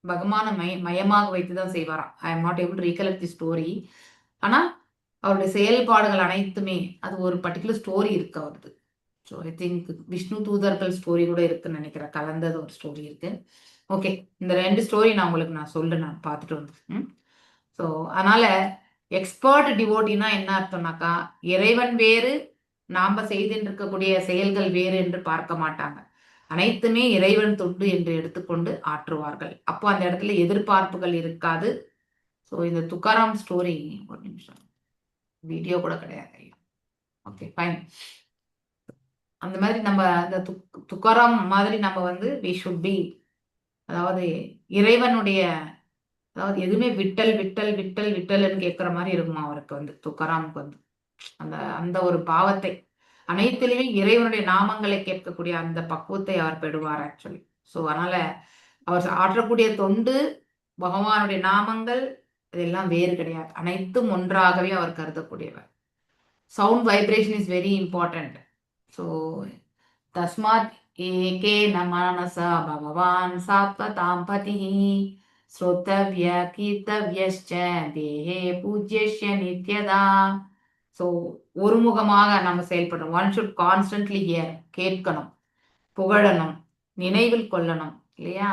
A: பகவானை மயமாக வைத்து தான் செய்வாராம். I am not able to recollect the story. ஆனா அவருடைய செயல்பாடுகள் அனைத்துமே அது ஒரு பர்டிகுலர் ஸ்டோரி இருக்கு அவரது. ஸோ I think Vishnu தூதர்கள் ஸ்டோரி கூட இருக்குன்னு நினைக்கிறேன், கலந்தது ஒரு ஸ்டோரி இருக்கு. ஓகே, இந்த ரெண்டு ஸ்டோரி நான் உங்களுக்கு நான் சொல்றேன், நான் பார்த்துட்டு வந்து. ஸோ அதனால எக்ஸ்பர்ட் டிவோட்டினா என்ன அர்த்தம்னாக்கா, இறைவன் வேறு, நாம செய்துட்டு இருக்கக்கூடிய செயல்கள் வேறு என்று பார்க்க மாட்டாங்க. அனைத்துமே இறைவன் தொண்டு என்று எடுத்துக்கொண்டு ஆற்றுவார்கள். அப்போ அந்த இடத்துல எதிர்பார்ப்புகள் இருக்காது. ஸோ இந்த துக்காராம் ஸ்டோரி ஒரு நிமிஷம், வீடியோ கூட கிடையாது. Okay, fine. அந்த மாதிரி நம்ம அந்த துக்காராம் மாதிரி நம்ம வந்து we should be, அதாவது இறைவனுடைய, அதாவது எதுவுமே விட்டல் விட்டல் விட்டல் விட்டல்னு கேட்குற மாதிரி இருக்குமா அவருக்கு வந்து, துக்காராமுக்கு வந்து அந்த அந்த ஒரு பாவத்தை அனைத்திலுமே இறைவனுடைய நாமங்களை கேட்கக்கூடிய அந்த பக்குவத்தை அவர் பெறுவார் ஆக்சுவலி. ஸோ அதனால அவர் ஆற்றக்கூடிய தொண்டு, பகவானுடைய நாமங்கள், இதெல்லாம் வேறு கிடையாது, அனைத்தும் ஒன்றாகவே அவர் கருதக்கூடியவர். Sound vibration is very important. So தஸ்மாத் ஏகேன மனசா பகவான் சாத்வதாம் பதிः ஸ்ரோதவ்ய கீர்த்தவ்யश्च தேஹே பூஜ்யஸ்ய நித்யதா. ஸோ ஒருமுகமாக நம்ம செயல்படணும். ஒன் should constantly here, கேட்கணும், புகழணும், நினைவில் கொள்ளணும் இல்லையா?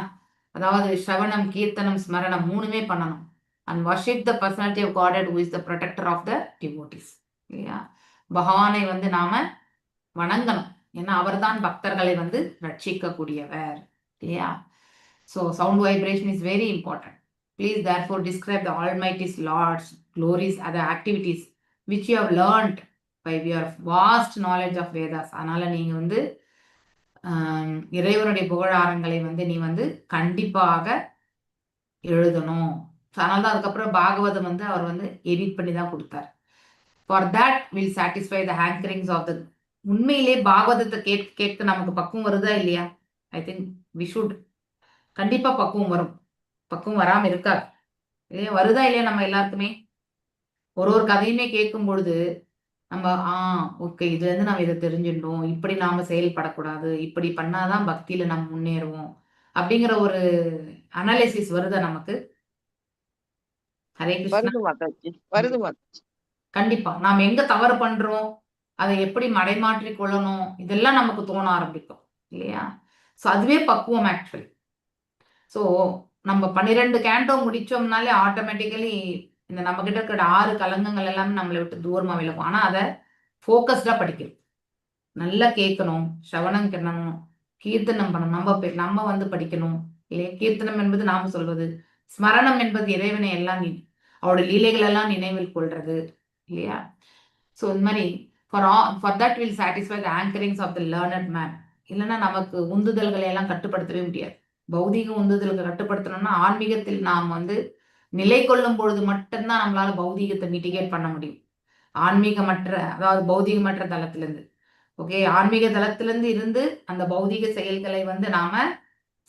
A: அதாவது ஸ்ரவணம், கீர்த்தனம், ஸ்மரணம் மூணுமே பண்ணணும். And worship the personality of Godhead, who is the protector of the devotees, இல்லையா? பகவானை வந்து நாம வணங்கணும், ஏன்னா அவர்தான் பக்தர்களை வந்து ரட்சிக்கக்கூடியவர் இல்லையா? So sound vibration is very important. Please therefore describe the Almighty's Lord's Glories, other activities which you have learned by your vast knowledge of Vedas. அதனால நீங்க வந்து இறைவனுடைய புகழாரங்களை வந்து நீ வந்து கண்டிப்பாக எழுதணும். அதனால தான் அதுக்கப்புறம் பாகவதம் வந்து அவர் வந்து எடிட் பண்ணி தான் கொடுத்தார். For that will satisfy the hankerings of the. உண்மையிலே பாகவதத்தை கேட்க கேட்க நமக்கு பக்குவம் வருதா இல்லையா? I think we should, கண்டிப்பா பக்குவம் வரும். பக்குவம் வராம இருக்காது இல்லையா? வருதா இல்லையா? நம்ம எல்லாருக்குமே ஒரு ஒரு கதையுமே கேட்கும் பொழுது நம்ம ஓகே, இதுல இருந்து நம்ம இதை தெரிஞ்சுட்டோம், இப்படி நாம செயல்படக்கூடாது, இப்படி பண்ணாதான் பக்தியில நம்ம முன்னேறுவோம் அப்படிங்கிற ஒரு அனாலிசிஸ் வருதா நமக்கு? ஹரே கிருஷ்ணா.
E: வருது மாதாஜி, வருது மாதாஜி.
A: கண்டிப்பா நாம் எங்க தவறு பண்றோம், அதை எப்படி மடைமாற்றி கொள்ளணும், இதெல்லாம் நமக்கு தோண ஆரம்பிக்கும் இல்லையா? ஸோ அதுவே பக்குவம் ஆக்சுவலி. ஸோ நம்ம 12 கேண்டோ முடிச்சோம்னாலே ஆட்டோமேட்டிக்கலி இந்த நம்ம கிட்ட இருக்கிற ஆறு களங்கங்கள் எல்லாமே நம்மளை விட்டு தூரமா விலகும். ஆனா அதை ஃபோக்கஸ்டா படிக்கணும், நல்லா கேட்கணும், சிரவணம் பண்ணணும், கீர்த்தனம் பண்ணணும், நம்ம வந்து படிக்கணும் இல்லையா? கீர்த்தனம் என்பது நாம சொல்வது, ஸ்மரணம் என்பது இறைவனை எல்லாம் அவருடைய லீலைகள் எல்லாம் நினைவில் கொள்றது இல்லையா? ஸோ இந்த மாதிரி for that will satisfy the hankerings of the learned man. இல்லைன்னா நமக்கு உந்துதல்களை எல்லாம் கட்டுப்படுத்தவே முடியாது. பௌதீக உந்துதல்களை கட்டுப்படுத்தணும்னா ஆன்மீகத்தில் நாம் வந்து நிலை கொள்ளும் பொழுது மட்டும்தான் நம்மளால பௌதீகத்தை மிட்டிகேட் பண்ண முடியும். ஆன்மீகமற்ற, அதாவது பௌதீகமற்ற தளத்திலிருந்து, ஓகே, ஆன்மீக தளத்திலிருந்து இருந்து அந்த பௌதீக செயல்களை வந்து நாம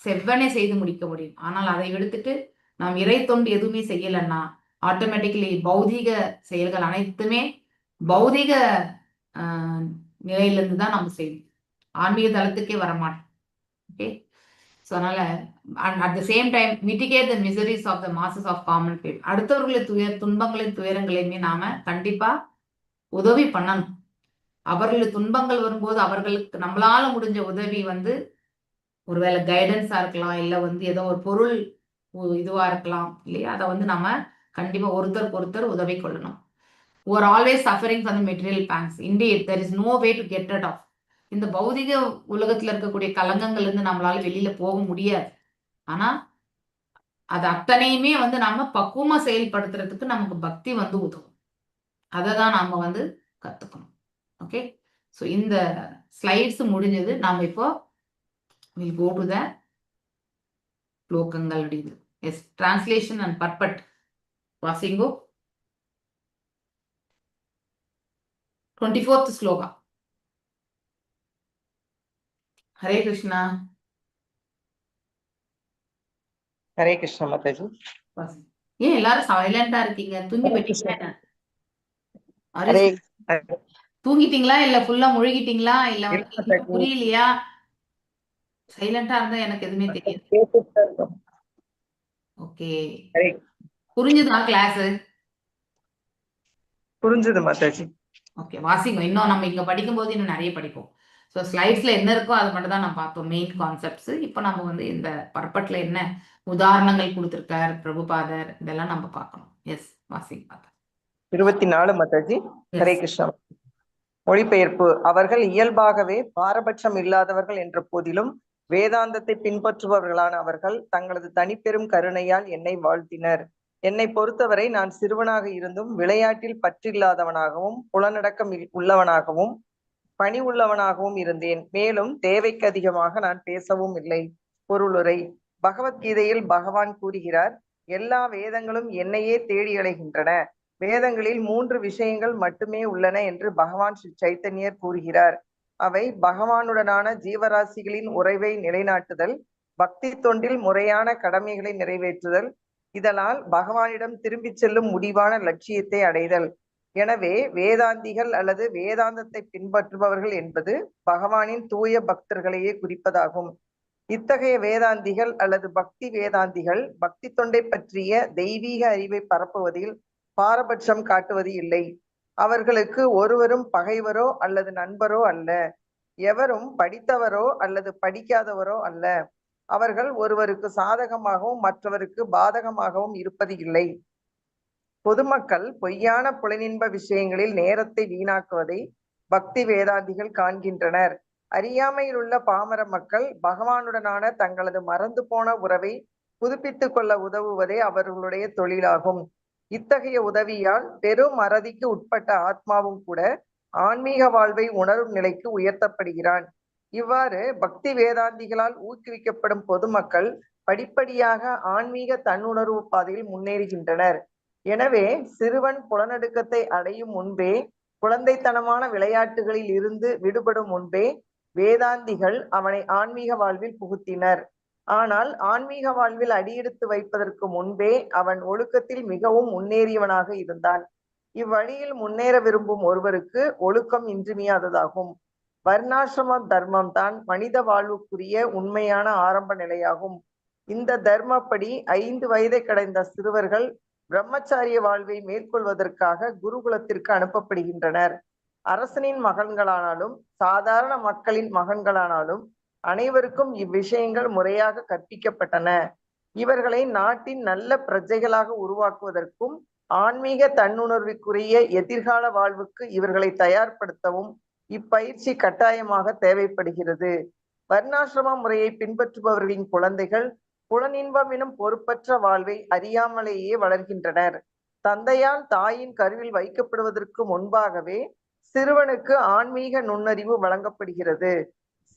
A: செவ்வனே செய்து முடிக்க முடியும். ஆனால் அதை விடுத்துட்டு நாம் இறை தொண்டு எதுவுமே செய்யலைன்னா ஆட்டோமேட்டிக்கலி பௌதீக செயல்கள் அனைத்துமே பௌதீக நிலையிலிருந்து தான் நம்ம செய்வோம். ஆன்மீக தளத்துக்கே வரமாட்டோம். ஓகே, ஸோ அதனால at the same time mitigate the miseries of the masses of common people. அடுத்தவர்களை துன்பங்களையும் துயரங்களையுமே நாம கண்டிப்பா உதவி பண்ணணும். அவர்களுடைய துன்பங்கள் வரும்போது அவர்களுக்கு நம்மளால முடிஞ்ச உதவி வந்து ஒருவேளை கைடன்ஸா இருக்கலாம், இல்ல வந்து ஏதோ ஒரு பொருள் இதுவா இருக்கலாம் இல்லையா? அதை வந்து நம்ம கண்டிப்பா ஒருத்தருக்கு ஒருத்தர் உதவி கொள்ளணும். Who are always suffering from the material pangs. Indeed, there is no way to get rid of. இந்த பௌதிக உலகத்துல இருக்கக்கூடிய களங்கங்கள்ல இருந்து நம்மளால வெளியில போக முடியாது. ஆனா அது அத்தனையுமே வந்து நம்ம பக்குவமா செயல்படுத்துறதுக்கு நமக்கு பக்தி வந்து உதவும். அதை தான் நாம வந்து கத்துக்கணும். ஓகே, ஸோ இந்த ஸ்லைட்ஸ் முடிஞ்சது. நாம இப்போ will go to the ஸ்லோகங்கள். இது எஸ், டிரான்ஸ்லேஷன் அண்ட் பர்பட் வாசிங்கோ. 24th sloka. Hare Krishna.
F: Hare Krishna Mataji.
A: வாசி. ஏன் எல்லாரும் சைலண்டா இருக்கீங்க? தூங்கி
F: ஹரே
A: போயிட்டீங்களா
F: கிருஷ்ணா.
A: என்ன? ஹரே
F: ஹரே
A: தூங்கிட்டீங்களா, இல்ல ஃபுல்லா முழுகிட்டீங்களா, இல்ல
F: இல்ல
A: வந்து
F: மாதாஜி.
A: புரியலையா? சைலண்டா இருந்தா எனக்கு எதுவுமே தெரியாது.
F: கேட்டுட்டு தான் இருக்கோம்.
A: ஓகே,
F: ஹரே.
A: புரிஞ்சுதா கிளாஸ்?
F: புரிஞ்சுது மாதாஜி.
A: ஓகே, வாசிங்க. இன்னும் நம்ம இங்க படிக்கும்போது இன்னும் நிறைய படிப்போம். ஸோ ஸ்லைட்ஸ்ல என்ன இருக்கோ அதை மட்டும் தான் நம்ம பார்த்தோம், மெயின் கான்செப்ட்ஸ். இப்போ நம்ம வந்து இந்த பர்பட்ல என்ன உதாரணங்கள் கொடுத்திருக்கார் பிரபுபாதர், இதெல்லாம் நம்ம பார்க்கணும். எஸ், வாசிங்க பார்த்தா.
F: 24 மாதாஜி. ஹரே
A: எஸ்.
F: கிருஷ்ணா. மொழிபெயர்ப்பு: அவர்கள் இயல்பாகவே பாரபட்சம் இல்லாதவர்கள் என்ற போதிலும் வேதாந்தத்தை பின்பற்றுபவர்களான அவர்கள் தங்களது தனிப்பெரும் கருணையால் என்னை வாழ்த்தினர். என்னை பொறுத்தவரை நான் சிறுவனாக இருந்தும் விளையாட்டில் பற்றில்லாதவனாகவும் புலனடக்கம் உள்ளவனாகவும் பணி உள்ளவனாகவும் இருந்தேன். மேலும் தேவைக்கு அதிகமாக நான் பேசவும் இல்லை. பொருளுரை: பகவத்கீதையில் பகவான் கூறுகிறார், எல்லா வேதங்களும் என்னையே தேடி அலைகின்றன. வேதங்களில் மூன்று விஷயங்கள் மட்டுமே உள்ளன என்று பகவான் ஸ்ரீ சைத்தன்யர் கூறுகிறார். அவை பகவானுடனான ஜீவராசிகளின் உறவை நிலைநாட்டுதல், பக்தி தொண்டில் முறையான கடமைகளை நிறைவேற்றுதல், இதனால் பகவானிடம் திரும்பிச் செல்லும் முடிவான லட்சியத்தை அடைதல். எனவே வேதாந்திகள் அல்லது வேதாந்தத்தை பின்பற்றுபவர்கள் என்பது பகவானின் தூய பக்தர்களையே குறிப்பதாகும். இத்தகைய வேதாந்திகள் அல்லது பக்தி வேதாந்திகள் பக்தி தொண்டை பற்றிய தெய்வீக அறிவை பரப்புவதில் பாரபட்சம் காட்டுவது இல்லை. அவர்களுக்கு ஒருவரும் பகைவரோ அல்லது நண்பரோ அல்ல. எவரும் படித்தவரோ அல்லது படிக்காதவரோ அல்ல. அவர்கள் ஒருவருக்கு சாதகமாகவும் மற்றவருக்கு பாதகமாகவும் இருப்பது இல்லை. பொதுமக்கள் பொய்யான புலனின்ப விஷயங்களில் நேரத்தை வீணாக்குவதை பக்தி வேதாந்திகள் காண்கின்றனர். அறியாமையில் உள்ள பாமர மக்கள் பகவானுடனான தங்களது மறந்து போன உறவை புதுப்பித்துக் கொள்ள உதவுவதே அவர்களுடைய தொழிலாகும். இத்தகைய உதவியால் பெரும் அறதிக்கு உட்பட்ட ஆத்மாவும் கூட ஆன்மீக வாழ்வை உணரும் நிலைக்கு உயர்த்தப்படுகிறான். இவ்வாறு பக்தி வேதாந்திகளால் ஊக்குவிக்கப்படும் பொதுமக்கள் படிப்படியாக ஆன்மீக தன்னுணர்வு பாதையில் முன்னேறுகின்றனர். எனவே சிறுவன் புலனடுக்கத்தை அடையும் முன்பே, குழந்தைத்தனமான விளையாட்டுகளில் இருந்து விடுபடும் முன்பே வேதாந்திகள் அவனை ஆன்மீக வாழ்வில் புகுத்தினர். ஆனால் ஆன்மீக வாழ்வில் அடியெடுத்து வைப்பதற்கு முன்பே அவன் ஒழுக்கத்தில் மிகவும் முன்னேறியவனாக இருந்தான். இவ்வழியில் முன்னேற விரும்பும் ஒருவருக்கு ஒழுக்கம் இன்றியமையாததாகும். வர்ணாசிரம தர்மம் தான் மனித வாழ்வுக்குரிய உண்மையான ஆரம்ப நிலையாகும். இந்த தர்மப்படி 5 வயதை கடந்த சிறுவர்கள் பிரம்மச்சாரிய வாழ்வை மேற்கொள்வதற்காக குருகுலத்திற்கு அனுப்பப்படுகின்றனர். அரசனின் மகன்களானாலும் சாதாரண மக்களின் மகன்களானாலும் அனைவருக்கும் இவ்விஷயங்கள் முறையாக கற்பிக்கப்பட்டன. இவர்களை நாட்டின் நல்ல பிரஜைகளாக உருவாக்குவதற்கும் ஆன்மீக தன்னுணர்வுக்குரிய எதிர்கால வாழ்வுக்கு இவர்களை தயார்படுத்தவும் இப்பயிற்சி கட்டாயமாக தேவைப்படுகிறது. வர்ணாசிரம முறையை பின்பற்றுபவர்களின் குழந்தைகள் புலனின்பம் எனும் பொறுப்பற்ற வாழ்வை அறியாமலேயே வளர்கின்றனர். தந்தையால் தாயின் கருவில் வைக்கப்படுவதற்கு முன்பாகவே சிறுவனுக்கு ஆன்மீக நுண்ணறிவு வழங்கப்படுகிறது.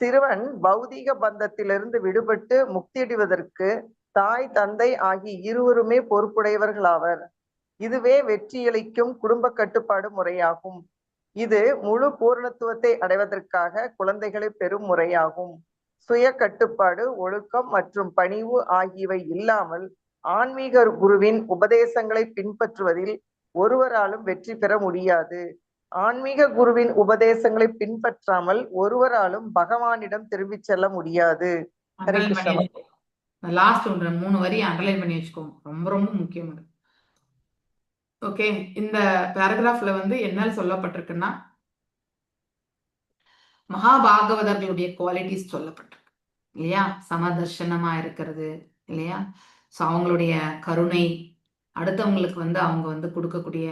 F: சிறுவன் பௌதீக பந்தத்திலிருந்து விடுபட்டு முக்தியடைவதற்கு தாய் தந்தை ஆகிய இருவருமே பொறுப்புடையவர்களாவர். இதுவே வெற்றியளிக்கும் குடும்ப கட்டுப்பாடு முறையாகும். இது முழு பூரணத்துவத்தை அடைவதற்காக குழந்தைகளை பெறும் முறையாகும். சுய கட்டுப்பாடு, ஒழுக்கம் மற்றும் பணிவு ஆகியவை இல்லாமல் ஆன்மீக குருவின் உபதேசங்களை பின்பற்றுவதில் ஒருவராலும் வெற்றி பெற முடியாது. ஆன்மீக குருவின் உபதேசங்களை பின்பற்றாமல் ஒருவராலும் பகவானிடம் திரும்பிச் செல்ல முடியாது. ஹரே
A: அண்டர்லைன்
F: கிருஷ்ணா.
A: பண்ணி லாஸ்ட் ஒன்று 3 வரி அண்டர்லைன் பண்ணி வச்சுக்கோங்க, ரொம்ப ரொம்ப முக்கியம் அது. ஓகே, இந்த பேராகிராஃப்ல வந்து என்ன சொல்லப்பட்டிருக்குன்னா மகாபாகவதர்களுடைய குவாலிட்டிஸ் சொல்லப்பட்டிருக்கு இல்லையா? சமதர்ஷனமா இருக்கிறது இல்லையா? ஸோ அவங்களுடைய கருணை, அடுத்தவங்களுக்கு வந்து அவங்க வந்து கொடுக்கக்கூடிய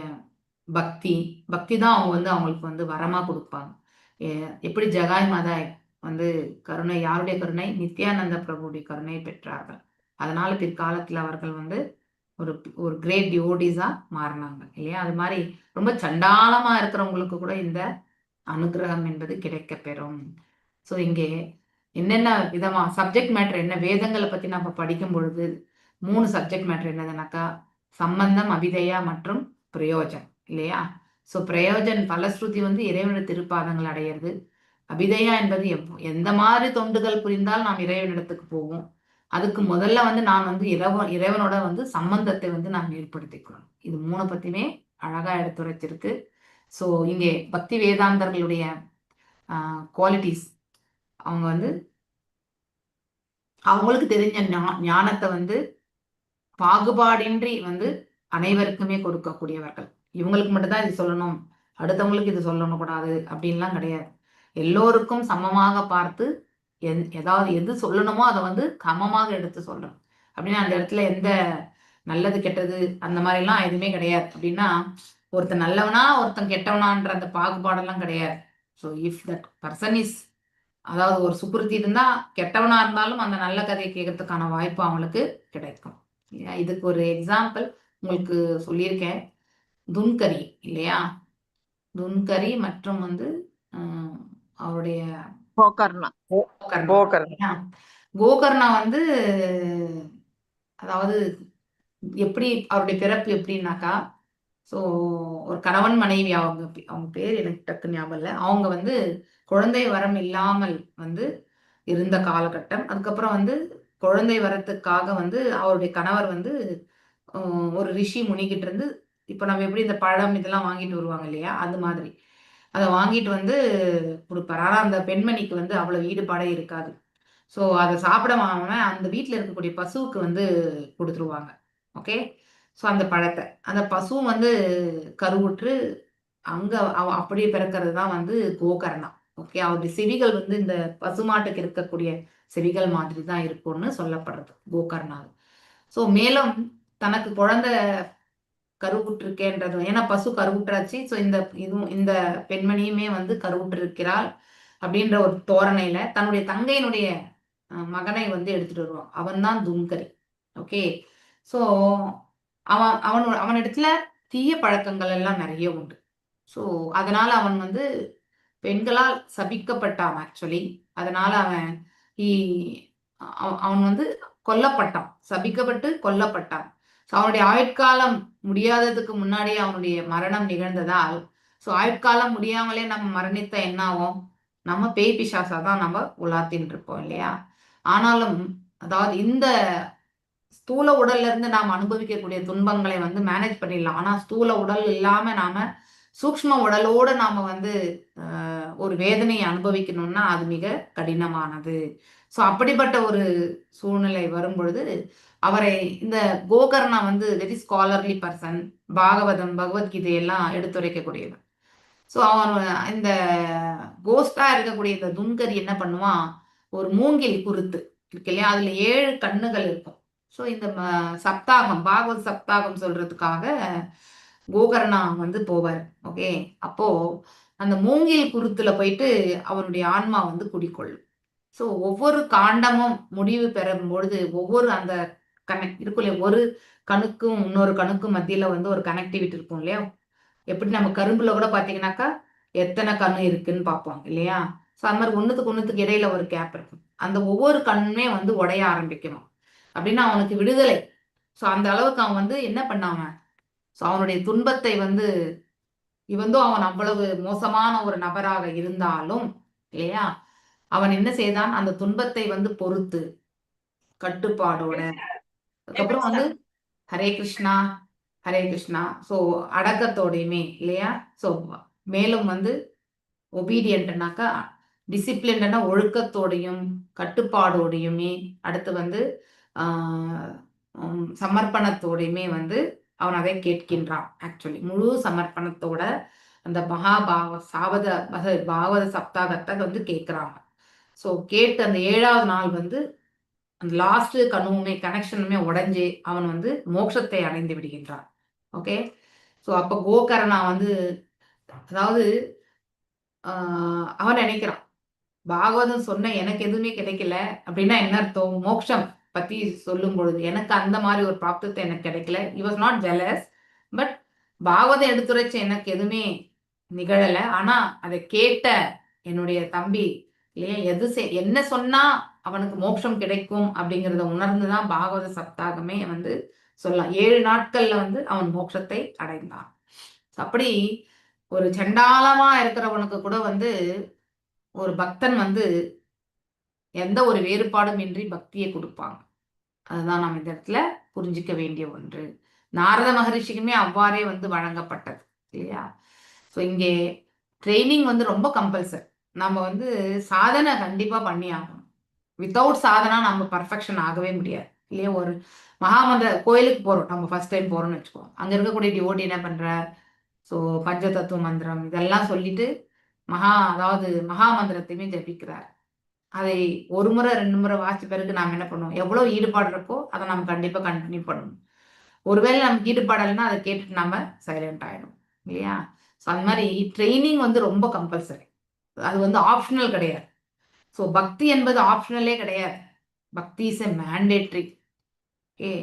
A: பக்தி, பக்தி தான் அவங்க வந்து அவங்களுக்கு வந்து வரமா கொடுப்பாங்க. எப்படி ஜகாய் மாதாய் வந்து கருணை, யாருடைய கருணை? நித்யானந்த பிரபுடைய கருணை பெற்றார்கள். அதனால பிற்காலத்துல அவர்கள் வந்து ஒரு ஒரு கிரேட் டிவோட்டிஸா மாறினாங்க இல்லையா? அது மாதிரி ரொம்ப சண்டாளமா இருக்கிறவங்களுக்கு கூட இந்த அனுகிரகம் என்பது கிடைக்க பெறும். ஸோ இங்கே என்னென்ன விதமா சப்ஜெக்ட் மேட்டர் என்ன, வேதங்களை பத்தி நம்ம படிக்கும் பொழுது 3 சப்ஜெக்ட் மேட்டர் என்னதுனாக்கா சம்பந்தம், அபிதேயா மற்றும் பிரயோஜன் இல்லையா? ஸோ பிரயோஜன் பலஸ்ருதி வந்து இறைவனுடைய திருப்பாதங்கள் அடையிறது. அபிதேயா என்பது எந்த மாதிரி தொண்டுகள் புரிந்தால் நாம் இறைவனிடத்துக்கு போவோம். அதுக்கு முதல்ல வந்து நான் வந்து இறைவனோட வந்து சம்பந்தத்தை வந்து நாம் ஏற்படுத்திக்கணும். இது 3 பத்தியுமே அழகா எடுத்துரைச்சிருக்கு. ஸோ இங்கே பக்தி வேதாந்தர்களுடைய குவாலிட்டிஸ், அவங்க வந்து அவங்களுக்கு தெரிஞ்ச ஞானத்தை வந்து பாகுபாடின்றி வந்து அனைவருக்குமே கொடுக்கக்கூடியவர்கள். இவங்களுக்கு மட்டும்தான் இது சொல்லணும், அடுத்தவங்களுக்கு இது சொல்லணும் கூடாது அப்படின்லாம் கிடையாது. எல்லோருக்கும் சமமாக பார்த்து ஏதாவது எது சொல்லணுமோ அதை வந்து சமமாக எடுத்து சொல்றோம். அப்படின்னா அந்த இடத்துல எந்த நல்லது கெட்டது அந்த மாதிரி எல்லாம் எதுவுமே கிடையாது. அப்படின்னா ஒருத்தன் நல்லவனா ஒருத்தன் கெட்டவனான்ற அந்த பாகுபாடெல்லாம் கிடையாது. So if that person is, அதாவது ஒரு சுக்ருதி இருந்தா கெட்டவனா இருந்தாலும் அந்த நல்ல கதையை கேட்கறதுக்கான வாய்ப்பு அவங்களுக்கு கிடைக்கும். இதுக்கு ஒரு எக்ஸாம்பிள் உங்களுக்கு சொல்லியிருக்கேன். துன்கரி இல்லையா? துன்கரி மற்றும் வந்து அவருடைய
E: கோகர்ணா.
F: கோகர்ணா.
A: கோகர்ணா வந்து அதாவது எப்படி அவருடைய பிறப்பு எப்படின்னாக்கா, ஸோ ஒரு கணவன் மனைவி, அவங்க அவங்க பேர் எனக்கு டக்கு ஞாபகம் இல்லை. அவங்க வந்து குழந்தை வரம் இல்லாமல் வந்து இருந்த காலகட்டம். அதுக்கப்புறம் வந்து குழந்தை வரத்துக்காக வந்து அவருடைய கணவர் வந்து ஒரு ரிஷி முனிகிட்டு இருந்து, இப்போ நம்ம எப்படி இந்த பழம் இதெல்லாம் வாங்கிட்டு வருவாங்க இல்லையா, அது மாதிரி அதை வாங்கிட்டு வந்து கொடுப்பாரு. ஆனால் அந்த பெண்மணிக்கு வந்து அவ்வளவு ஈடுபாடே இருக்காது. ஸோ அதை சாப்பிடாம அந்த வீட்டில் இருக்கக்கூடிய பசுவுக்கு வந்து கொடுத்துருவாங்க. ஓகே, ஸோ அந்த பழத்தை அந்த பசுவும் வந்து கருவுற்று அங்கே அப்படியே பிறக்கிறது தான் வந்து கோகர்ணா. ஓகே, அவருடைய செவிகள் வந்து இந்த பசுமாட்டுக்கு இருக்கக்கூடிய செவிகள் மாதிரி தான் இருக்கும்னு சொல்லப்படுறது கோகர்ணா. ஸோ மேலும் தனக்கு குழந்தை கருவுற்றிருக்கேன்றது, ஏன்னா பசு கருவுற்றாச்சு. ஸோ இந்த இதுவும் இந்த பெண்மணியுமே வந்து கருவுற்றிருக்கிறாள் அப்படின்ற ஒரு தோரணையில தன்னுடைய தங்கையினுடைய மகனை வந்து எடுத்துட்டு வருவான். அவன் தான் துன்கரி. ஓகே, ஸோ அவன் அவன் அவனிடத்துல தீய பழக்கங்கள் எல்லாம் நிறைய உண்டு. ஸோ அதனால அவன் வந்து பெண்களால் சபிக்கப்பட்டான் ஆக்சுவலி. அதனால அவன் அவன் வந்து கொல்லப்பட்டான், சபிக்கப்பட்டு கொல்லப்பட்டான். ஸோ அவனுடைய ஆயுட்காலம் முடியாததுக்கு முன்னாடியே அவனுடைய மரணம் நிகழ்ந்ததால், ஸோ ஆயுட்காலம் முடியாமலே நம்ம மரணித்த என்ன ஆகும்? நம்ம பேய் பிசாசா தான் நம்ம உலாத்தின்னு இருப்போம் இல்லையா? ஆனாலும் அதாவது இந்த ஸ்தூல உடல்ல இருந்து நாம் அனுபவிக்கக்கூடிய துன்பங்களை வந்து மேனேஜ் பண்ணிடலாம். ஆனா ஸ்தூல உடல் இல்லாம நாம சூக்ஷ்ம உடலோடு நாம வந்து ஒரு வேதனையை அனுபவிக்கணும்னா அது மிக கடினமானது. ஸோ அப்படிப்பட்ட ஒரு சூழ்நிலை வரும் பொழுது அவரை இந்த கோகர்ணா வந்து very scholarly person, Bhagavatam Bhagavad Gita எல்லாம் எடுத்துரைக்கக்கூடியவன். ஸோ அவன் இந்த கோஸ்டா இருக்கக்கூடிய இந்த துன்கரி என்ன பண்ணுவான், ஒரு மூங்கில் குருத்து இருக்கு இல்லையா, அதுல 7 கண்ணுகள் இருக்கும். ஸோ இந்த சப்தாகம், பாகவத் சப்தாகம் சொல்றதுக்காக கோகர்ணா வந்து போவார். ஓகே, அப்போ அந்த மூங்கில் குருத்துல போயிட்டு அவனுடைய ஆன்மா வந்து குடிக்கொள்ளும். ஸோ ஒவ்வொரு காண்டமும் முடிவு பெறும் பொழுது ஒவ்வொரு அந்த கனெக்ட் இருக்கும் இல்லையா, ஒரு கணுக்கும் இன்னொரு கணுக்கும் மத்தியில வந்து ஒரு கனெக்டிவிட்டி இருக்கும் இல்லையா? எப்படி நம்ம கரும்புல கூட பாத்தீங்கன்னாக்கா எத்தனை கண்ணு இருக்குன்னு பார்ப்போம் இல்லையா? ஸோ அந்த மாதிரி ஒண்ணுத்துக்கு ஒண்ணுத்துக்கு இடையில ஒரு கேப் இருக்கும். அந்த ஒவ்வொரு கண்ணுமே வந்து உடைய ஆரம்பிக்கணும் அப்படின்னா அவனுக்கு விடுதலை. ஸோ அந்த அளவுக்கு அவன் வந்து என்ன பண்ணாம, ஸோ அவனுடைய துன்பத்தை வந்து இவந்தும் அவன் அவ்வளவு மோசமான ஒரு நபராக இருந்தாலும் இல்லையா, அவன் என்ன செய்தான், அந்த துன்பத்தை வந்து பொறுத்து கட்டுப்பாடோட, அதுக்கப்புறம் வந்து ஹரே கிருஷ்ணா ஹரே கிருஷ்ணா, ஸோ அடக்கத்தோடையுமே இல்லையா, ஸோ மேலும் வந்து ஒபீடியன்ட்னாக்கா டிசிப்ளின்னா ஒழுக்கத்தோடையும் கட்டுப்பாடோடையுமே, அடுத்து வந்து சமர்ப்பணத்தோடையுமே வந்து அவன் அதை கேட்கின்றான். ஆக்சுவலி முழு சமர்ப்பணத்தோட அந்த மகாபாவ சாவத பாகவத சப்தாகத்தை வந்து கேட்கிறாங்க. ஸோ கேட்டு அந்த 7வது நாள் வந்து அந்த லாஸ்ட் கணுவுமே கனெக்ஷனுமே உடைஞ்சு அவன் வந்து மோட்சத்தை அடைந்து விடுகின்றான். ஓகே, ஸோ அப்போ கோகர்ணா வந்து அதாவது அவன் நினைக்கிறான், பாகவதம் சொன்ன எனக்கு எதுவுமே கிடைக்கல அப்படின்னா என்ன அர்த்தம்? மோட்சம் பத்தி சொல்லும் பொழுது எனக்கு அந்த மாதிரி ஒரு பிராப்தத்தை எனக்கு கிடைக்கல. He was not jealous, but Bhagavatam எடுத்துரைச்ச எனக்கு எதுவுமே நிகழல. ஆனா அதை கேட்ட என்னுடைய தம்பி இல்லையா, எது என்ன சொன்னா அவனுக்கு மோட்சம் கிடைக்கும் அப்படிங்கிறத உணர்ந்துதான் பாகவத சப்தாகமே வந்து சொல்லலாம். 7 நாட்கள்ல வந்து அவன் மோட்சத்தை அடைந்தான். அப்படி ஒரு சண்டாளமா இருக்கிறவனுக்கு கூட வந்து ஒரு பக்தன் வந்து எந்த ஒரு வேறுபாடும் இன்றி பக்தியை கொடுப்பாங்க. அதுதான் நாம் இந்த இடத்துல புரிஞ்சிக்க வேண்டிய ஒன்று. நாரத மகரிஷிக்குமே அவ்வாறே வந்து வழங்கப்பட்டது இல்லையா? ஸோ இங்கே ட்ரைனிங் வந்து ரொம்ப கம்பல்சரி. நம்ம வந்து சாதனை கண்டிப்பா பண்ணி ஆகணும். வித்தவுட் சாதனா நம்ம பர்ஃபெக்ஷன் ஆகவே முடியாது இல்லையா? ஒரு மகாமந்திர கோயிலுக்கு போறோம், நம்ம ஃபர்ஸ்ட் டைம் போறோம்னு வச்சுக்கோ, அங்க இருக்கக்கூடிய டிவோட்டி என்ன பண்ற, ஸோ பஞ்ச தத்துவ மந்திரம் இதெல்லாம் சொல்லிட்டு அதாவது மகா மந்திரத்தையுமே ஜபிக்கிறார். அதை ஒரு முறை 2 முறை வாசிச்ச பிறகு நாம் என்ன பண்ணுவோம், எவ்வளவு ஈடுபாடு இருக்கோ அதை நம்ம கண்டிப்பா கண்டினியூ பண்ணணும். ஒருவேளை நமக்கு ஈடுபாடு இல்லைன்னா அதை கேட்டுட்டு நம்ம சைலண்ட் ஆயிடும் இல்லையா? ஸோ அந்த மாதிரி ட்ரைனிங் வந்து ரொம்ப கம்பல்சரி. அது வந்து ஆப்ஷனல் கிடையாது. ஸோ பக்தி என்பது ஆப்ஷனலே கிடையாது. பக்தி is a mandatory. Okay,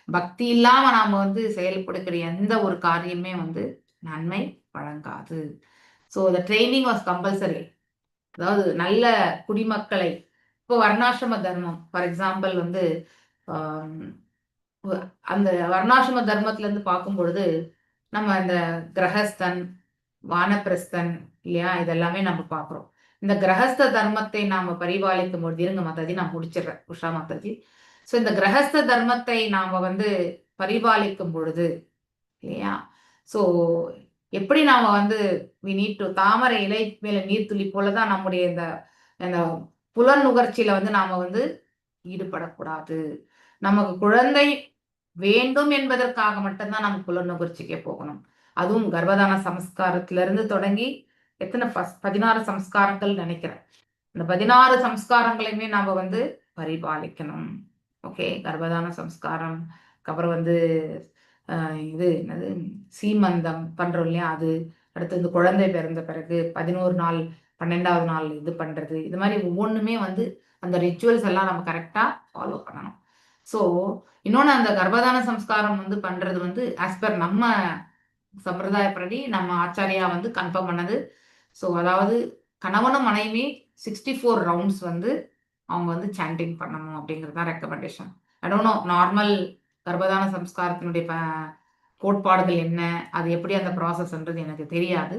A: பக்தி இல்லாம நாம வந்து செயல்படுகிற எந்த ஒரு காரியமே வந்து நன்மை வழங்காது. So the training was compulsory. அதாவது நல்ல குடிமக்களை, இப்போ வர்ணாசிரம தர்மம் ஃபார் எக்ஸாம்பிள் வந்து அந்த வர்ணாசிரம தர்மத்துல இருந்து பார்க்கும் பொழுது நம்ம இந்த கிரகஸ்தன் வானப்பிரஸ்தன் இல்லையா, இதெல்லாமே நம்ம பார்க்கிறோம். இந்த கிரகஸ்த தர்மத்தை நாம பரிபாலிக்கும் பொழுது, இருங்க மாதாஜி நான் முடிச்சிடுறேன், உஷா மாதாஜி. ஸோ இந்த கிரகஸ்த தர்மத்தை நாம வந்து பரிபாலிக்கும் பொழுது இல்லையா, ஸோ எப்படி நாம வந்து we need to தாமரை இலை மேல நீர்த்துளி போலதான் நம்முடைய இந்த இந்த புலன் நுகர்ச்சியில வந்து நாம வந்து ஈடுபடக்கூடாது. நமக்கு குழந்தை வேண்டும் என்பதற்காக மட்டும்தான் நம்ம புலன் நுகர்ச்சிக்கே போகணும். அதுவும் கர்ப்பதான சம்ஸ்காரத்துல இருந்து தொடங்கி எத்தனை 16 சம்ஸ்காரங்கள் நினைக்கிறேன். இந்த 16 சம்ஸ்காரங்களையுமே நாம வந்து பரிபாலிக்கணும். ஓகே, கர்ப்பதான சம்ஸ்காரம், அப்புறம் வந்து இது என்னது சீமந்தம் பண்றோம் இல்லையா, அது அடுத்து வந்து குழந்தை பிறந்த பிறகு 11 நாள் 12வது நாள் இது பண்றது, இது மாதிரி ஒவ்வொன்றுமே வந்து அந்த ரிச்சுவல்ஸ் எல்லாம் நம்ம கரெக்டா ஃபாலோ பண்ணணும். ஸோ இன்னொன்று, அந்த கர்ப்பதான சம்ஸ்காரம் வந்து பண்றது வந்து ஆஸ் பர் நம்ம சம்பிரதாயப்படி நம்ம ஆச்சாரியா வந்து கன்ஃபார்ம் பண்ணது. ஸோ அதாவது கணவனும் மனைவி 64 ரவுண்ட்ஸ் வந்து அவங்க வந்து சாண்டிங் பண்ணணும் அப்படிங்கிறது தான் recommendation. I don't know normal கர்ப்பதான சம்ஸ்காரத்தினுடைய கோட்பாடுகள் என்ன, அது எப்படி அந்த ப்ராசஸ்ன்றது எனக்கு தெரியாது.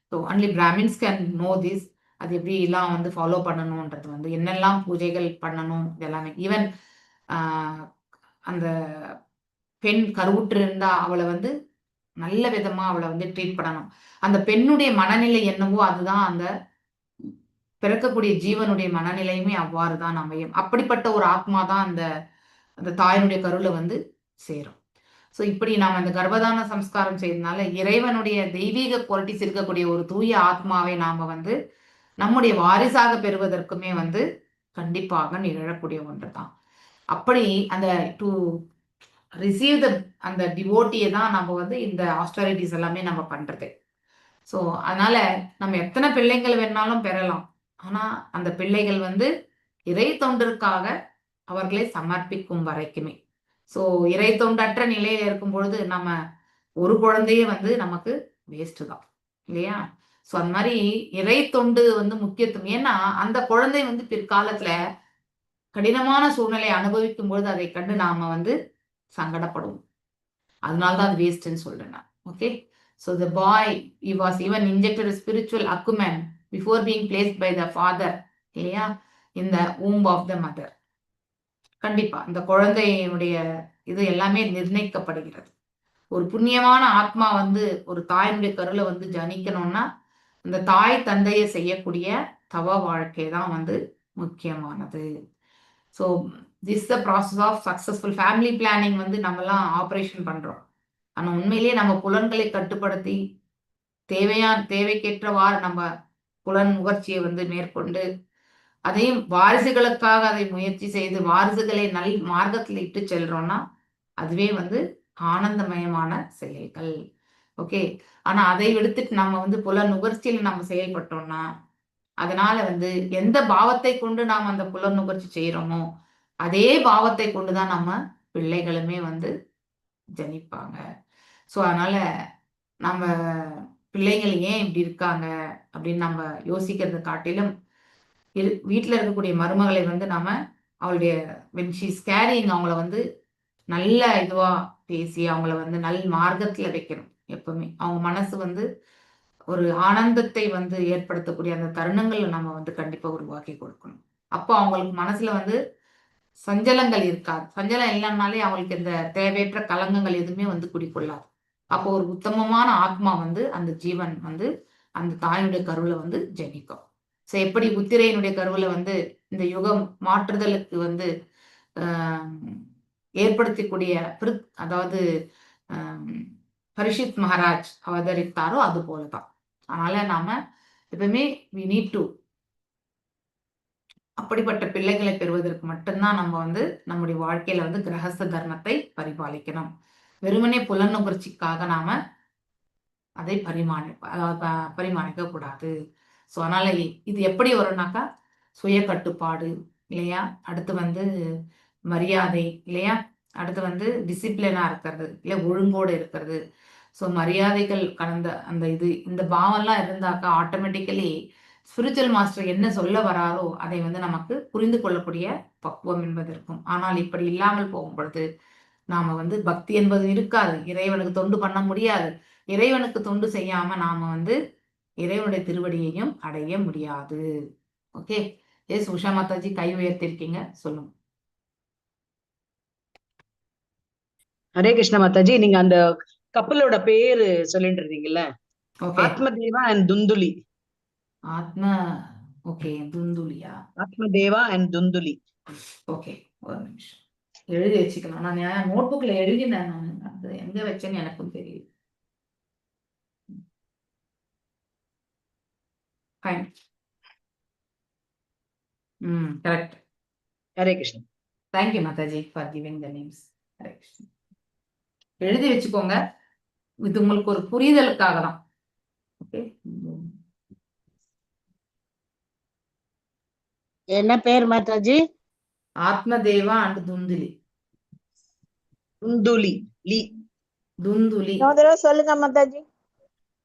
A: So only Brahmins can know this. அது எப்படி எல்லாம் வந்து ஃபாலோ பண்ணணுன்றது வந்து, என்னெல்லாம் பூஜைகள் பண்ணணும், இதெல்லாமே. ஈவன் அந்த பெண் கருவுற்று இருந்தா அவளை வந்து நல்ல விதமா அவளை வந்து ட்ரீட் பண்ணணும். அந்த பெண்ணுடைய மனநிலை என்னவோ அதுதான் அந்த பிறக்கக்கூடிய ஜீவனுடைய மனநிலையுமே அவ்வாறு தான் அமையும். அப்படிப்பட்ட ஒரு ஆத்மா தான் அந்த அந்த தாயினுடைய கருவுல வந்து சேரும். ஸோ இப்படி நாம் அந்த கர்ப்பதான சம்ஸ்காரம் செய்ததுனால இறைவனுடைய தெய்வீக குவாலிட்டிஸ் இருக்கக்கூடிய ஒரு தூய ஆத்மாவை நாம வந்து நம்முடைய வாரிசாக பெறுவதற்குமே வந்து கண்டிப்பாக நிகழக்கூடிய ஒன்று தான். அப்படி அந்த டு ரிசீவ் the அந்த டிவோட்டியை தான் நம்ம வந்து இந்த ஆஸ்டரிட்டிஸ் எல்லாமே நம்ம பண்றது. ஸோ அதனால நம்ம எத்தனை பிள்ளைங்கள் வேணாலும் பெறலாம். ஆனா அந்த பிள்ளைகள் வந்து இறை தொண்டிற்காக அவர்களை சமர்ப்பிக்கும் வரைக்குமே. ஸோ இறை தொண்டற்ற நிலையில இருக்கும் பொழுது நம்ம ஒரு குழந்தையே வந்து நமக்கு வேஸ்ட் தான் இல்லையா? ஸோ அந்த மாதிரி இறை தொண்டு வந்து முக்கியத்துவம். ஏன்னா அந்த குழந்தை வந்து பிற்காலத்துல கடினமான சூழ்நிலை அனுபவிக்கும் பொழுது அதை கண்டு நாம வந்து சங்கடப்படுவோம். அதனால தான் அது வேஸ்ட்னு சொல்றேன் நான். Okay, so the boy, he was even injected spiritual acumen before being placed by the father, இல்லையா, in the womb of the mother. கண்டிப்பா இந்த குழந்தையினுடைய இது எல்லாமே நிர்ணயிக்கப்படுகிறது. ஒரு புண்ணியமான ஆத்மா வந்து ஒரு தாயினுடைய கருவுல வந்து ஜனிக்கணும்னா இந்த தாய் தந்தையை செய்யக்கூடிய தவ வாழ்க்கை தான் வந்து முக்கியமானது. So this the process of successful family planning வந்து நம்மலாம் ஆப்ரேஷன் பண்றோம். ஆனா உண்மையிலேயே நம்ம புலன்களை கட்டுப்படுத்தி தேவைக்கேற்றவாறு நம்ம புலன் நுகர்ச்சியை வந்து மேற்கொண்டு அதையும் வாரிசுகளுக்காக அதை முயற்சி செய்து வாரிசுகளை நல் மார்க்கத்தில் இட்டு செல்றோம்னா அதுவே வந்து ஆனந்தமயமான செயல்கள். ஓகே, ஆனா அதை விடுத்துட்டு நம்ம வந்து புல நுகர்ச்சியில நம்ம செயல்பட்டோம்னா அதனால வந்து எந்த பாவத்தை கொண்டு நாம் அந்த புல நுகர்ச்சி செய்யறோமோ அதே பாவத்தை கொண்டுதான் நம்ம பிள்ளைகளுமே வந்து ஜனிப்பாங்க. ஸோ அதனால நம்ம பிள்ளைகள் ஏன் இப்படி இருக்காங்க அப்படின்னு நம்ம யோசிக்கிறத காட்டிலும் வீட்டில் இருக்கக்கூடிய மருமகளை வந்து நாம அவளுடைய when she's carrying அவங்கள வந்து நல்ல இதுவா பேசி அவங்கள வந்து நல் மார்க்கத்துல வைக்கணும். எப்பவுமே அவங்க மனசு வந்து ஒரு ஆனந்தத்தை வந்து ஏற்படுத்தக்கூடிய அந்த தருணங்களை நம்ம வந்து கண்டிப்பா உருவாக்கி கொடுக்கணும். அப்போ அவங்களுக்கு மனசுல வந்து சஞ்சலங்கள் இருக்காது. சஞ்சலம் இல்லைன்னாலே அவங்களுக்கு இந்த தேவையற்ற கலங்கங்கள் எதுவுமே வந்து குடிக்கொள்ளாது. அப்போ ஒரு உத்தமமான ஆத்மா வந்து அந்த ஜீவன் வந்து அந்த தாயினுடைய கருவுல வந்து ஜனிக்கும். ஸோ எப்படி உத்திரையினுடைய கருவுல வந்து இந்த யுகம் மாற்றுதலுக்கு வந்து ஏற்படுத்தக்கூடிய அதாவது பரிஷித் மகாராஜ் அவதரித்தாரோ அது போலதான். அதனால நாம எப்பவுமே we need to அப்படிப்பட்ட பிள்ளைகளை பெறுவதற்கு மட்டும்தான் நம்ம வந்து நம்முடைய வாழ்க்கையில வந்து கிரகஸ்த தர்மத்தை பரிபாலிக்கணும். வெறுமனே புலனுகர்ச்சிக்காக நாம அதை அதாவது பரிமாணிக்க கூடாது. ஸோ அதனால இது எப்படி வரும்னாக்கா சுய கட்டுப்பாடு இல்லையா, அடுத்து வந்து மரியாதை இல்லையா, அடுத்து வந்து டிசிப்ளினா இருக்கிறது இல்லையா, ஒழுங்கோடு இருக்கிறது. ஸோ மரியாதைகள் கலந்த அந்த இது இந்த பாவம்லாம் இருந்தாக்கா ஆட்டோமேட்டிக்கலி ஸ்பிரிச்சுவல் மாஸ்டர் என்ன சொல்ல வராரோ அதை வந்து நமக்கு புரிந்து கொள்ளக்கூடிய பக்குவம் என்பது இருக்கும். ஆனால் இப்படி இல்லாமல் போகும் பொழுது நாம வந்து பக்தி என்பது இருக்காது, இறைவனுக்கு தொண்டு பண்ண முடியாது. இறைவனுக்கு தொண்டு செய்யாம நாம வந்து இறைவனுடைய திருவடியையும் அடைய முடியாது. ஓகே, எஸ் உஷா மாதாஜி கை உயர்த்திருக்கீங்க, சொல்லுங்க.
G: ஹரே கிருஷ்ண மாதாஜி, நீங்க அந்த கப்பலோட பேரு சொல்லிட்டு இருந்தீங்கல்ல?
A: ஓகே.
G: ஆத்மதேவா அண்ட் துந்துலி.
A: ஆத்ம ஓகே துந்துலியா?
G: ஆத்மதேவா அண்ட் துந்துலி.
A: ஓகே, ஒரு நிமிஷம் எழுதி வச்சுக்கலாம். நான் நோட் புக்ல எழுதினேன், நான் அது எங்க வச்சேன்னு எனக்கும் தெரியுது. Fine. Correct.
G: Hare Krishna.
A: Thank you Mataji for giving the names. Hare Krishna. எழுதி வச்சுக்கோங்க, இது உங்களுக்கு ஒரு புரிதலுக்காக தான். ஓகே,
C: என்ன பேர் மாதாஜி?
A: ஆத்மதேவா அண்ட் துந்துலி.
G: துந்துலி லி.
A: துந்துலி.
B: இன்னொரு தடவை சொல்லுங்க மாதாஜி.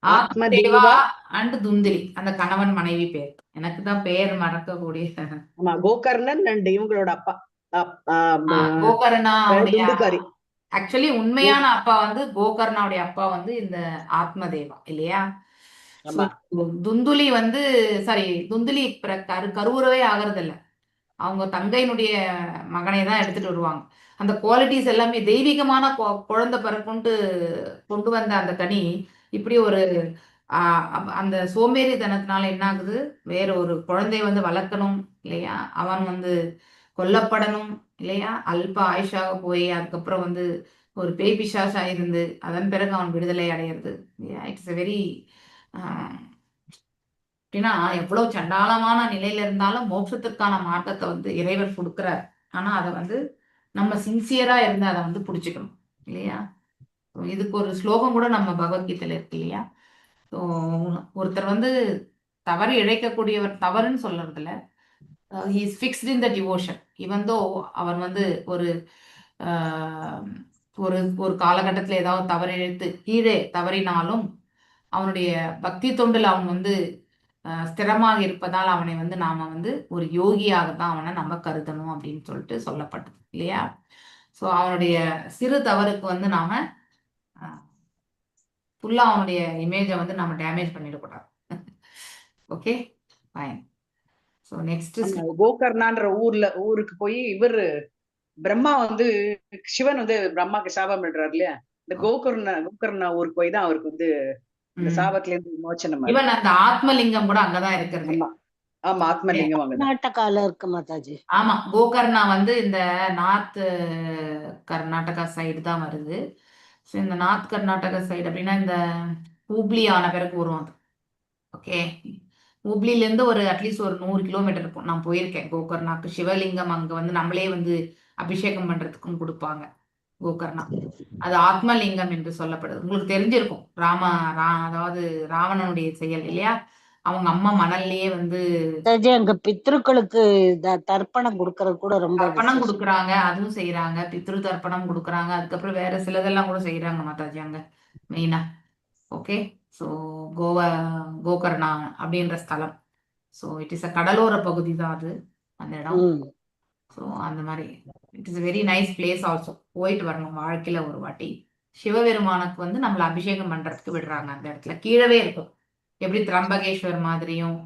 A: ஆத்மதேவா
G: ஆத்மதேவா.
A: அண்ட் துந்திலி, அந்த கணவன் மனைவி பேர். எனக்கு தான் பேர் மறக்கக்கூடிய.
G: ஆமா, கோகர்ணன் அண்ட் இவங்களோட அப்பா
A: கோகர்ணாவுடைய
G: துண்டுகாரி.
A: ஆக்சுவலி உண்மையான அப்பா வந்து கோகர்ணாவுடைய அப்பா வந்து இந்த ஆத்மதேவா இல்லையா?
G: ஆமா.
A: துந்துலி வந்து, சாரி, துந்துலி கருவுறவே ஆகிறது இல்ல. அவங்க தங்கையினுடைய மகனை தான் எடுத்துட்டு வருவாங்க. அந்த குவாலிட்டிஸ் எல்லாமே தெய்வீகமான குழந்தை பிறக்குன்ட்டு கொண்டு வந்த அந்த கனி இப்படி ஒரு அந்த சோம்பேறித்தனத்தினால என்ன ஆகுது? வேற ஒரு குழந்தைய வந்து வளர்க்கணும் இல்லையா? அவன் வந்து கொல்லப்படணும் இல்லையா? அல்ப ஆயுஷாக போய் அதுக்கப்புறம் வந்து ஒரு பேய் பிசாசா இருந்து அதன் பிறகு அவன் விடுதலை அடையிறது இல்லையா? It's a very, அப்படின்னா எவ்வளவு சண்டாளமான நிலையில இருந்தாலும் மோட்சத்திற்கான மார்க்கத்தை வந்து இறைவர் கொடுக்குறார். ஆனா அதை வந்து நம்ம சின்சியரா இருந்து அதை வந்து புடிச்சுக்கணும் இல்லையா? So, இதுக்கு ஒரு ஸ்லோகம் கூட நம்ம பகவத்கீதையில இருக்கு இல்லையா? ஸோ ஒருத்தர் வந்து தவறு இழைக்கக்கூடியவர், தவறுன்னு சொல்றதுல, he is fixed in the devotion even though அவர் வந்து ஒரு ஒரு ஒரு காலகட்டத்தில் ஏதாவது தவறு இழைத்து கீழே தவறினாலும் அவனுடைய பக்தி தொண்டில் அவன் வந்து ஸ்திரமாக இருப்பதால் அவனை வந்து நாம வந்து ஒரு யோகியாக தான் அவனை நம்ம கருதணும் அப்படின்னு சொல்லிட்டு சொல்லப்பட்டது இல்லையா? ஸோ அவனுடைய சிறு தவறுக்கு வந்து நாம ஃபுல்லா அவனுடைய இமேஜை வந்து நம்ம டேமேஜ் பண்ணிடக்கூடாது. Okay, fine. ஸோ நெக்ஸ்ட்
G: ஆமா, கோகர்ணான்ற ஊருக்கு போய் இவரு பிரம்மா வந்து, சிவன் வந்து பிரம்மாக்கு சாபம் பண்றாரு இல்லையா? இந்த கோகர்ணா ஊருக்கு போய் தான் அவருக்கு வந்து இந்த சாபத்துல இருந்து விமோச்சனம் ஆகுது.
A: ஈவன் அந்த ஆத்மலிங்கம் கூட அங்கதான் இருக்கிறது.
G: ஆமா ஆமா, ஆத்மலிங்கம் அங்கதான்.
C: கர்நாடகால இருக்கு மாதாஜி.
A: ஆமா, கோகர்ணா வந்து இந்த நார்த் கர்நாடகா சைடு தான் வருது. ஸோ இந்த நார்த் கர்நாடகா சைடு அப்படின்னா இந்த ஹூப்ளி ஆன பிறகு வரும் அது. ஓகே, ஹூப்ளிலேருந்து ஒரு அட்லீஸ்ட் ஒரு 100 கிலோமீட்டர் இருக்கும். நான் போயிருக்கேன் கோகர்ணாக்கு. சிவலிங்கம் அங்க வந்து நம்மளே வந்து அபிஷேகம் பண்றதுக்கும் கொடுப்பாங்க கோகர்ணா. அது ஆத்மலிங்கம் என்று சொல்லப்படுது. உங்களுக்கு தெரிஞ்சிருக்கும். ராம ரா அதாவது ராவணனுடைய செயல் இல்லையா? அவங்க அம்மா மணல்லையே வந்து
C: மாதாஜி, அங்க பித்ருக்களுக்கு தர்ப்பணம் கொடுக்கறது கூட ரொம்ப
A: தர்ப்பணம்
C: விசேஷம்.
A: கொடுக்குறாங்க, அதுவும் செய்யறாங்க. பித்ரு தர்ப்பணம் கொடுக்குறாங்க. அதுக்கப்புறம் வேற சிலதெல்லாம் கூட செய்யறாங்க மாதாஜி அங்க மெயினா. ஓகே, ஸோ கோகர்ணா அப்படின்ற ஸ்தலம். ஸோ it is a கடலோர பகுதி தான் அது, அந்த இடம். ஸோ அந்த மாதிரி it is very nice place also. போயிட்டு வரணும் வாழ்க்கையில ஒரு வாட்டி. சிவபெருமானுக்கு வந்து நம்மளை அபிஷேகம் பண்றதுக்கு விடுறாங்க அந்த இடத்துல. கீழவே இருக்கும், எப்படி திரம்பகேஸ்வர் மாதிரியும்,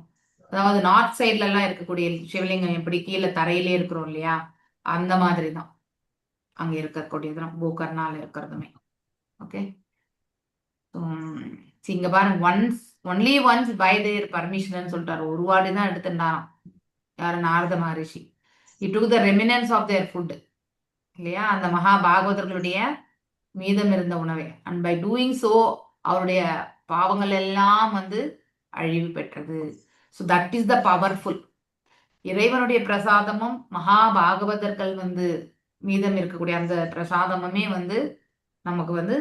A: அதாவது நார்த் சைட்ல எல்லாம் இருக்கக்கூடிய சிவலிங்கம் எப்படி கீழே தரையிலே இருக்கிறோம் இல்லையா, அந்த மாதிரி தான் அங்க இருக்கக்கூடியது கோகர்ணால இருக்கிறதுமே. ஓகே, இங்க பாருங்க, once, only once by their permission சொல்லிட்டாரு. ஒரு வாட்டி தான் எடுத்துட்டாராம். யாரு? நாரத மகரிஷி. He took the remnants of their food இல்லையா? அந்த மகா பாகவதர்களுடைய மீதம் இருந்த உணவை. அண்ட் பை டூயிங் சோ அவருடைய பாவங்கள் எல்லாம் வந்து அழிவு பெற்றது. So that is the powerful இறைவனுடைய பிரசாதமும் மகா பாகவதர்கள் வந்து மீதம் இருக்கக்கூடிய அந்த பிரசாதமுமே வந்து நமக்கு வந்து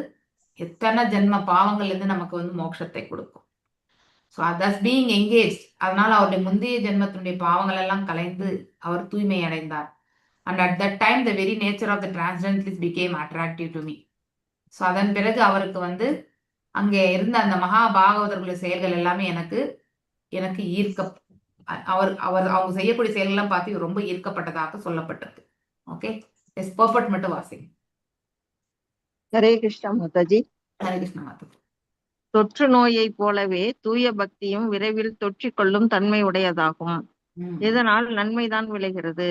A: எத்தனை ஜென்ம பாவங்கள்ல இருந்து நமக்கு வந்து மோட்சத்தை கொடுக்கும். ஸோ தஸ் பீயிங் எங்கேஜ், அதனால அவருடைய முந்தைய ஜென்மத்தினுடைய பாவங்கள் எல்லாம் கலைந்து அவர் தூய்மை அடைந்தார். And at that time the very nature of the transcendentalist became attractive to me. So அதன் பிறகு அவருக்கு வந்து அங்கே இருந்த அந்த மகா பாகவதர்களுடைய செயல்கள் எல்லாமே எனக்கு எனக்கு ஈர்க்க, அவர் அவர் அவங்க செய்யக்கூடிய செயல்கள்லாம் பார்த்து இவர் ரொம்ப ஈர்க்கப்பட்டதாக சொல்லப்பட்டிருக்கு. ஓகே, எஸ், பர்ஃபெக்ட் மட்டும் வாசிங்க.
E: ஹரே கிருஷ்ணா மாதாஜி.
A: ஹரே கிருஷ்ண மாதா.
E: தொற்று நோயைப் போலவே தூய பக்தியும் விரைவில் தொற்றிக் கொள்ளும் தன்மை உடையதாகும். இதனால் நன்மைதான் விளைகிறது.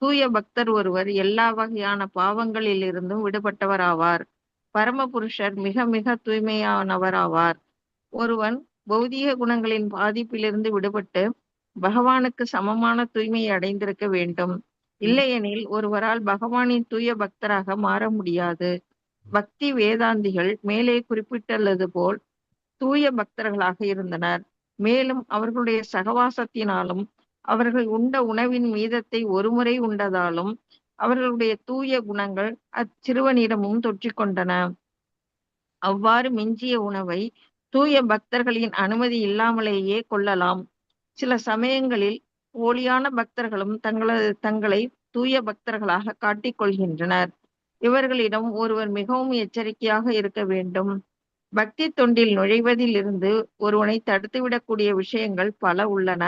E: தூய பக்தர் ஒருவர் எல்லா வகையான பாவங்களிலிருந்தும் விடுபட்டவராவார். பரமபுருஷர் மிக மிக தூய்மையானவராவார். ஒருவன் பௌதீக குணங்களின் பாதிப்பிலிருந்து விடுபட்டு பகவானுக்கு சமமான தூய்மையை அடைந்திருக்க வேண்டும். இல்லையெனில் ஒருவரால் பகவானின் தூய பக்தராக மாற முடியாது. பக்தி வேதாந்திகள் மேலே குறிப்பிட்டுள்ளது போல் தூய பக்தர்களாக இருந்தனர். மேலும் அவர்களுடைய சகவாசத்தினாலும் அவர்கள் உண்ட உணவின் மீதத்தை ஒருமுறை உண்டதாலும் அவர்களுடைய தூய குணங்கள் அச்சிறுவனிடமும் தொற்றிக்கொண்டன. அவ்வாறு மிஞ்சிய உணவை தூய பக்தர்களின் அனுமதி இல்லாமலேயே கொள்ளலாம். சில சமயங்களில் போலியான பக்தர்களும் தங்களை தூய பக்தர்களாக காட்டிக் கொள்கின்றனர். இவர்களிடம் ஒருவர் மிகவும் எச்சரிக்கையாக இருக்க வேண்டும். பக்தி தொண்டில் நுழைவதில் இருந்து ஒருவனை தடுத்துவிடக்கூடிய விஷயங்கள் பல உள்ளன.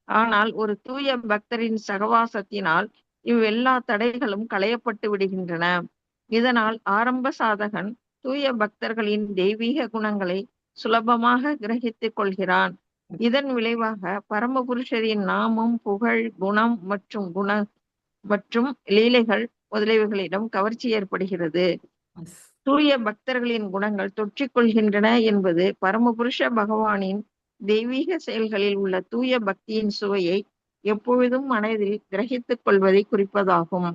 E: ஆனால் ஒரு தூய பக்தரின் சகவாசத்தினால் இவ்வெல்லா தடைகளும் களையப்பட்டு விடுகின்றன. இதனால் ஆரம்ப சாதகன் தூய பக்தர்களின் தெய்வீக குணங்களை சுலபமாக கிரகித்துக் கொள்கிறான். இதன் விளைவாக பரமபுருஷரின் நாமம், புகழ், குணம் மற்றும் லீலைகள் முதலியவைகளிடம் கவர்ச்சி ஏற்படுகிறது. தூய பக்தர்களின் குணங்கள் தொற்றிக் கொள்கின்றன என்பது பரமபுருஷ பகவானின் தெய்வீக செயல்களில் உள்ள தூய பக்தியின் சுவையை எப்பொழுதும் மனதில் கிரகித்துக் கொள்வதை குறிப்பதாகும்.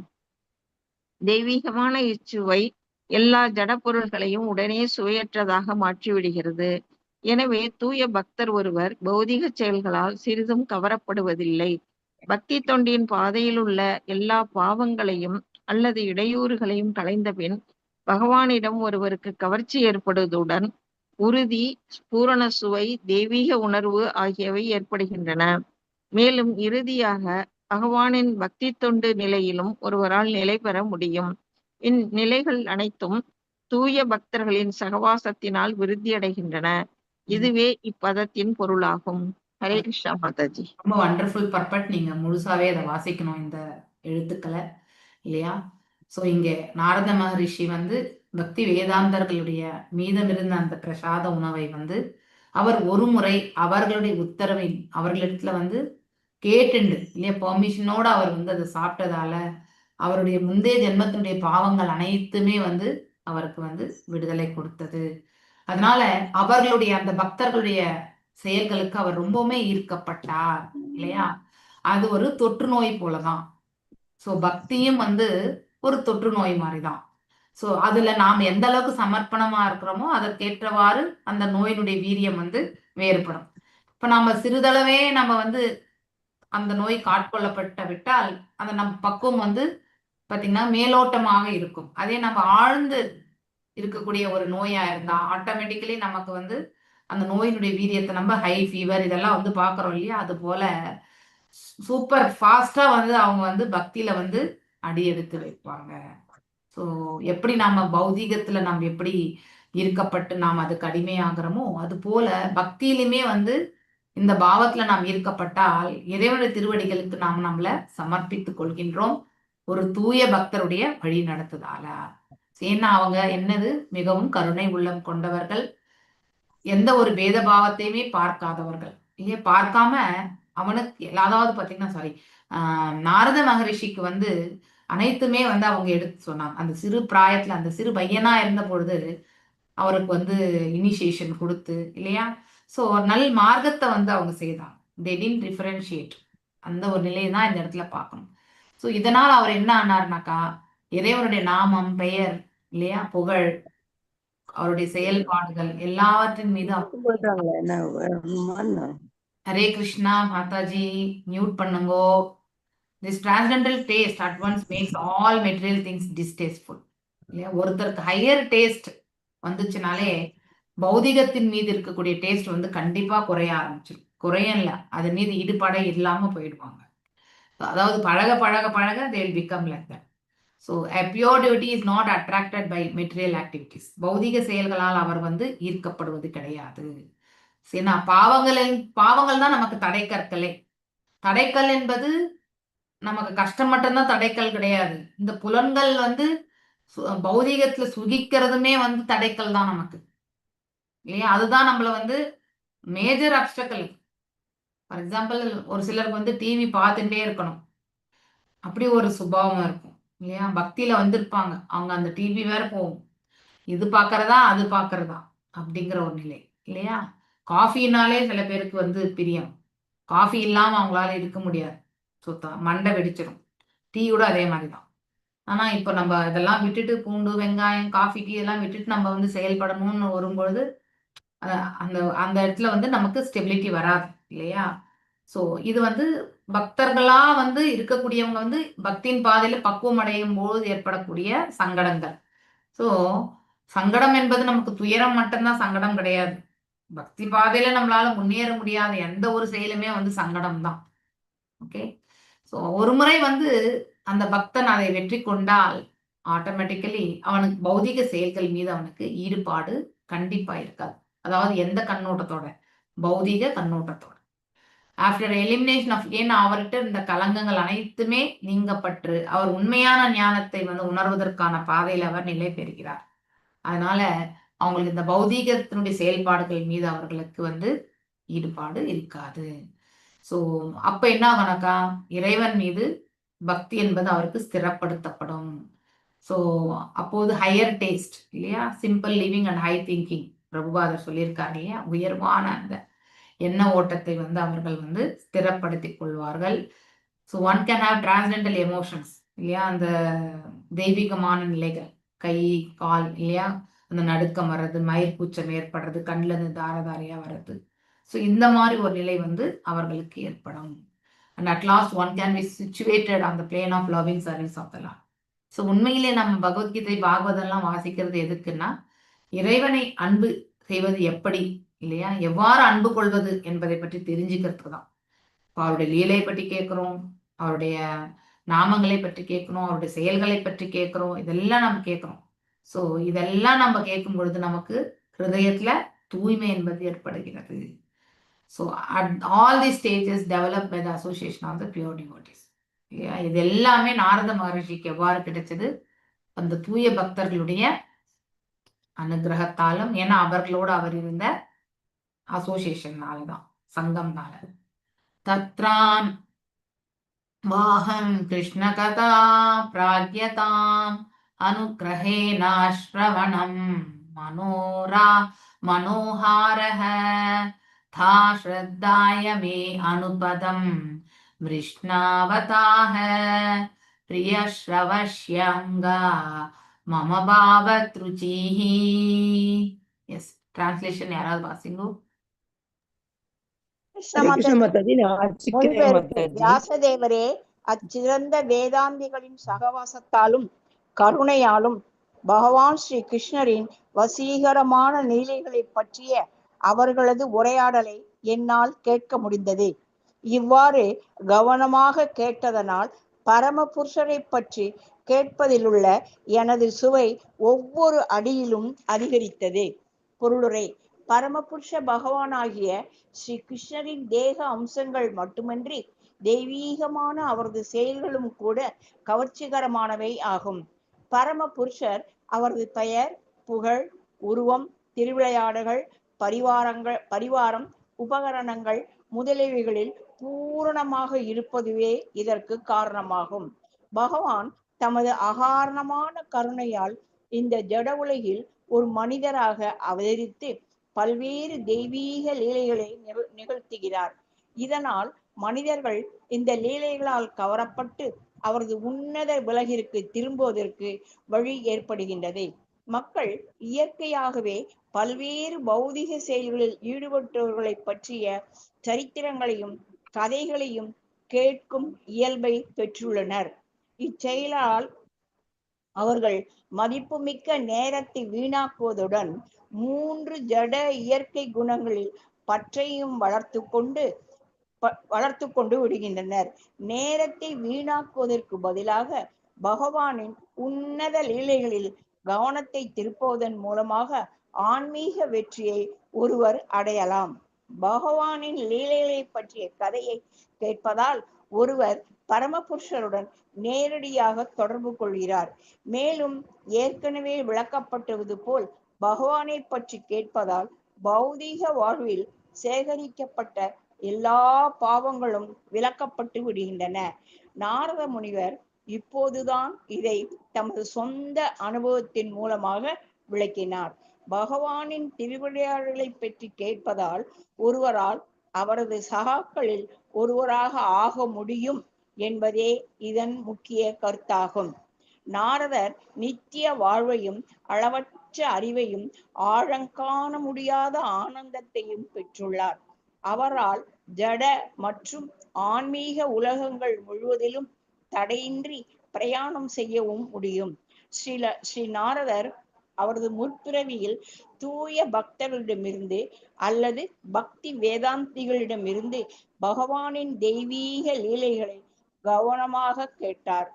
E: தெய்வீகமான இச்சுவை எல்லா ஜட பொருள்களையும் உடனே சுவையற்றதாக மாற்றிவிடுகிறது. எனவே தூய பக்தர் ஒருவர் பௌதிக செயல்களால் சிறிதும் கவரப்படுவதில்லை. பக்தி தொண்டின் பாதையில் உள்ள எல்லா பாவங்களையும் அல்லது இடையூறுகளையும் களைந்த பின் பகவானிடம் ஒருவருக்கு கவர்ச்சி ஏற்படுவதுடன் உறுதி, பூரண சுவை, தெய்வீக உணர்வு ஆகியவை ஏற்படுகின்றன. மேலும் இறுதியாக பகவானின் பக்தி தொண்டு நிலையிலும் ஒருவரால் நிலை பெற முடியும். இந்நிலைகள் அனைத்தும் தூய பக்தர்களின் சகவாசத்தினால் விருத்தியடைகின்றன. இதுவே இப்பதத்தின் பொருளாகும். ஹரே கிருஷ்ணா மாதாஜி.
A: ரொம்ப வண்டர்ஃபுல் பர்பட். நீங்க முழுசாவே அதை வாசிக்கணும், இந்த எழுத்துக்களை, இல்லையா? ஸோ இங்க நாரத மகரிஷி வந்து பக்தி வேதாந்தர்களுடைய மீதமிருந்த அந்த பிரசாத உணவை வந்து அவர் ஒரு முறை அவர்களுடைய உத்தரவை அவர்களிடத்துல வந்து கேட்டுண்டு, இல்லையா, பெர்மிஷனோட அவர் வந்து அதை சாப்பிட்டதால அவருடைய முந்தைய ஜென்மத்தினுடைய பாவங்கள் அனைத்துமே வந்து அவருக்கு வந்து விடுதலை கொடுத்தது. அதனால அவர்களுடைய அந்த பக்தர்களுடைய செயல்களுக்கு அவர் ரொம்பவுமே ஈர்க்கப்பட்டார், இல்லையா? அது ஒரு தொற்று நோய் போலதான். ஸோ பக்தியும் வந்து ஒரு தொற்று நோய் மாதிரிதான். ஸோ அதுல நாம் எந்த அளவுக்கு சமர்ப்பணமா இருக்கிறோமோ அதற்கேற்றவாறு அந்த நோயினுடைய வீரியம் வந்து வேறுபடும். இப்ப நாம சிறிதளவே நம்ம வந்து அந்த நோய் ஆட்கொள்ளப்பட்ட விட்டால் அந்த நம்ம பக்குவம் வந்து பாத்தீங்கன்னா மேலோட்டமாக இருக்கும். அதே நம்ம ஆழ்ந்து இருக்கக்கூடிய ஒரு நோயா இருந்தா ஆட்டோமேட்டிக்கலி நமக்கு வந்து அந்த நோயினுடைய வீரியத்தை நம்ம ஹை ஃபீவர் இதெல்லாம் வந்து பாக்குறோம், இல்லையா? அது போல சூப்பர் ஃபாஸ்டா வந்து அவங்க வந்து பக்தியில வந்து அடி எடுத்து வைப்பாங்க. ஸோ எப்படி நாம பௌதீகத்துல நம்ம எப்படி ஈர்க்கப்பட்டு நாம் அதுக்கு அடிமையாகிறோமோ அது போல பக்தியிலுமே வந்து இந்த பாவத்துல நாம் ஈர்க்கப்பட்டால் இறைவனுடைய திருவடிகளுக்கு நாம் நம்மளை சமர்ப்பித்துக் கொள்கின்றோம், ஒரு தூய பக்தருடைய வழி நடத்துதால. ஏன்னா அவங்க என்னது, மிகவும் கருணை உள்ளம் கொண்டவர்கள், எந்த ஒரு பேத பாவத்தையுமே பார்க்காதவர்கள், இல்லையா? பார்க்காம அவனுக்கு, அதாவது பாத்தீங்கன்னா, சாரி, நாரத மகரிஷிக்கு வந்து அனைத்துமே வந்து அவங்க எடுத்து சொன்னாங்க. அந்த சிறு பிராயத்துல அந்த சிறு பையனா இருந்த பொழுது அவருக்கு வந்து இனிஷியேஷன் கொடுத்து, இல்லையா? ஸோ நல் மார்க்கத்தை வந்து அவங்க செய்தாங்க. They didn't differentiate. அந்த ஒரு நிலையை தான் இந்த இடத்துல பார்க்கணும். ஸோ இதனால் அவர் என்ன ஆனார்னாக்கா, இறைவனுடைய நாமம், பெயர், இல்லையா, புகழ், அவருடைய செயல்பாடுகள் எல்லாவற்றின் மீது. ஹரே கிருஷ்ணா மாதாஜி, மியூட் பண்ணுங்கோ. This transcendental taste at once makes all material things distasteful, இல்லையா? ஒருத்தருக்கு ஹையர் டேஸ்ட் வந்துச்சுனாலே பௌதிகத்தின் மீது இருக்கக்கூடிய டேஸ்ட் வந்து கண்டிப்பா குறைய ஆரம்பிச்சிடும். குறைய இல்லை, அதன் மீது ஈடுபாடே இல்லாம போயிடுவாங்க. அதாவது பழக பழக பழக they will become like that. So a pure devotee is not attracted by material activities. பௌதிக செயல்களால் அவர் வந்து ஈர்க்கப்படுவது கிடையாது. சரினா பாவங்களின் பாவங்கள் தான் நமக்கு தடைக்கற்களே. தடைக்கல் என்பது நமக்கு கஷ்டம் மட்டும்தான் தடைக்கல் கிடையாது. இந்த புலன்கள் வந்து பௌதீகத்துல சுகிக்கிறதுமே வந்து தடைக்கல் தான் நமக்கு, இல்லையா? அதுதான் நம்மள வந்து மேஜர் அப்டக்கல். ஃபார் எக்ஸாம்பிள், ஒரு சிலருக்கு வந்து டிவி பார்த்துட்டே இருக்கணும், அப்படி ஒரு சுபாவம் இருக்கும், இல்லையா? பக்தியில வந்திருப்பாங்க அவங்க, அந்த டிவி வேற போகும், இது பாக்குறதா அது பாக்குறதா அப்படிங்கிற ஒரு நிலை, இல்லையா? காஃபினாலே சில பேருக்கு வந்து பிரியம். காஃபி இல்லாம அவங்களால இருக்க முடியாது, சுத்தம் மண்டை வெடிச்சிடும். டீ கூட அதே மாதிரிதான். ஆனா இப்போ நம்ம இதெல்லாம் விட்டுட்டு பூண்டு, வெங்காயம், காஃபி, டீ எல்லாம் விட்டுட்டு நம்ம வந்து செயல்படணும்னு வரும்பொழுது அந்த அந்த இடத்துல வந்து நமக்கு ஸ்டெபிலிட்டி வராது, இல்லையா? ஸோ இது வந்து பக்தர்களா வந்து இருக்கக்கூடியவங்க வந்து பக்தியின் பாதையில பக்குவம் அடையும் போது ஏற்படக்கூடிய சங்கடங்கள். ஸோ சங்கடம் என்பது நமக்கு துயரம் மட்டும்தான் சங்கடம் கிடையாது. பக்தி பாதையில நம்மளால முன்னேற முடியாத எந்த ஒரு செயலுமே வந்து சங்கடம் தான். ஓகே, ஸோ ஒரு முறை வந்து அந்த பக்தன் அதை வெற்றி கொண்டால் ஆட்டோமேட்டிக்கலி அவனுக்கு பௌதிக செயல்கள் மீது அவனுக்கு ஈடுபாடு கண்டிப்பா இருக்காது. அதாவது எந்த கண்ணோட்டத்தோட? பௌதிக கண்ணோட்டத்தோட. ஆஃப்டர் எலிமினேஷன் ஆஃப், ஏன்னா அவர்கிட்ட இந்த களங்கங்கள் அனைத்துமே நீங்கப்பட்டு அவர் உண்மையான ஞானத்தை வந்து உணர்வதற்கான பாதையில் அவர் நிலை பெறுகிறார். அதனால அவங்களுக்கு இந்த பௌதீகத்தினுடைய செயல்பாடுகள் மீது அவர்களுக்கு வந்து ஈடுபாடு இருக்காது. ஸோ அப்ப என்ன ஆகுனாக்கா, இறைவன் மீது பக்தி என்பது அவருக்கு ஸ்திரப்படுத்தப்படும். ஸோ அப்போது ஹையர் டேஸ்ட் இல்லையா, simple living and high thinking, பிரபுபாதர் சொல்லியிருக்காரு இல்லையா, உயர்வான அந்த எண்ண ஓட்டத்தை வந்து அவர்கள் வந்து ஸ்திரப்படுத்திக் கொள்வார்கள். So one can have transcendental emotions இல்லையா, அந்த தெய்வீகமான நிலைகள், கை கால் இல்லையா, அந்த நடுக்கம் வர்றது, மயிர்கூச்சம் ஏற்படுறது, கண்ணுல இருந்து தார தாரையா வர்றது. ஸோ இந்த மாதிரி ஒரு நிலை வந்து அவர்களுக்கு ஏற்படும். And at last one can be situated on the plane of loving service of the Lord. So உண்மையிலே நம்ம பகவத்கீதை, பாகவதம்லாம் வாசிக்கிறது எதுக்குன்னா, இறைவனை அன்பு செய்வது எப்படி இல்லையா, எவ்வாறு அன்பு கொள்வது என்பதை பற்றி தெரிஞ்சுக்கிறதுக்கு தான். இப்போ அவருடைய லீலையை பற்றி கேட்குறோம், அவருடைய நாமங்களை பற்றி கேட்கணும், அவருடைய செயல்களை பற்றி கேட்குறோம், இதெல்லாம் நம்ம கேட்குறோம். ஸோ இதெல்லாம் நம்ம கேட்கும் பொழுது நமக்கு ஹிருதயத்துல தூய்மை என்பது ஏற்படுகிறது. So at all the stages develop by the association of the pure devotees இல்லையா? இது எல்லாமே நாரத மகரிஷிக்கு எவ்வாறு கிடைச்சது? அந்த தூய பக்தர்களுடைய அனுகிரகத்தாலும், ஏன்னா அவர்களோடு அவர் இருந்த அசோசியேஷன்னால தான், சங்கம்னால. தத்ரான் வாஹம் கிருஷ்ண கதா பிராக்யதாம் அனுக்கிரகேணாஸ்ரவணம் மனோரா மனோஹாரஹ தா ஸ்ரத்தாய மே அனுபதம் விருஷ்ணாவதாஹ பிரியஸ்ரவஷ்யங்கா மம பாவத்ருச்சிஹி. எஸ், டிரான்ஸ்லேஷன் யாராவது வாசிங்கோ.
B: கிருஷ்ண
H: ஹரே கிருஷ்ண
B: மாதாஜி.
H: மாதாஜி, நான் வாசிக்கிறேன்.
B: மொழிபெயர்ப்பு.
H: மாதாஜி.
B: வியாசதேவரே, அச்சிறந்த வேதாந்திகளின் சகவாசத்தாலும் கருணையாலும் பகவான் ஸ்ரீ கிருஷ்ணரின் வசீகரமான லீலைகளை பற்றிய அவர்களது உரையாடலை என்னால் கேட்க முடிந்தது. இவ்வாறு கவனமாக கேட்டதனால் பரம புருஷரை பற்றி கேட்பதிலுள்ள எனது சுவை ஒவ்வொரு அடியிலும் அதிகரித்தது. பொருளுரை: பரமபுருஷ பகவானாகிய ஸ்ரீ கிருஷ்ணரின் தேக அம்சங்கள் மட்டுமின்றி தெய்வீகமான அவரது செயல்களும் கூட கவர்ச்சிகரமானவை ஆகும். பரம புருஷர் அவரது பெயர், புகழ், உருவம், திருவிளையாடல்கள், பரிவாரங்கள், பரிவாரம், உபகரணங்கள் முதலியவைகளில் பூரணமாக இருப்பதுவே இதற்கு காரணமாகும். பகவான் தமது அகாரணமான கருணையால் இந்த ஜட உலகில் ஒரு மனிதராக அவதரித்து பல்வேறு தெய்வீக லீலைகளை நிகழ்த்துகிறார். இதனால் மனிதர்கள் இந்த லீலைகளால் கவரப்பட்டு அவரது உன்னத உலகிற்கு திரும்புவதற்கு வழி ஏற்படுகின்றது. மக்கள் இயற்கையாகவே பல்வேறு பௌதிக செயல்களில் ஈடுபட்டவர்களை பற்றிய சரித்திரங்களையும் கதைகளையும் கேட்கும் இயல்பை பெற்றுள்ளனர். இச்செயலால் அவர்கள் மதிப்புமிக்க நேரத்தை வீணாக்குவதுடன் மூன்று ஜட இயற்கை குணங்களில் பற்றையும் வளர்த்து கொண்டு விடுகின்றனர். நேரத்தை வீணாக்குவதற்கு பதிலாக பகவானின் உன்னத லீலைகளில் கவனத்தை திருப்புவதன் மூலமாக ஆன்மீக வெற்றியை ஒருவர் அடையலாம். பகவானின் லீலைகளை பற்றிய கதையை கேட்பதால் ஒருவர் பரமபுருஷருடன் நேரடியாக தொடர்பு கொள்கிறார். மேலும் ஏற்கனவே விளக்கப்பட்டது போல் பகவானை பற்றி கேட்பதால் பௌதீக வாழ்வில் சேகரிக்கப்பட்ட எல்லா பாவங்களும் விலக்கப்பட்டு விடுகின்றன. நாரத முனிவர் இப்போதுதான் இதை தமது சொந்த அனுபவத்தின் மூலமாக விளக்கினார். பகவானின் திருவிளையாடலை பற்றி கேட்பதால் ஒருவரால் அவரது சகாக்களில் ஒருவராக ஆக முடியும் என்பதே இதன் முக்கிய கருத்தாகும். நாரதர் நித்திய வாழ்வையும் அளவற்ற அறிவையும் ஆழங்காண முடியாத ஆனந்தத்தையும் பெற்றுள்ளார். அவரால் ஜட மற்றும் ஆன்மீக உலகங்கள் முழுவதிலும் தடையின்றி பிரயாணம் செய்யவும் முடியும். ஸ்ரீ நாரதர் அவரது முற்பிறவியில் தூய பக்தர்களிடமிருந்து அல்லது பக்தி வேதாந்திகளிடமிருந்து பகவானின் தெய்வீக லீலைகளை கவனமாக கேட்டார்.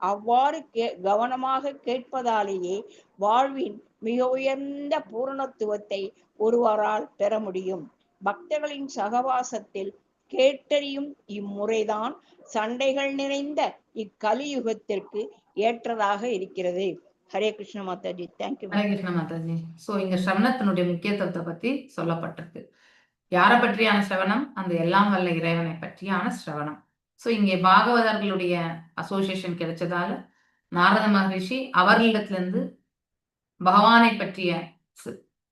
B: அவ்வாறு கவனமாக கேட்பதாலேயே வாழ்வின் மிக உயர்ந்த பூரணத்துவத்தை ஒருவரால் பெற முடியும். பக்தர்களின் சகவாசத்தில் கேட்டறியும் இம்முறைதான் சண்டைகள் நிறைந்த இக்கலியுகத்திற்கு ஏற்றதாக இருக்கிறது. Hare Krishna Mataji. Thank you.
A: Hare Krishna Mataji. So இங்க சிரவணத்தினுடைய முக்கியத்துவத்தை பத்தி சொல்லப்பட்டிருக்கு. யாரை பற்றியான சிரவணம்? அந்த எல்லாம் வல்ல இறைவனை பற்றியான சிரவணம். ஸோ இங்கே பாகவதர்களுடைய அசோசியேஷன் கிடைச்சதால நாரத மகரிஷி அவர்களிடத்திலிருந்து பகவானை பற்றிய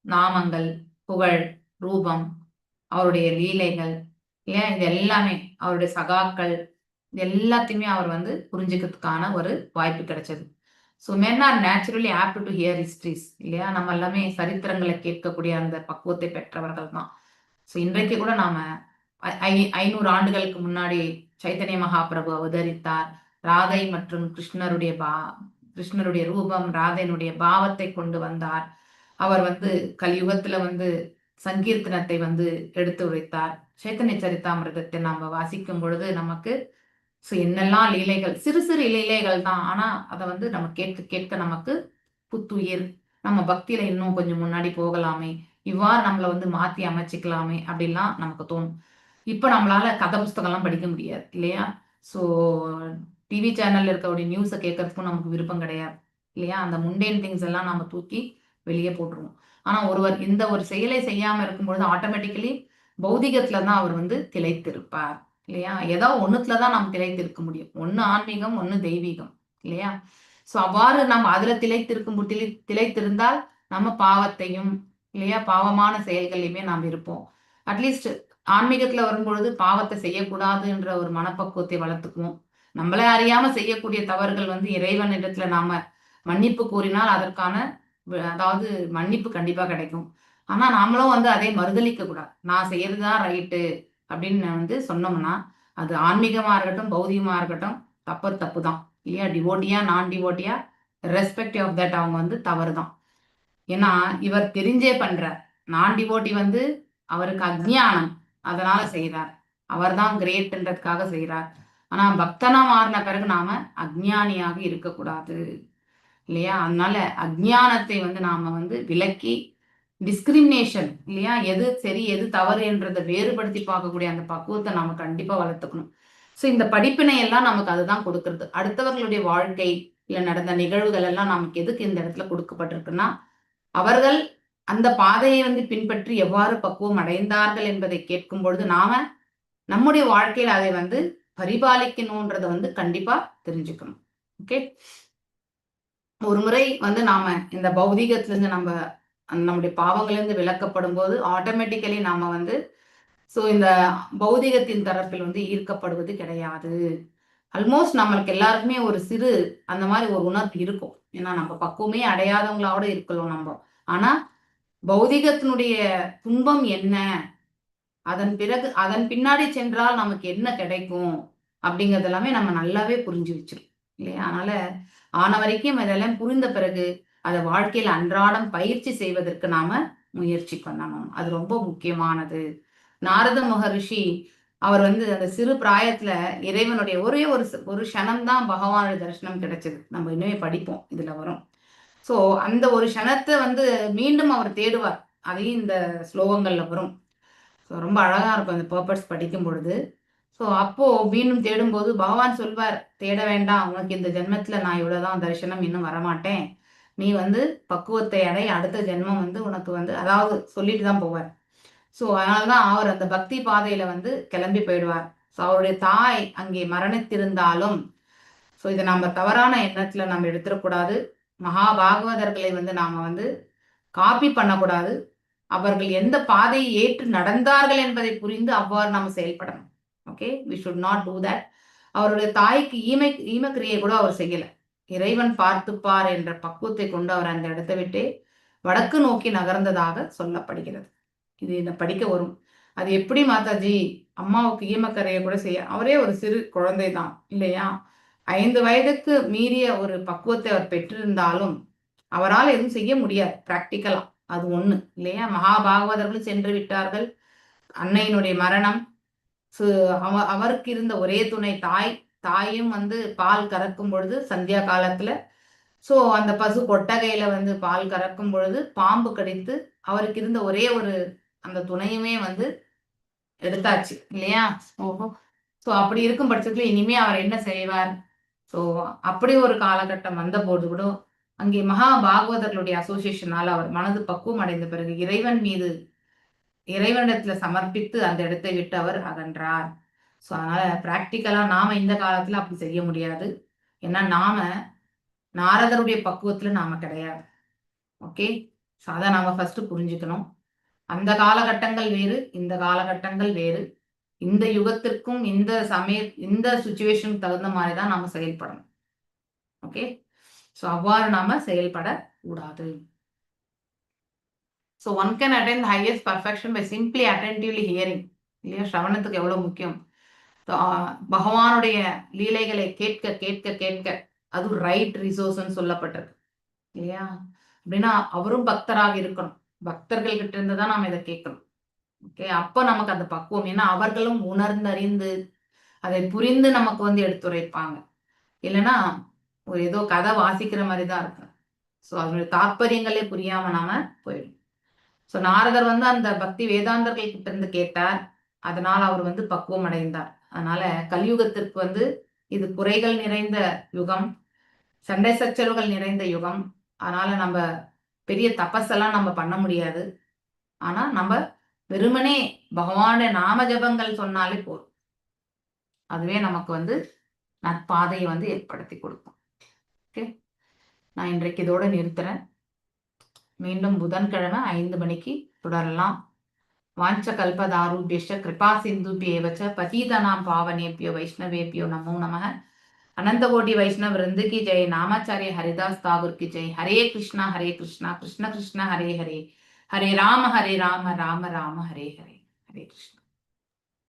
A: நாமங்கள், புகழ், ரூபம், அவருடைய லீலைகள் இல்லையா, இது எல்லாமே அவருடைய சகாக்கள், இது எல்லாத்தையுமே அவர் வந்து புரிஞ்சுக்கிறதுக்கான ஒரு வாய்ப்பு கிடைச்சது. So men are naturally apt to hear histories இல்லையா? நம்ம எல்லாமே சரித்திரங்களை கேட்கக்கூடிய அந்த பக்குவத்தை பெற்றவர்கள் தான். ஸோ இன்றைக்கு கூட நாம 500 ஆண்டுகளுக்கு முன்னாடி சைத்தன்ய மகாபிரபு அவதரித்தார், ராதை மற்றும் கிருஷ்ணருடைய ரூபம், ராதையினுடைய பாவத்தை கொண்டு வந்தார். அவர் வந்து கலியுகத்துல வந்து சங்கீர்த்தனத்தை வந்து எடுத்து உரைத்தார். சைத்தன்ய சரிதாமிரதத்தை நாம வாசிக்கும் பொழுது நமக்கு ஸோ என்னெல்லாம் லீலைகள், சிறு சிறு லீலைகள் தான், ஆனா அதை வந்து நம்ம கேட்க கேட்க நமக்கு புத்துயிர், நம்ம பக்தியில இன்னும் கொஞ்சம் முன்னாடி போகலாமே, இவ்வாறு நம்மளை வந்து மாத்தி அமைச்சிக்கலாமே அப்படின்லாம் நமக்கு தோணும். இப்ப நம்மளால கதை புஸ்தகம்லாம் படிக்க முடியாது இல்லையா? ஸோ டிவி சேனல்ல இருக்கக்கூடிய நியூஸை கேட்கறதுக்கும் நமக்கு விருப்பம் கிடையாது இல்லையா? அந்த முண்டேன் திங்ஸ் எல்லாம் நம்ம தூக்கி வெளியே போட்டுருவோம். ஆனா ஒருவர் இந்த ஒரு செயலை செய்யாம இருக்கும்பொழுது ஆட்டோமேட்டிக்கலி பௌதிகத்துல தான் அவர் வந்து திளைத்திருப்பார் இல்லையா? ஏதோ ஒண்ணுத்துலதான் நாம் திளைத்திருக்க முடியும். ஒண்ணு ஆன்மீகம், ஒண்ணு தெய்வீகம் இல்லையா? சோ அவ்வாறு நாம் அதுல திளைத்திருக்கும் திளைத்திருந்தால் நம்ம பாவத்தையும் இல்லையா, பாவமான செயல்களையுமே நாம் இருப்போம். அட்லீஸ்ட் ஆன்மீகத்துல வரும்பொழுது பாவத்தை செய்யக்கூடாதுன்ற ஒரு மனப்பக்குவத்தை வளர்த்துக்குவோம். நம்மளே அறியாம செய்யக்கூடிய தவறுகள் வந்து இறைவன் இடத்துல நாம மன்னிப்பு கூறினால் அதற்கான அதாவது மன்னிப்பு கண்டிப்பா கிடைக்கும். ஆனா நாமளும் வந்து அதை மறுதலிக்க கூடாது. நான் செய்யறதுதான் ரைட்டு அப்படின்னு வந்து சொன்னோம்னா அது ஆன்மீகமா இருக்கட்டும் பௌதிகமா இருக்கட்டும் தப்பு தப்பு தான் இல்லையா? டிவோட்டியா நான் டிவோட்டியா ரெஸ்பெக்டிவ் ஆஃப் that அவங்க வந்து தவறு தான். ஏன்னா இவர் தெரிஞ்சே பண்றார். நான் டிவோட்டி வந்து அவருக்கு அஜ்ஞானம், அதனால செய்றார். அவர்தான் கிரேட்ன்றதுக்காக செய்றார். ஆனா பக்தனா மாறின பிறகு நாம அஜ்ஞானியாக இருக்கக்கூடாது இல்லையா? அதனால அஜ்ஞானத்தை வந்து நாம வந்து விலக்கி டிஸ்கிரிமினேஷன் இல்லையா, எது சரி எது தவறு என்றதை வேறுபடுத்தி பார்க்கக்கூடிய அந்த பக்குவத்தை நாம கண்டிப்பா வளர்த்துக்கணும். ஸோ இந்த படிப்பினை எல்லாம் நமக்கு அதுதான் கொடுக்கறது. அடுத்தவர்களுடைய வாழ்க்கை இல்ல நடந்த நிகழ்வுகள் எல்லாம் நமக்கு எதுக்கு இந்த இடத்துல கொடுக்கப்பட்டிருக்குன்னா, அவர்கள் அந்த பாதையை வந்து பின்பற்றி எவ்வாறு பக்குவம் அடைந்தார்கள் என்பதை கேட்கும் பொழுது நாம நம்முடைய வாழ்க்கையில அதை வந்து பரிபாலிக்கணும்ன்றதை வந்து கண்டிப்பா தெரிஞ்சுக்கணும். ஓகே, ஒரு முறை வந்து நாம இந்த பௌதிகத்திலிருந்து நம்ம நம்முடைய பாவங்களிலிருந்து விலக்கப்படும் போது ஆட்டோமேட்டிக்கலி நாம வந்து ஸோ இந்த பௌதிகத்தின் தரப்பில் வந்து ஈர்க்கப்படுவது கிடையாது. ஆல்மோஸ்ட் நம்மளுக்கு எல்லாருக்குமே ஒரு சிறு அந்த மாதிரி ஒரு உணர்வு இருக்கும். ஏன்னா நம்ம பக்குவமே அடையாதவங்களோட இருக்கலாம் நம்ம. ஆனா பௌதிகத்தினுடைய துன்பம் என்ன, அதன் பிறகு அதன் பின்னாடி சென்றால் நமக்கு என்ன கிடைக்கும் அப்படிங்கிறது எல்லாமே நம்ம நல்லாவே புரிஞ்சு வச்சிரும் இல்லையா? அதனால ஆன வரைக்கும் இதெல்லாம் புரிந்த பிறகு அதை வாழ்க்கையில அன்றாடம் பயிற்சி செய்வதற்கு நாம முயற்சி பண்ணணும். அது ரொம்ப முக்கியமானது. நாரத மகரிஷி அவர் வந்து அந்த சிறு பிராயத்துல இறைவனுடைய ஒரே ஒரு ஒரு க்ஷணம்தான் பகவானுடைய தரிசனம் கிடைச்சது. நம்ம இன்னுமே படிப்போம், இதுல வரும். சோ அந்த ஒரு க்ஷணத்தை வந்து மீண்டும் அவர் தேடுவார். அதையும் இந்த ஸ்லோகங்கள்ல வரும். ஸோ ரொம்ப அழகா இருக்கும் அந்த பர்பஸ் படிக்கும் பொழுது. ஸோ அப்போ மீண்டும் தேடும்போது பகவான் சொல்வார், தேட வேண்டாம், உனக்கு இந்த ஜென்மத்துல நான் இவ்வளவுதான் தரிசனம், இன்னும் வரமாட்டேன், நீ வந்து பக்குவத்தை அடை, அடுத்த ஜென்மம் வந்து உனக்கு வந்து அதாவது சொல்லிட்டு தான் போவார். ஸோ அதனாலதான் அவர் அந்த பக்தி பாதையில வந்து கிளம்பி போயிடுவார். ஸோ அவருடைய தாய் அங்கே மரணித்திருந்தாலும், ஸோ இதை நம்ம தவறான எண்ணத்துல நம்ம எடுத்துடக்கூடாது. மகா பாகவதர்களை வந்து நாம வந்து காப்பி பண்ணக்கூடாது. அவர்கள் எந்த பாதையை ஏற்று நடந்தார்கள் என்பதை புரிந்து அவ்வாறு நாம செயல்படணும். Okay, we should not do that. அவருடைய தாய்க்கு ஈமக்கிரியை கூட அவர் செய்யல. இறைவன் பார்த்துப்பார் என்ற பக்குவத்தை கொண்டு அவர் அந்த இடத்தை விட்டே வடக்கு நோக்கி நகர்ந்ததாக சொல்லப்படுகிறது. இது என்ன படிக்க வரும். அது எப்படி மாதாஜி அம்மாவுக்கு ஈமக்கரையை கூட செய்ய, அவரே ஒரு சிறு குழந்தை தான் இல்லையா? 5 வயதுக்கு மீறிய ஒரு பக்குவத்தை அவர் பெற்றிருந்தாலும் அவரால் எதுவும் செய்ய முடியாது பிராக்டிக்கலா. அது ஒண்ணு இல்லையா? மகாபாகவதர்களும் சென்று விட்டார்கள். அன்னையினுடைய மரணம், அவருக்கு இருந்த ஒரே துணை தாய். தாயும் வந்து பால் கறக்கும் பொழுது சந்தியா காலத்துல, ஸோ அந்த பசு கொட்டகையில வந்து பால் கறக்கும் பொழுது பாம்பு கடித்து அவருக்கு இருந்த ஒரே ஒரு அந்த துணையுமே வந்து எடுத்தாச்சு இல்லையா? ஓஹோ. ஸோ அப்படி இருக்கும் பட்சத்துல இனிமே அவர் என்ன செய்வார்? ஸோ அப்படி ஒரு காலகட்டம் வந்த போது கூட அங்கே மகா பாகவதர்களுடைய அசோசியேஷனால அவர் மனது பக்குவம் அடைந்த பிறகு இறைவன் மீது, இறைவனிடத்துல சமர்ப்பித்து அந்த இடத்தை விட்டு அவர் அகன்றார். ஸோ அதனால பிராக்டிக்கலா நாம இந்த காலத்துல அப்படி செய்ய முடியாது. ஏன்னா நாம நாரதருடைய பக்குவத்துல நாம கிடையாது. ஓகே, ஸோ அதை நாம ஃபர்ஸ்ட் புரிஞ்சுக்கணும். அந்த காலகட்டங்கள் வேறு, இந்த காலகட்டங்கள் வேறு. இந்த யுகத்திற்கும் இந்த சமய இந்த சுச்சுவேஷனுக்கு தகுந்த மாதிரி தான் நாம செயல்படணும். ஓகே, ஸோ அவ்வாறு நாம செயல்பட கூடாது. So one can attain highest perfection by simply attentively hearing, இல்லையா? ஸ்ரவணத்துக்கு எவ்வளவு முக்கியம். பகவானுடைய லீலைகளை கேட்க கேட்க கேட்க அது ரைட் ரிசோர்ஸ்ன்னு சொல்லப்பட்டிருக்கு இல்லையா? அப்படின்னா அவரும் பக்தராக இருக்கணும். பக்தர்கள் கிட்ட இருந்து தான் நாம இதை கேட்கணும். ஓகே, அப்போ நமக்கு அந்த பக்குவம். ஏன்னா அவர்களும் உணர்ந்தறிந்து அதை புரிந்து நமக்கு வந்து எடுத்துரைப்பாங்க. இல்லைன்னா ஒரு ஏதோ கதை வாசிக்கிற மாதிரி தான் இருக்கும். ஸோ அதனுடைய தாற்பயங்களே புரியாம நாம போயிடும். ஸோ நாரதர் வந்து அந்த பக்தி வேதாந்தர்கள் கிட்ட இருந்து கேட்டார். அதனால் அவர் வந்து பக்குவம் அடைந்தார். அதனால கலியுகத்திற்கு வந்து இது குறைகள் நிறைந்த யுகம், சண்டை சச்சரவுகள் நிறைந்த யுகம். அதனால நம்ம பெரிய தபஸெல்லாம் நம்ம பண்ண முடியாது. ஆனா நம்ம வெறுமனே பகவான நாம ஜபங்கள் சொன்னாலே போதும். அதுவே நமக்கு வந்து நற்பாதையை வந்து ஏற்படுத்தி கொடுக்கும். ஓகே, நான் இன்றைக்கு இதோட நிறுத்துறேன். மீண்டும் புதன்கிழமை 5 மணிக்கு தொடரலாம். வாஞ்ச கல்பதாருபியஷ கிருபா சிந்துபியேவச்ச பதீதனாம் பாவனேபியோ வைஷ்ணவேபியோ நமோ நமः. அனந்தகோடி வைஷ்ணவ விருந்து கி ஜெய். நாமாச்சாரிய ஹரிதாஸ் தாகூர் கி ஜெய். ஹரே கிருஷ்ணா ஹரே கிருஷ்ணா கிருஷ்ண கிருஷ்ண ஹரே ஹரே, ஹரே ராம ஹரே ராம ராம ராம ஹரே ஹரே. ஹரே கிருஷ்ணா.